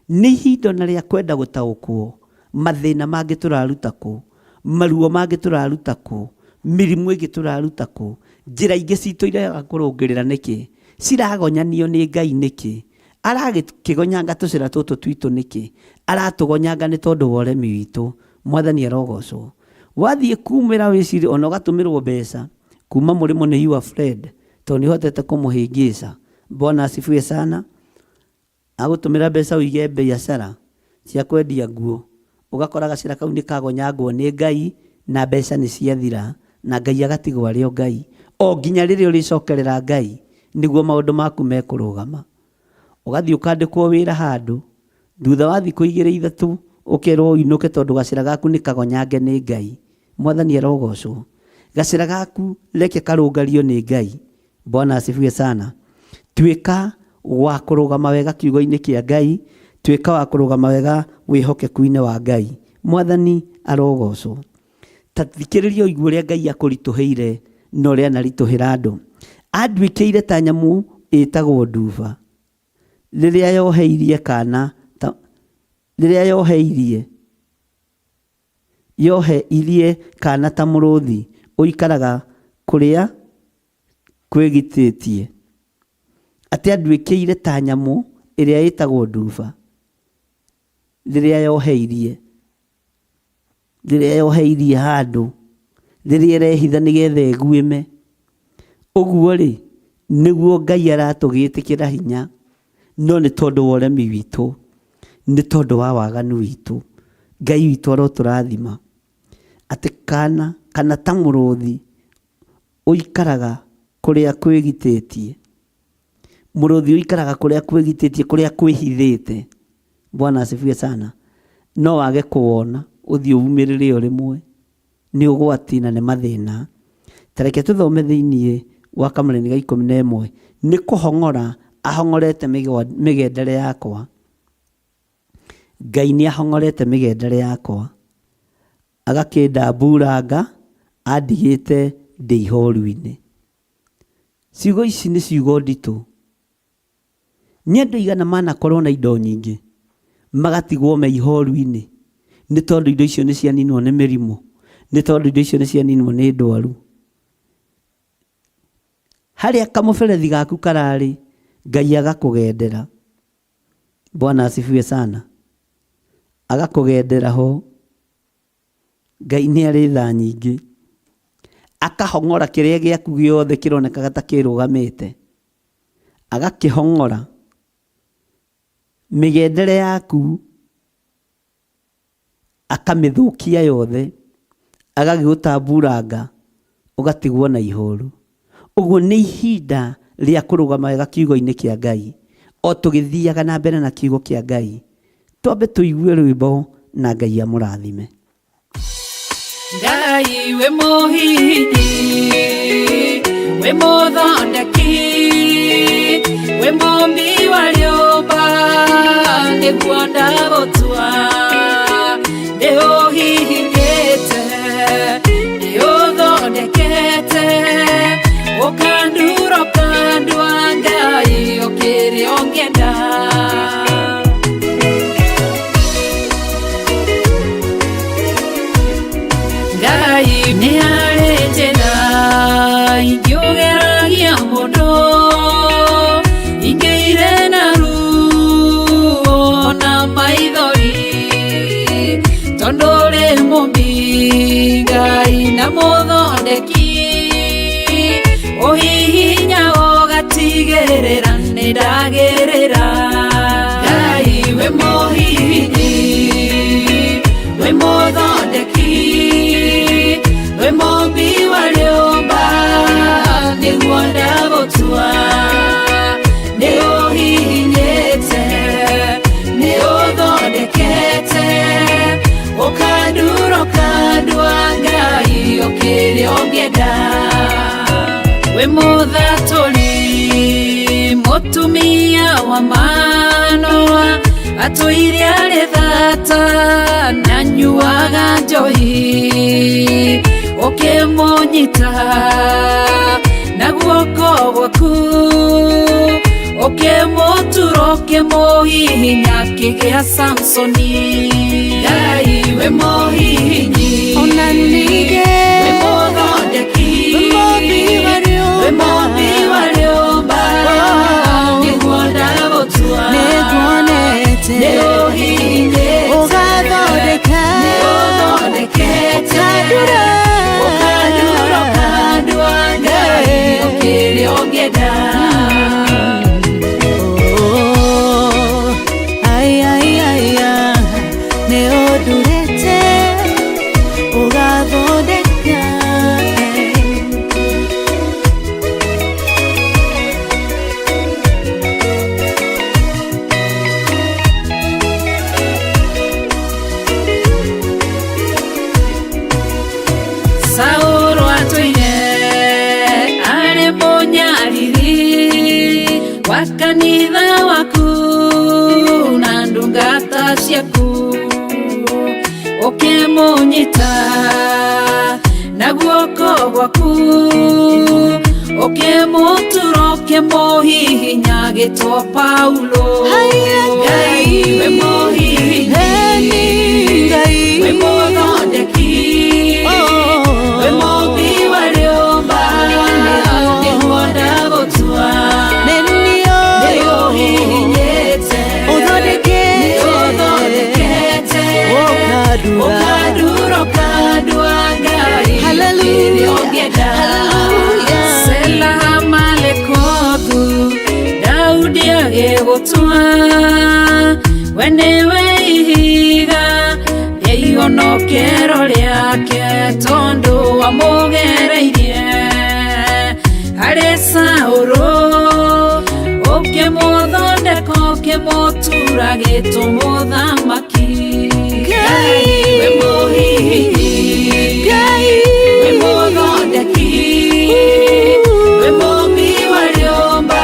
nĩ ihinda ona rĩa kwenda gũtaũkwo mathĩna mangĩ tũraruta kũ, maruo mangĩ tũraruta kũ, mĩrimũ ĩngĩ tũraruta kũ, njĩra ingĩ citũ iraga kũrũngĩrĩra nĩkĩ, ciragonyanio nĩ Ngai nĩkĩ, aragĩkĩgonyanga tũcĩra tũtũ twitũ nĩkĩ, aratũgonyanga nĩ tondũ wa ũremi witũ. Mwathani arogocwo. Wathiĩ kumĩra wĩcirie ona ũgatũmĩrwo mbeca kuma mũrĩmo nĩ your friend tondũ nĩ ũhotete kũmũhĩngĩca. Bwana asifiwe sana. Agũtũmĩra mbeca ũige biacara cia kwendia nguo, ũgakora gacĩra kau nĩ kagonyangwo nĩ Ngai na mbeca nĩ ciathira na Ngai agatigwo arĩ o Ngai. O nginya rĩrĩa ũrĩcokerera Ngai nĩguo maũndũ maku mekũrũgama. Ũgathiĩ ũkandĩkwo wĩra handũ, thutha wa thikũ igĩrĩ ithatũ ũkerwo ũinũke tondũ gacĩra gaku nĩ kagonyange nĩ Ngai. Mwathani arogocwo. Gacĩra gaku reke karũngario nĩ Ngai. Bwana asifiwe sana. Tuĩka wa kũrũgama wega kiugo-inĩ kĩa Ngai, tuĩka wa kũrũgama wega wĩhokeku-inĩ wa Ngai. Mwathani arogocwo. Ta thikĩrĩria ũigue ũrĩa Ngai akũritũhĩire na ũrĩa anaritũhĩra andũ. Anduĩkĩire ta nyamũ ĩtagwo nduba, rĩrĩa yoheirie kana ta, rĩrĩa yoheirie yoheirie kana ta mũrũthi ũikaraga kũrĩa kwĩgitĩtie. Atĩ anduĩkĩire ta nyamũ ĩrĩa ĩtagwo nduba, rĩrĩa yoheirie rĩrĩa yoheirie handũ, rĩrĩa ĩrehitha nĩgetha ĩguĩme. Ũguo-rĩ, nĩguo Ngai aratũgĩtĩkĩra hinya, no nĩ tondũ wa ũremi witũ, nĩ tondũ wa waganu witũ. Ngai witũ arotũrathima atĩ kana kana ta mũrũthi ũikaraga kũrĩa kwĩgitĩtie, mũrũthi ũikaraga kũrĩa kwĩgitĩtie, kũrĩa kwĩhithĩte. Bwana asifiwe sana. No wage kũwona, ũthiĩ umĩrĩre o rĩmwe. Nĩ ũgwati na nĩ mathĩna. Ta reke tũthome thĩinĩ wa kamũrĩni ga 11. Nĩ kũhong'ora ahong'orete mĩgendere yakwa. Ngai nĩ ahong'orete mĩgendere yakwa. Agakĩndamburanga andigĩte ndĩ ihoru-inĩ. Ciugo ici nĩ ciugo nditũ. Nĩ andũ aigana manakorwo na indo nyingĩ magatigwo me ihoru-inĩ nĩ tondũ indo icio nĩ cianinwo nĩ mĩrimũ, nĩ tondũ indo icio nĩ cianinwo nĩ ndwaru. Harĩa kamũberethi gaku kararĩ, Ngai agakũgendera. Bwana asifiwe sana. Agakũgendera ho. Ngai nĩ arĩ tha nyingĩ. Akahong'ora kĩrĩa gĩaku gĩothe kĩronekaga ta kĩrũgamĩte. Agakĩhong'ora. Mĩgendere yaku akamĩthũkia yothe, agagĩgũtamburanga ũgatigwo na ihoru. Ũguo nĩ ihinda rĩa kũrũgama wega kiugo-inĩ kĩa Ngai. O tũgĩthiaga na mbere na kiugo kĩa Ngai, twambe tũigue rwĩmbo na Ngai amũrathime. Ngai wĩ mũhihinyi, wĩ mũthondeki, wĩ mũmbi wa rĩũmba, nĩguo ndagũtua. Nĩ ũhihinyĩte, nĩ ũthondekete, ũkandura ũkandua, Ngai ũkĩrĩ ũngĩenda. Ngai nĩ harĩ njĩra ingĩũgeragia mũndũ ingĩire na ruo na maithori tondũ ũrĩ mũmbi Ngai na mũthondeki ũhihinya ũgatigĩrĩra nĩ ndagĩrĩra. Ngai wĩ mũhihinyi, wĩ mũthondeki, wĩ mũmbi wa rĩũmba, nĩguo ndagũtua. Nĩ ũhihinyĩte, nĩ ũthondekete, ũkandura ũkandua, Ngai ũkĩrĩ ũngĩenda. Wĩ mũthatũri mũtumia wa manoa Atũire arĩ thata na nyuaga njohi ũkĩmũnyita na guoko gwaku ũkĩmũtura ũkĩmũhihinya akĩgĩa Samsoni. Ngai wĩ mũhihinyi, Ona ningĩ wĩ mũthondeki, wĩ mũmbi wa wĩ rĩũmba. mũmbi wa rĩũmba, nĩguo ndagũtua. Nĩnguonete Nĩ ũhihinyĩte, ũgathondeka, nĩ ũthondekete, ũkandura, ũkandura, ũkandua, Ngai ũkĩrĩ ũngĩenda. Oh, ai, ai, ai, ah, nĩ ũndurĩte ũgathondeka. Saũlũ atũire arĩ mũnyariri wa kanitha waku na ndungata ciaku, ũkĩmũnyita na guoko gwaku, ũkĩmũtura, ũkĩmũhihinya agĩtwo Paulo. Haiya, Ngai wĩ mũhihinyi, Eni Ngai, wĩ mũthondeki, Oh. wĩ mũmbi wa rĩũmba, nĩguo ndagũtua. Nĩ Nĩ niĩ ũhihinyĩte, ũthondekete, nĩ ũthondekete, ũkandura, ũkandura, ũkandua, Ngai Hallelujah. ũkĩrĩ ũngĩenda. Hallelujah. Sela Malekothu, Daudi agĩgũtua, we nĩwe ihiga rĩa ihonokero rĩake, tondũ wamũgereirie harĩ Saũlũ, ũkĩmũthondeka, ũkĩmũtura gĩtũ mũthamaki. Ngai, wĩ mũhihinyi, Ngai, wĩ mũthondeki, wĩ mũmbi wa rĩũmba,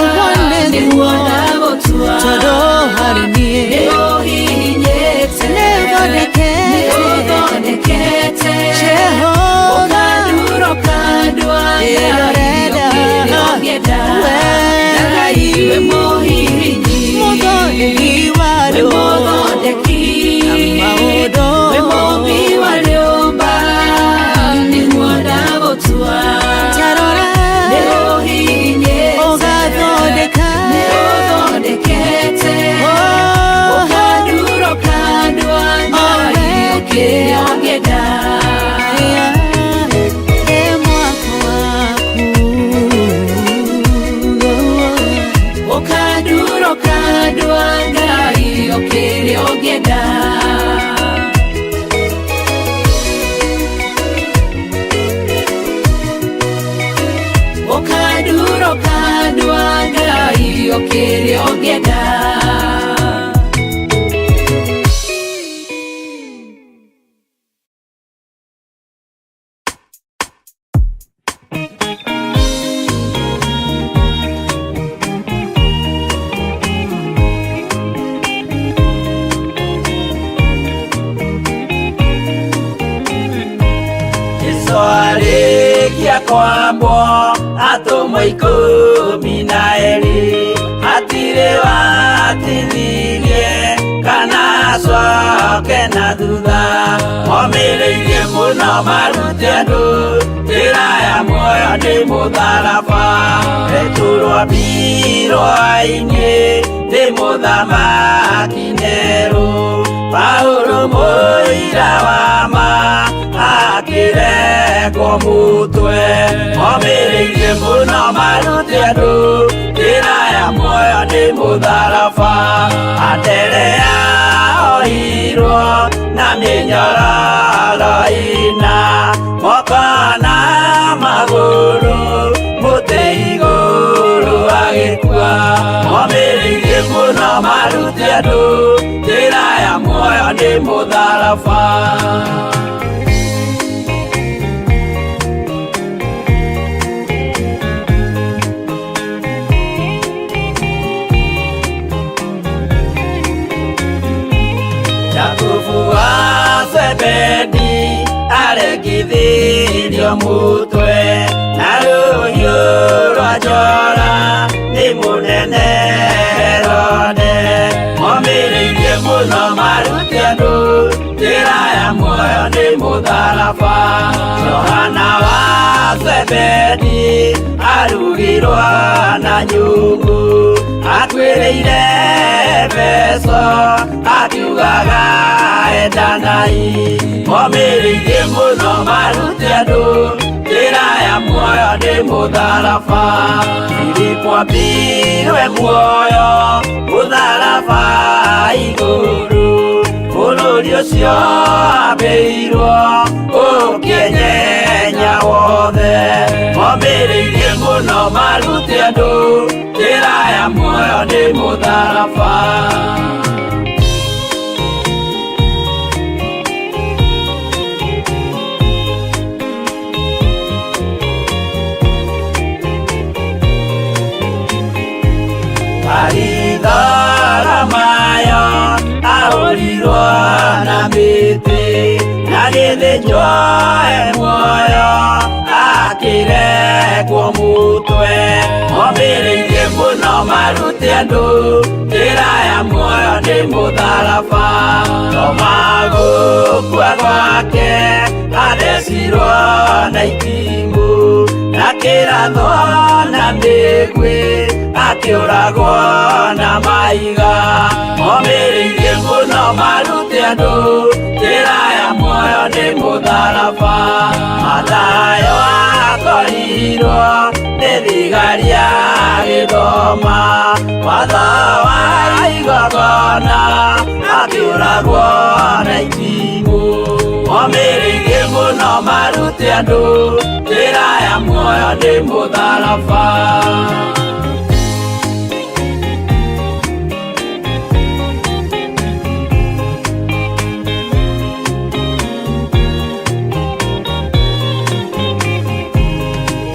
Ũguo nĩguo, nĩguo ndagũtua. Tondũ harĩ Nĩ niĩ ũhihinyĩte, nĩ ũthondekete, nĩ ũthondekete, Jehova, ũkandura, ũkandua, Ngai Ĩrorenda. ũkĩrĩ ũngĩenda. Wee. Ngai wĩ mũhihinyi, mũthondeki wa wĩ rĩũmba, mũthondeki, maũndũ. wĩ mũmbi wa rĩũmba, nĩguo ndagũtua. Tarora, Nĩ ũhihinyĩte, ũgathondeka, nĩ ũthondekete, Oh, ũkandura, ũkandua, Ngai ũkĩrĩ ũngĩenda. ĩ mwako waku. Ũkandura, ũkandua, Ngai ũkĩrĩ ũngĩenda. Ũkandura, ũkandua, Ngai ũkĩrĩ ũngĩenda. Jesũ arĩkia kwambwo atũmwo 12 hatirĩ watithirie kana acoke na thutha, momĩrĩirie mũno marute andũ njĩra ya muoyo nĩ mũtharaba. Petero ambirwo ainĩ nĩ mũthamaki Nero, Paulo mũira wa ma akĩrengwo mũtwe, momĩrĩirie mũno marute andũ njĩra ya muoyo nĩ mũtharaba. Anderea oirwo na mĩnyororo ĩna, moko na magũrũ mũtĩ igũrũ agĩkua, momĩrĩirie mũno marute andũ njĩra ya muoyo nĩ mũtharaba. Atinĩrio mũtwe na rũhiũ rwa njora nĩ mũnene Herode. Momĩrĩirie mũno marute andũ njĩra ya muoyo nĩ mũtharaba. Johana wa Zebedi arugirwo na nyungu, atuĩrĩire mbeca akiugaga endanai. Momĩrĩirie mũno marute andũ njĩra ya muoyo nĩ mũtharaba. Filipo ambirwe muoyo mũtharaba igũrũ, bũrũri ũcio ambĩirwo ũkĩenyenya wothe. Momĩrĩirie mũno marute andũ njĩra ya muoyo nĩ mũtharaba. Maritharamayo ahũrirwo na mĩtĩ na gĩthĩnjwo e muoyo akĩrekwo mũtwe. Momĩrĩirie mũno marute andũ njĩra ya muoyo nĩ mũtharaba. Toma gũkua gwake athecirwo na itimũ na kĩrathwo na mĩguĩ akĩũragwo na mahiga. Momĩrĩirie mũno marute andũ njĩra ya muoyo nĩ mũtharaba. Mathayo akorirwo nĩ thigari agĩthoma watho wa igongona akĩũragwo na itimũ. Momĩrĩirie mũno marute andũ njĩra ya muoyo nĩ mũtharaba.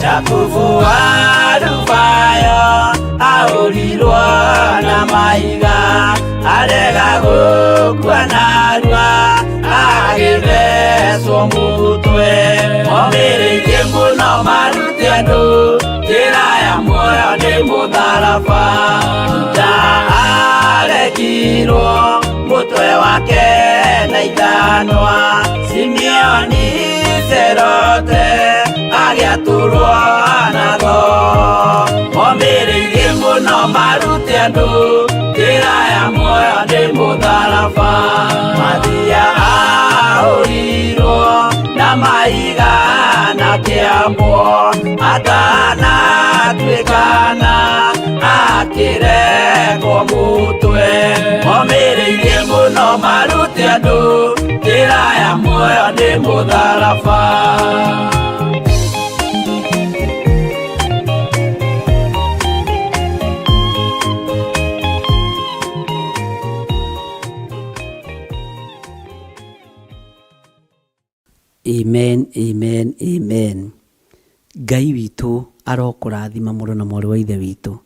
Jakubu wa Rubayo ahũrirwo na mahiga arega gũkua narua agĩthecwo mũtwe. Momĩrĩirie mũno marute andũ njĩra ya muoyo nĩ mũtharaba. Juda arekirwo mũtwe wake na ithanwa, Simeoni Serote agĩatũrwo na thoo. Momĩrĩirie mũno marute andũ njĩra ya muoyo nĩ mũtharaba. Mathia ahũrirwo na mahiga na kĩambwo atanatuĩkana akĩrekwo mũtwe. Momĩrĩirie mũno marute andũ njĩra ya muoyo nĩ mũtharaba. Amen, amen, amen. Ngai witũ arokũrathima mũrũ na mwarĩ wa ithe witũ.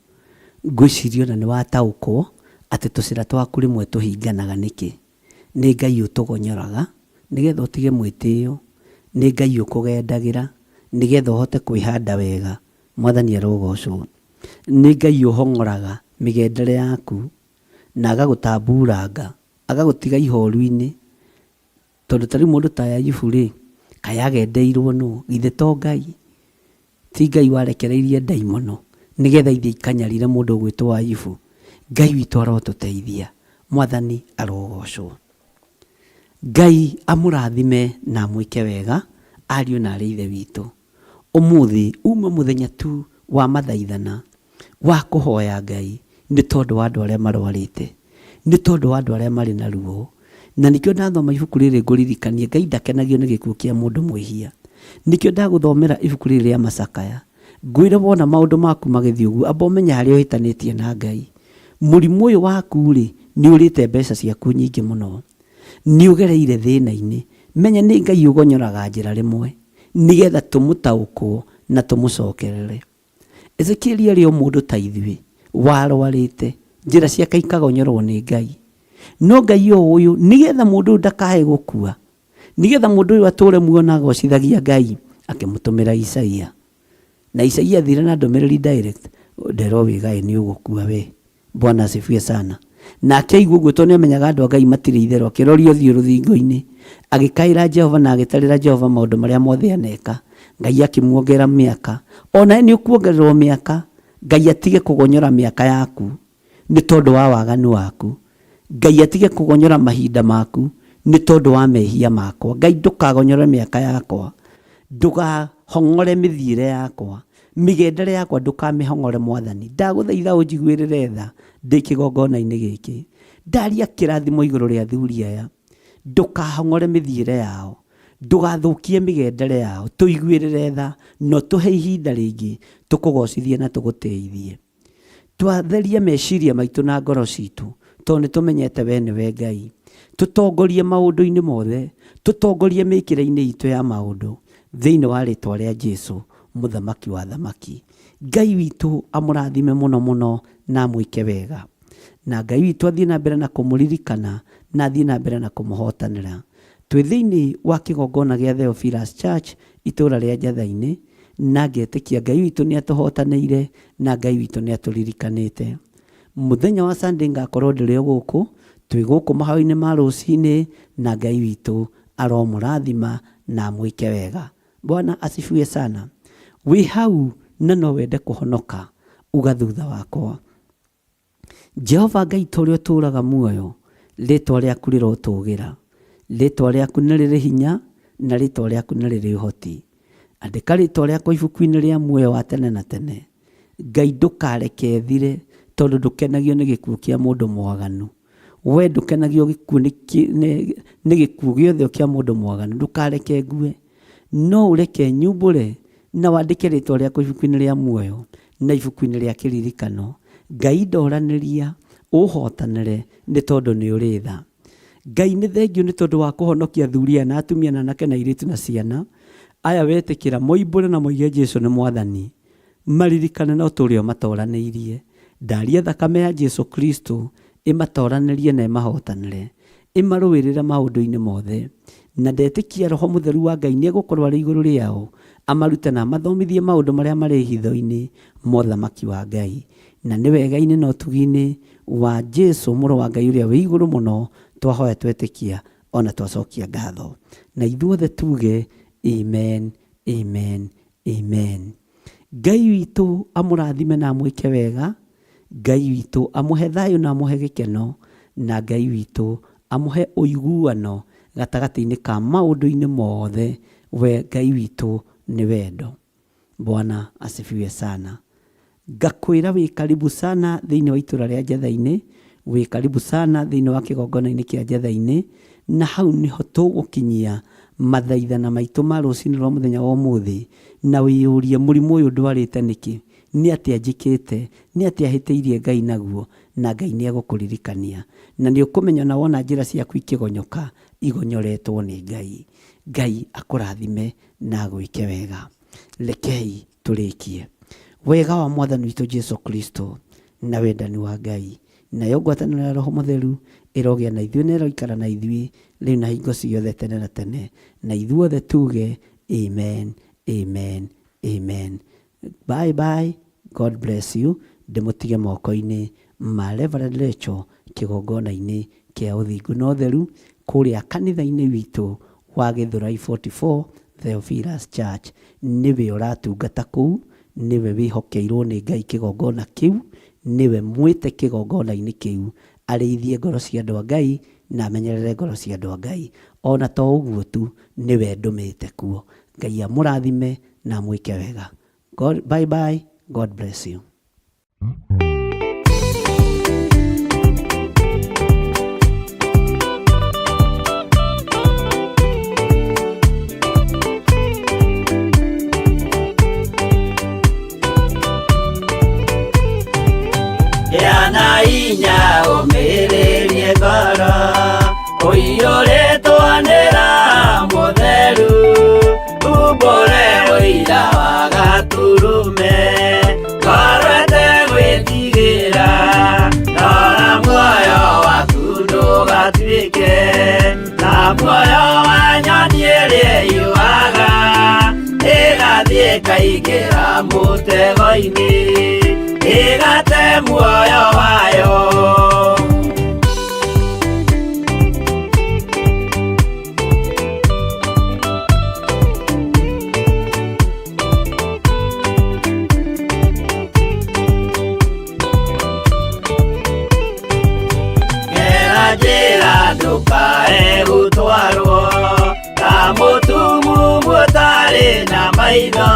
Ngwĩciria ona nĩ wataũkwo atĩ tũcĩra twaku rĩmwe tũhinganaga nĩkĩ. Nĩ Ngai ũtũgonyoraga nĩgetha ũtige mwĩtĩo, nĩ Ngai ũkũgendagĩra nĩgetha ũhote kwĩhanda wega. Mwathani arogocwo. Nĩ Ngai ũhong'oraga mĩgendere yaku na agagũtamburanga, agagũtiga ihoru-inĩ. Tondũ ta rĩu mũndũ ta Ayubu rĩ, kaĩ agendeirwo nũ? Githĩ to Ngai? Ti Ngai warekereirie ndaimono nĩgetha ithiĩ ikanyarire mũndũ ũgwĩtwo Ayubu? Ngai witũ arotũteithia. Mwathani arogocwo. Ngai amũrathime na amwĩke wega ariũ na arĩ ithe witũ. Ũmũthĩ uma mũthenya tu wa mathaithana wa kũhoya Ngai nĩ tondũ wa andũ arĩa marwarĩte, nĩ tondũ wa andũ arĩa marĩ na ruo. Na nĩkĩo ndathoma ibuku rĩrĩ ngũririkanie Ngai ndakenagio nĩ gĩkuũ kĩa mũndũ mwĩhia. Nĩkĩo ndagũthomera ibuku rĩrĩ rĩa macakaya. Ngwĩre wona maũndũ maku magĩthiĩ ũguo amba ũmenye harĩa ũhĩtanĩtie na Ngai. Mũrimũ ũyũ waku rĩ, nĩ ũrĩte mbeca ciaku nyingĩ mũno. Nĩ ũgereire thĩna-inĩ. Menya nĩ Ngai ũgonyoraga njĩra rĩmwe nĩgetha tũmũtaũkwo na tũmũcokerere. Ezekieli arĩ o mũndũ ta ithuĩ warwarĩte, njĩra ciake ikagonyorwo nĩ Ngai. No Ngai o ũyũ nĩgetha mũndũ ũyũ ndakae gũkua, Nĩgetha mũndũ ũyũ atũre muoyo na agocithagia Ngai, akĩmũtũmĩra Isaia. Na Isaia athire na ndũmĩrĩri direct, nderwo wĩgaĩ nĩ ũgũkua we. Bwana asifiwe sana. Nake aigua ũguo tondũ nĩamenyaga andũ a Ngai matirĩ itherũ, akĩroria ũthiũ rũthingo-inĩ, agĩkaĩra Jehova na agĩtarĩra Jehova maũndũ marĩa mothe aneka. Ngai akĩmuongerera mĩaka. O nawe nĩ ũkuongererwo mĩaka, Ngai atige kũgonyora mĩaka yaku nĩ tondũ wa waganu waku. Ngai atige kũgonyora mahinda maku nĩ tondũ wa mehia makwa. Ngai ndũkagonyore mĩaka yakwa, ndũgahong'ore mĩthiĩre yakwa, mĩgendere yakwa ndũkamĩhong'ore Mwathani. Ndagũthaitha ũnjiguĩrĩre tha ndĩ kĩgongona-inĩ gĩkĩ. Ndaria kĩrathimo igũrũ rĩa athuri aya, ndũkahong'ore mĩthiĩre yao, ndũgathũkie mĩgendere yao, tũiguĩrĩre tha na ũtũhe ihinda rĩngĩ tũkũgocithie na tũgũtĩithie. Twatherie meciria maitũ na ngoro citũ, tondũ nĩ tũmenyete we nĩwe Ngai. Tũtongorie maũndũ-inĩ mothe, tũtongorie mĩkĩre-inĩ itũ ya maũndũ, thĩinĩ wa rĩtwa rĩa Jesu, mũthamaki wa thamaki. Ngai witũ amũrathime mũno mũno na amwĩke wega. Na Ngai witũ athiĩ na mbere na kũmũririkana na athiĩ na mbere na kũmũhotanĩra. Twĩ thĩinĩ wa kĩgongona gĩa Theophilus Church, itũũra rĩa Njatha-inĩ, na ngetĩkia Ngai witũ nĩ atũhotanĩire na Ngai witũ nĩ atũririkanĩte. Mũthenya wa Sunday ngakorwo ndĩrĩ o gũkũ, twĩ gũkũ mahoya-inĩ ma rũcinĩ, na Ngai witũ aromũrathima na amwĩke wega. Bwana asifiwe sana. Wĩ hau na no wende kũhonoka, uga thutha wakwa. Jehova Ngai ta ũrĩa ũtũũraga muoyo, rĩtwa rĩaku rĩrotũgĩra. Rĩtwa rĩaku nĩ rĩrĩ hinya na rĩtwa rĩaku nĩ rĩrĩ ũhoti. Andĩka rĩtwa rĩakwa ibuku-inĩ rĩa muoyo wa tene na tene. Ngai ndũkareke thire tondũ ndũkenagio nĩ gĩkuũ kĩa mũndũ mwaganu. We ndũkenagio gĩkuũ nĩ gĩkuũ gĩothe kĩa mũndũ mwaganu. Ndũkareke ngue. No ũreke nyumbũre na wandĩke rĩtwa rĩakwa ibuku-inĩ rĩa muoyo na ibuku-inĩ rĩa kĩririkano. Ngai ndoranĩria ũhotanĩre nĩ tondũ nĩ ũrĩ tha. Ngai nĩ thengio nĩ tondũ wa kũhonokia athuri aya na atumia na anake na airĩtu na ciana aya wetĩkĩra moimbũre na moige Jesu nĩ mwathani, maririkane na ũtũũre ũmatoranĩirie. Ndaria thakame ya Jesu Kristo ĩmatoranĩrie na ĩmahotanĩre, ĩmarũĩrĩre maũndũ-inĩ mothe. Na ndetĩkia Roho Mũtheru wa Ngai nĩ egũkorwo arĩ igũrũ rĩao, amarute na amathomithie maũndũ marĩa marĩ hitho-inĩ ma ũthamaki wa Ngai. Na nĩ wega-inĩ na ũtugi-inĩ wa Jesu mũrũ wa Ngai ũrĩa wĩ igũrũ mũno twahoya twetĩkia ona twacokia ngatho. Na ithuothe tuge amen, amen, amen. Ngai witũ amũrathime na amwĩke wega. Ngai witũ amũhe thayũ na amũhe gĩkeno. Na Ngai witũ amũhe ũiguano gatagatĩ-inĩ ka maũndũ-inĩ mothe. We Ngai witũ nĩ wendo. Bwana asifiwe sana. Ngakwĩra wĩ karibu sana thĩinĩ wa itũra rĩa Njatha-inĩ, wĩ karibu sana thĩinĩ wa kĩgongona-inĩ kĩa Njatha-inĩ, na hau nĩho tũgũkinyia mathaithana maitũ ma rũcinĩ rwa mũthenya wa ũmũthĩ, na wĩyũrie mũrimũ ũyũ ndwarĩte nĩkĩ, nĩ atĩa njĩkĩte, nĩ atĩa hĩtĩirie Ngai naguo, na Ngai nĩ egũkũririkania. Na nĩ ũkũmenya ona wona njĩra ciaku ikĩgonyoka, igonyoretwo nĩ Ngai. Ngai akũrathime na agwĩke wega. Rekei tũrĩkie. Wega wa Mwathani witũ Jesu Kristo na wendani wa Ngai nayo ngwatanĩro ya Roho Mũtheru ĩrogĩa na ithuĩ na ĩroikara na ithuĩ rĩu na hingo ciothe tene na tene, na ithuothe tuge amen, amen, amen. Bye bye, God bless you. Ndĩmũtige moko-inĩ ma Reverend Rachel kĩgongona-inĩ kĩa ũthingu na ũtheru kũrĩa kanitha-inĩ witũ wa Gĩthũrai 44 Theophilus Church. Nĩwe ũratungata kũu, nĩwe wĩhokeirwo nĩ Ngai kĩgongona kĩu, nĩwe mwĩte kĩgongona-inĩ kĩu arĩithie ngoro cia andũ a Ngai na amenyerere ngoro cia andũ a Ngai. Ona to ũguo tu, nĩwe ndũmĩte kuo. Ngai amũrathime na amwĩke wega. God, bye bye. God bless you. Gĩa na hinya ũmĩrĩrie ngoro ũiyũrĩtwo nĩ Roho Mũtheru, umbũre ũira wa Gatũrũme, ngoro ĩtegwĩtigĩra, rora muoyo waku ndũgatuĩke ta muoyo wa nyoni. Ĩkaingĩra mũtego-inĩ ĩgate muoyo wayo. Gera njĩra ndũkae gũtwarwo ta mũtumumu ũtarĩ na maitho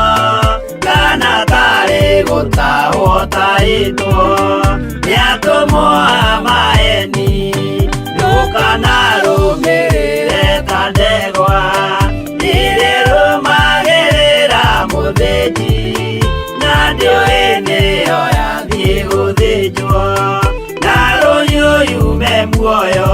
kana tarĩ gũtahwo tahĩtwo nĩ atũmwo a maeni. Ndũkanarũmĩrĩre ta ndegwa irĩrũmagĩrĩra mũthĩnji na ndĩũĩ nĩyo yathiĩ gũthĩnjwo na rũhiũ yume muoyo.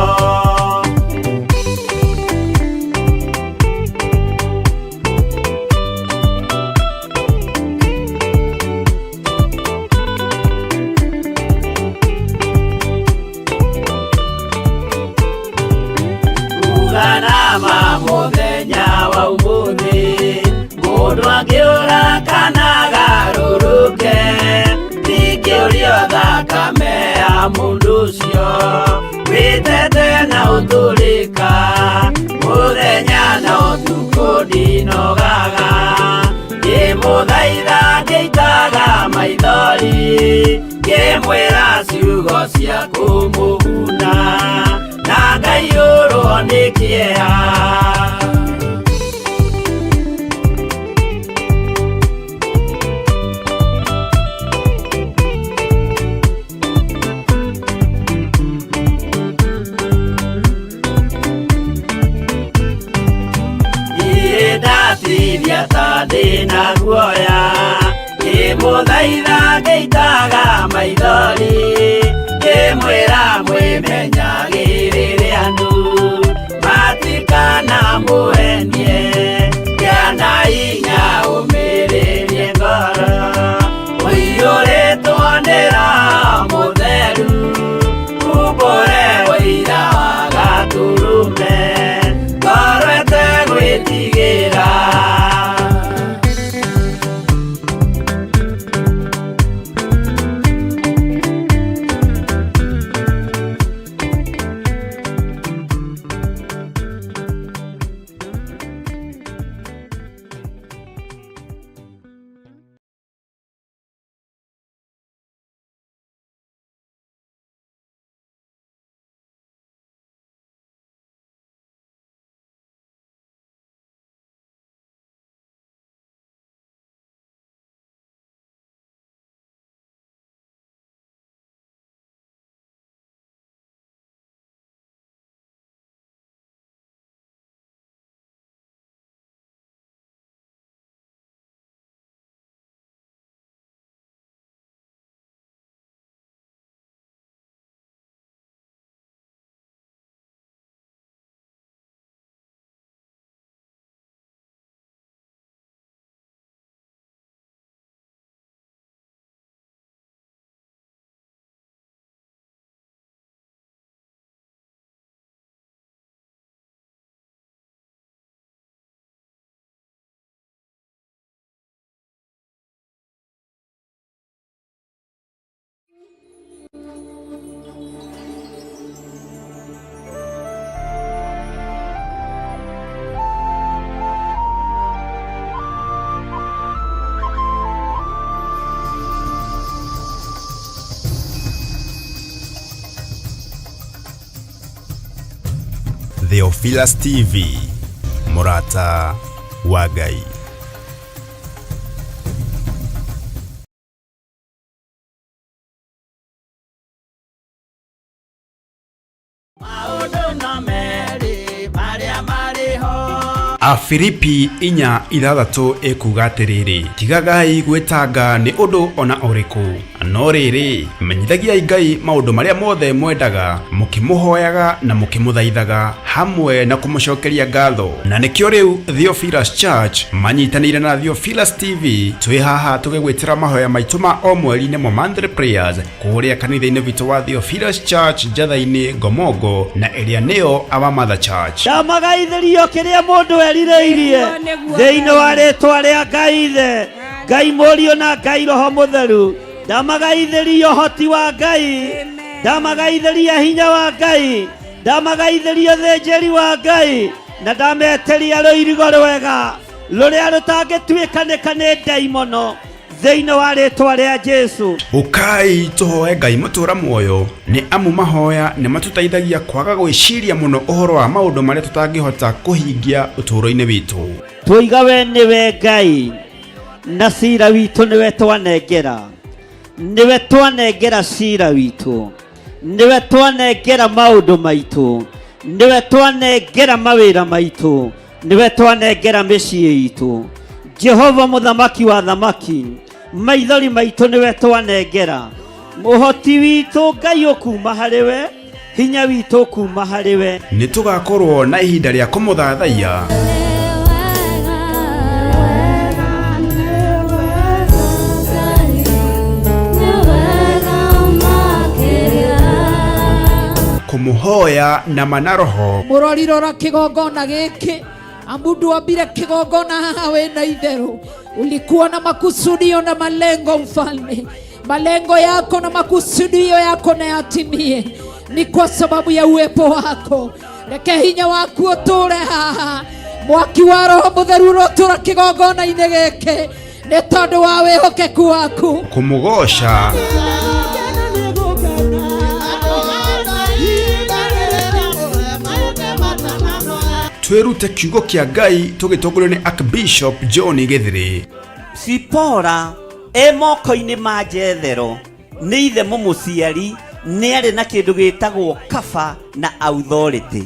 Uganama mũthenya wa ũmũthĩ mũndũ angĩũra kana agarũrũke ndingĩũrio thakame ya mũndũ ũcio wĩtete na ũtũrĩka mũthenya na ũtukũ ndinogaga ngĩmũthaitha ngĩitaga maithori ngĩmwĩra ciugo cia kũmũguna na ngaiyũrwo nĩ kĩeha. Niĩ ndatithia ta ndĩna guoya ngĩmũthaitha ngĩitaga maithori ngĩmwĩra mwĩmenyagĩrĩre andũ matikanamũhenie kĩana hinya ũmĩrĩrie ngoro ũiyũrĩtwo nĩ Roho Mũtheru umbũre ũira wa Gatũrũme ngoro ĩtegwĩtigĩra. Theophilus TV, Murata wa Ngai. Maũndũ no merĩ marĩa marĩ ho. Afilipi 4:6 ĩkuga atĩrĩrĩ, tigagai gwĩtanga nĩ ũndũ ona ũrĩkũ, no rĩrĩ, menyithagiai Ngai maũndũ marĩa mothe mwendaga, mũkĩmũhoyaga na mũkĩmũthaithaga hamwe na kũmũcokeria ngatho. Na nĩkĩo rĩu Theophilus Church manyitanĩire na Theophilus TV twĩ haha tũgĩgwĩtĩra mahoya maitũ ma o mweri nĩmo monthly prayers kũrĩa kanitha-inĩ witũ wa Theophilus Church Njatha-inĩ Ngomongo na ĩrĩa nĩyo Our Mother Church. Ndamagaithĩrio kĩrĩa mũndũ erirĩirie Nĩguo, nĩguo. thĩinĩ wa rĩtwa rĩa Ngai Ithe, Ngai Mũriũ na Ngai Roho Mũtheru. Ndamagaithĩria ũhoti wa Ngai, ndamagaithĩria hinya wa Ngai, ndamagaithĩria ũthĩnjĩri wa Ngai, na ndametĩria rũirigo rwega rũrĩa rũtangĩtuĩkanĩka nĩ ndaimono thĩinĩ wa rĩtwa rĩa Jesu. Ũkai tũhoe Ngai mũtũra muoyo, nĩ amu mahoya nĩ matũteithagia kwaga gwĩciria mũno ũhoro wa maũndũ marĩa tũtangĩhota kũhingia ũtũũro-inĩ witũ. Twoiga we nĩwe Ngai, na cira witũ nĩwe twanengera, nĩwe twanengera cira witũ, nĩwe twanengera maũndũ maitũ, nĩwe twanengera mawĩra maitũ, nĩwe twanengera mĩciĩ itũ. Jehova mũthamaki wa thamaki, maithori maitũ nĩwe twanengera, ũhoti witũ Ngai ũkuma harĩ we, hinya witũ ũkuma harĩ we. Nĩ tũgakorwo na ihinda rĩa kũmũthathaiya kũmũhoya na ma na roho. Mũrori rora kĩgongona gĩkĩ, amu ndwambire kĩgongona haha wĩna itherũ, ulikuwa na makusudio na malengo mfalme. Malengo yako na makusudio yako na yatimie, ni kwa sababu ya uwepo wako. Reke hinya waku ũtũre haha, mwaki wa Roho Mũtheru ũrotũra kĩgongona-inĩ gĩkĩ nĩ tondũ wa wĩhokeku waku. Kũmũgoca twĩrute kiugo kĩa Ngai tũgĩtongorio nĩ Archbishop John Gĩthĩrĩ. Sipora e moko-inĩ ma Jethero nĩ ithe mũmũciari, nĩ arĩ na kĩndũ gĩtagwo kaba na authority.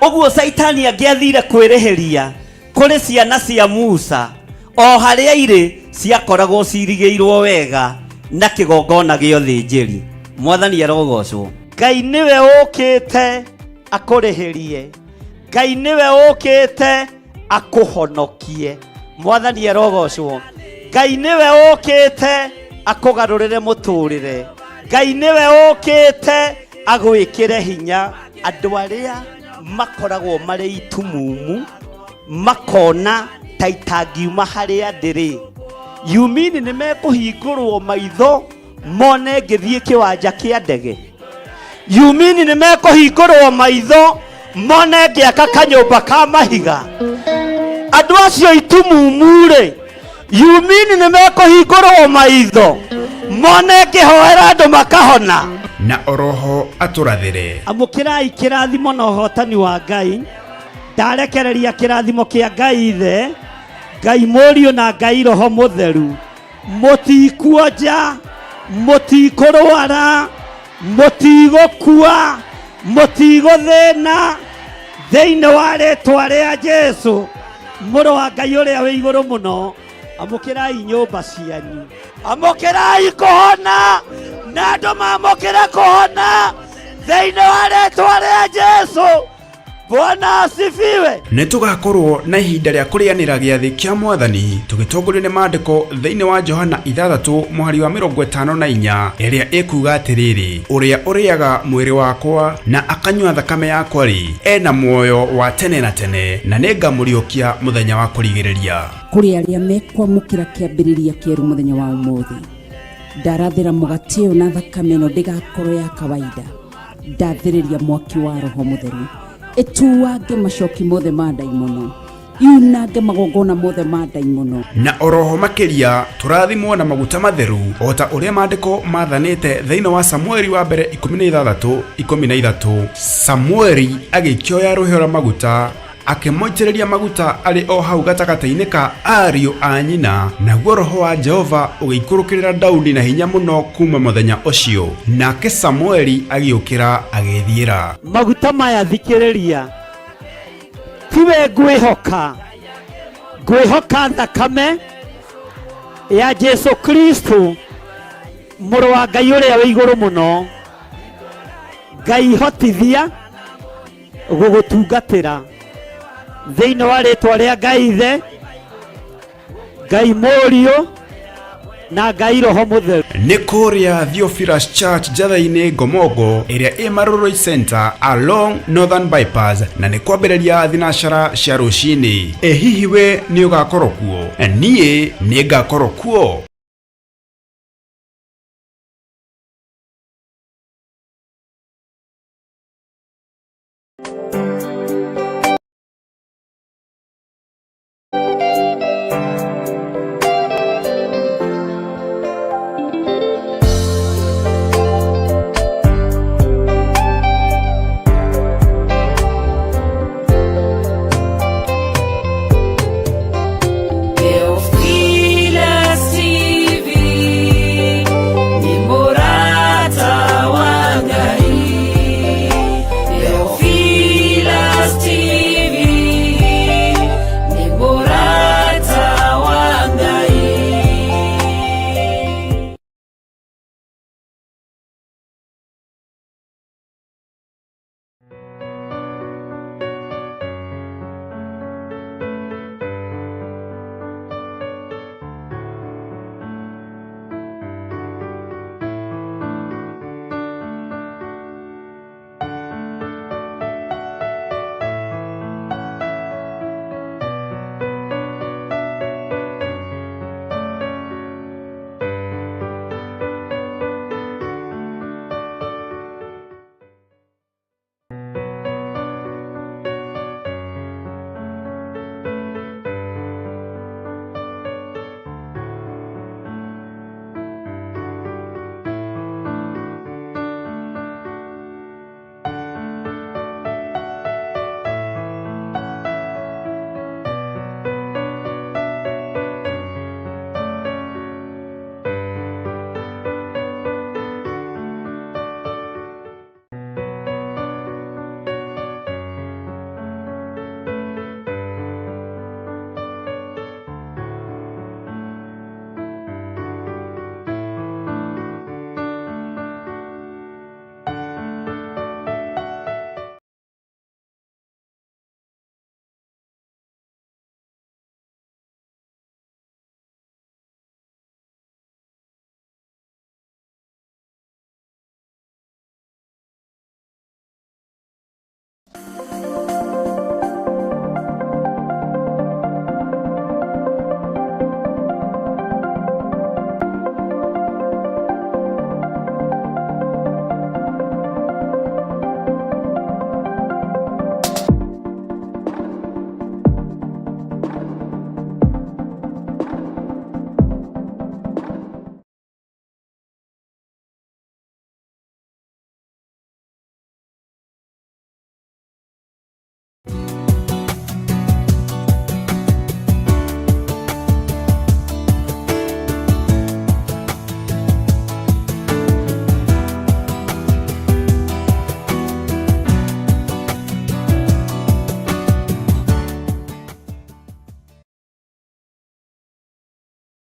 Ũguo Caitani angĩathire kwĩrĩhĩria kũrĩ ciana cia Musa, o harĩa irĩ ciakoragwo cirigĩirwo wega na kĩgongona gĩa ũthĩnjĩri. Mwathani arogocwo. Ngai nĩwe ũkĩte akũrĩhĩrie, Ngai nĩwe ũkĩte akũhonokie. Mwathani arogocwo. Ngai nĩwe ũkĩte akũgarũrĩre mũtũrĩre, Ngai nĩwe ũkĩte agwĩkĩre hinya. Andũ arĩa makoragwo marĩ itumumu makona ta itangiuma harĩa ndĩrĩ, yumini nĩ mekũhingũrwo maitho mone ngĩthiĩ kĩwanja kĩa ndege, yumini nĩ mekũhingũrwo maitho mone ngĩaka kanyũmba ka mahiga. Andũ acio itumumu-rĩ, yumini nĩ mekũhingũrwo maitho mone ngĩhoera andũ makahona. Na oroho atũrathĩre. Amũkĩrai kĩrathimo na ũhotani wa Ngai. Ndarekereria kĩrathimo kĩa Ngai Ithe, Ngai Mũriũ na Ngai Roho Mũtheru. Mũtikuonja, mũtikũrwara, mũtigũkua, mũtigũthĩna thĩinĩ wa rĩtwa rĩa Jesu mũrũ wa Ngai ũrĩa wĩ igũrũ mũno. Amũkĩrai nyũmba cianyu, amũkĩrai kũhona, na andũ mamũkĩre kũhona thĩinĩ wa rĩtwa rĩa Jesu. Bwana asifiwe. Nĩ tũgakorwo na ihinda rĩa kũrĩanĩra gĩathĩ kĩa Mwathani tũgĩtongorio nĩ maandĩko thĩinĩ wa Johana 6 mũhari wa 54 ĩrĩa ĩkuga atĩrĩrĩ, ũrĩa ũrĩaga mwĩrĩ wakwa na akanyua thakame yakwa rĩ, ena muoyo wa tene na tene, na nĩngamũriũkia mũthenya wa kũrigĩrĩria. Kũrĩ arĩa mekwamũkĩra kĩambĩrĩria kĩerũ mũthenya wa ũmũthĩ, ndarathĩra mũgate ũyũ na thakame ĩno ndĩgakorwo ya kawaida. Ndathĩrĩria mwaki wa Roho Mũtheru ĩtuange macoki mothe ma ndaimono, yunange magongona mothe ma ndaimono. Na oroho makĩria tũrathimwo na maguta matheru o ta ũrĩa maandĩko mathanĩte thĩinĩ wa Samueli wa mbere 16 13. Samueli agĩkĩoya rũhĩa rwa maguta akĩmũitĩrĩria maguta arĩ o hau gatagatĩ-inĩ ka ariũ a nyina, naguo roho wa Jehova ũgĩikũrũkĩrĩra Daudi na hinya mũno kuuma mũthenya ũcio. Nake Samueli agĩũkĩra agĩĩthiĩra. Maguta maya thikĩrĩria, tiwe ngwĩhoka, ngwĩhoka thakame ya Jesu Kristo mũrũ wa Ngai ũrĩa wĩ igũrũ mũno. Ngai hotithia gũgũtungatĩra thĩinĩ wa rĩtwa rĩa Ngai Ithe, Ngai Mũriũ Na Ngai Roho Mũtheru. Nĩ kũrĩa Theophilus Church Njatha-inĩ Ngomongo ĩrĩa ĩ Marurui Center along Northern Bypass, na nĩ kwambĩrĩria thinacara cia rũcinĩ. Ĩ hihi we nĩ ũgakorwo kuo? Niĩ nĩ ngakorwo kuo.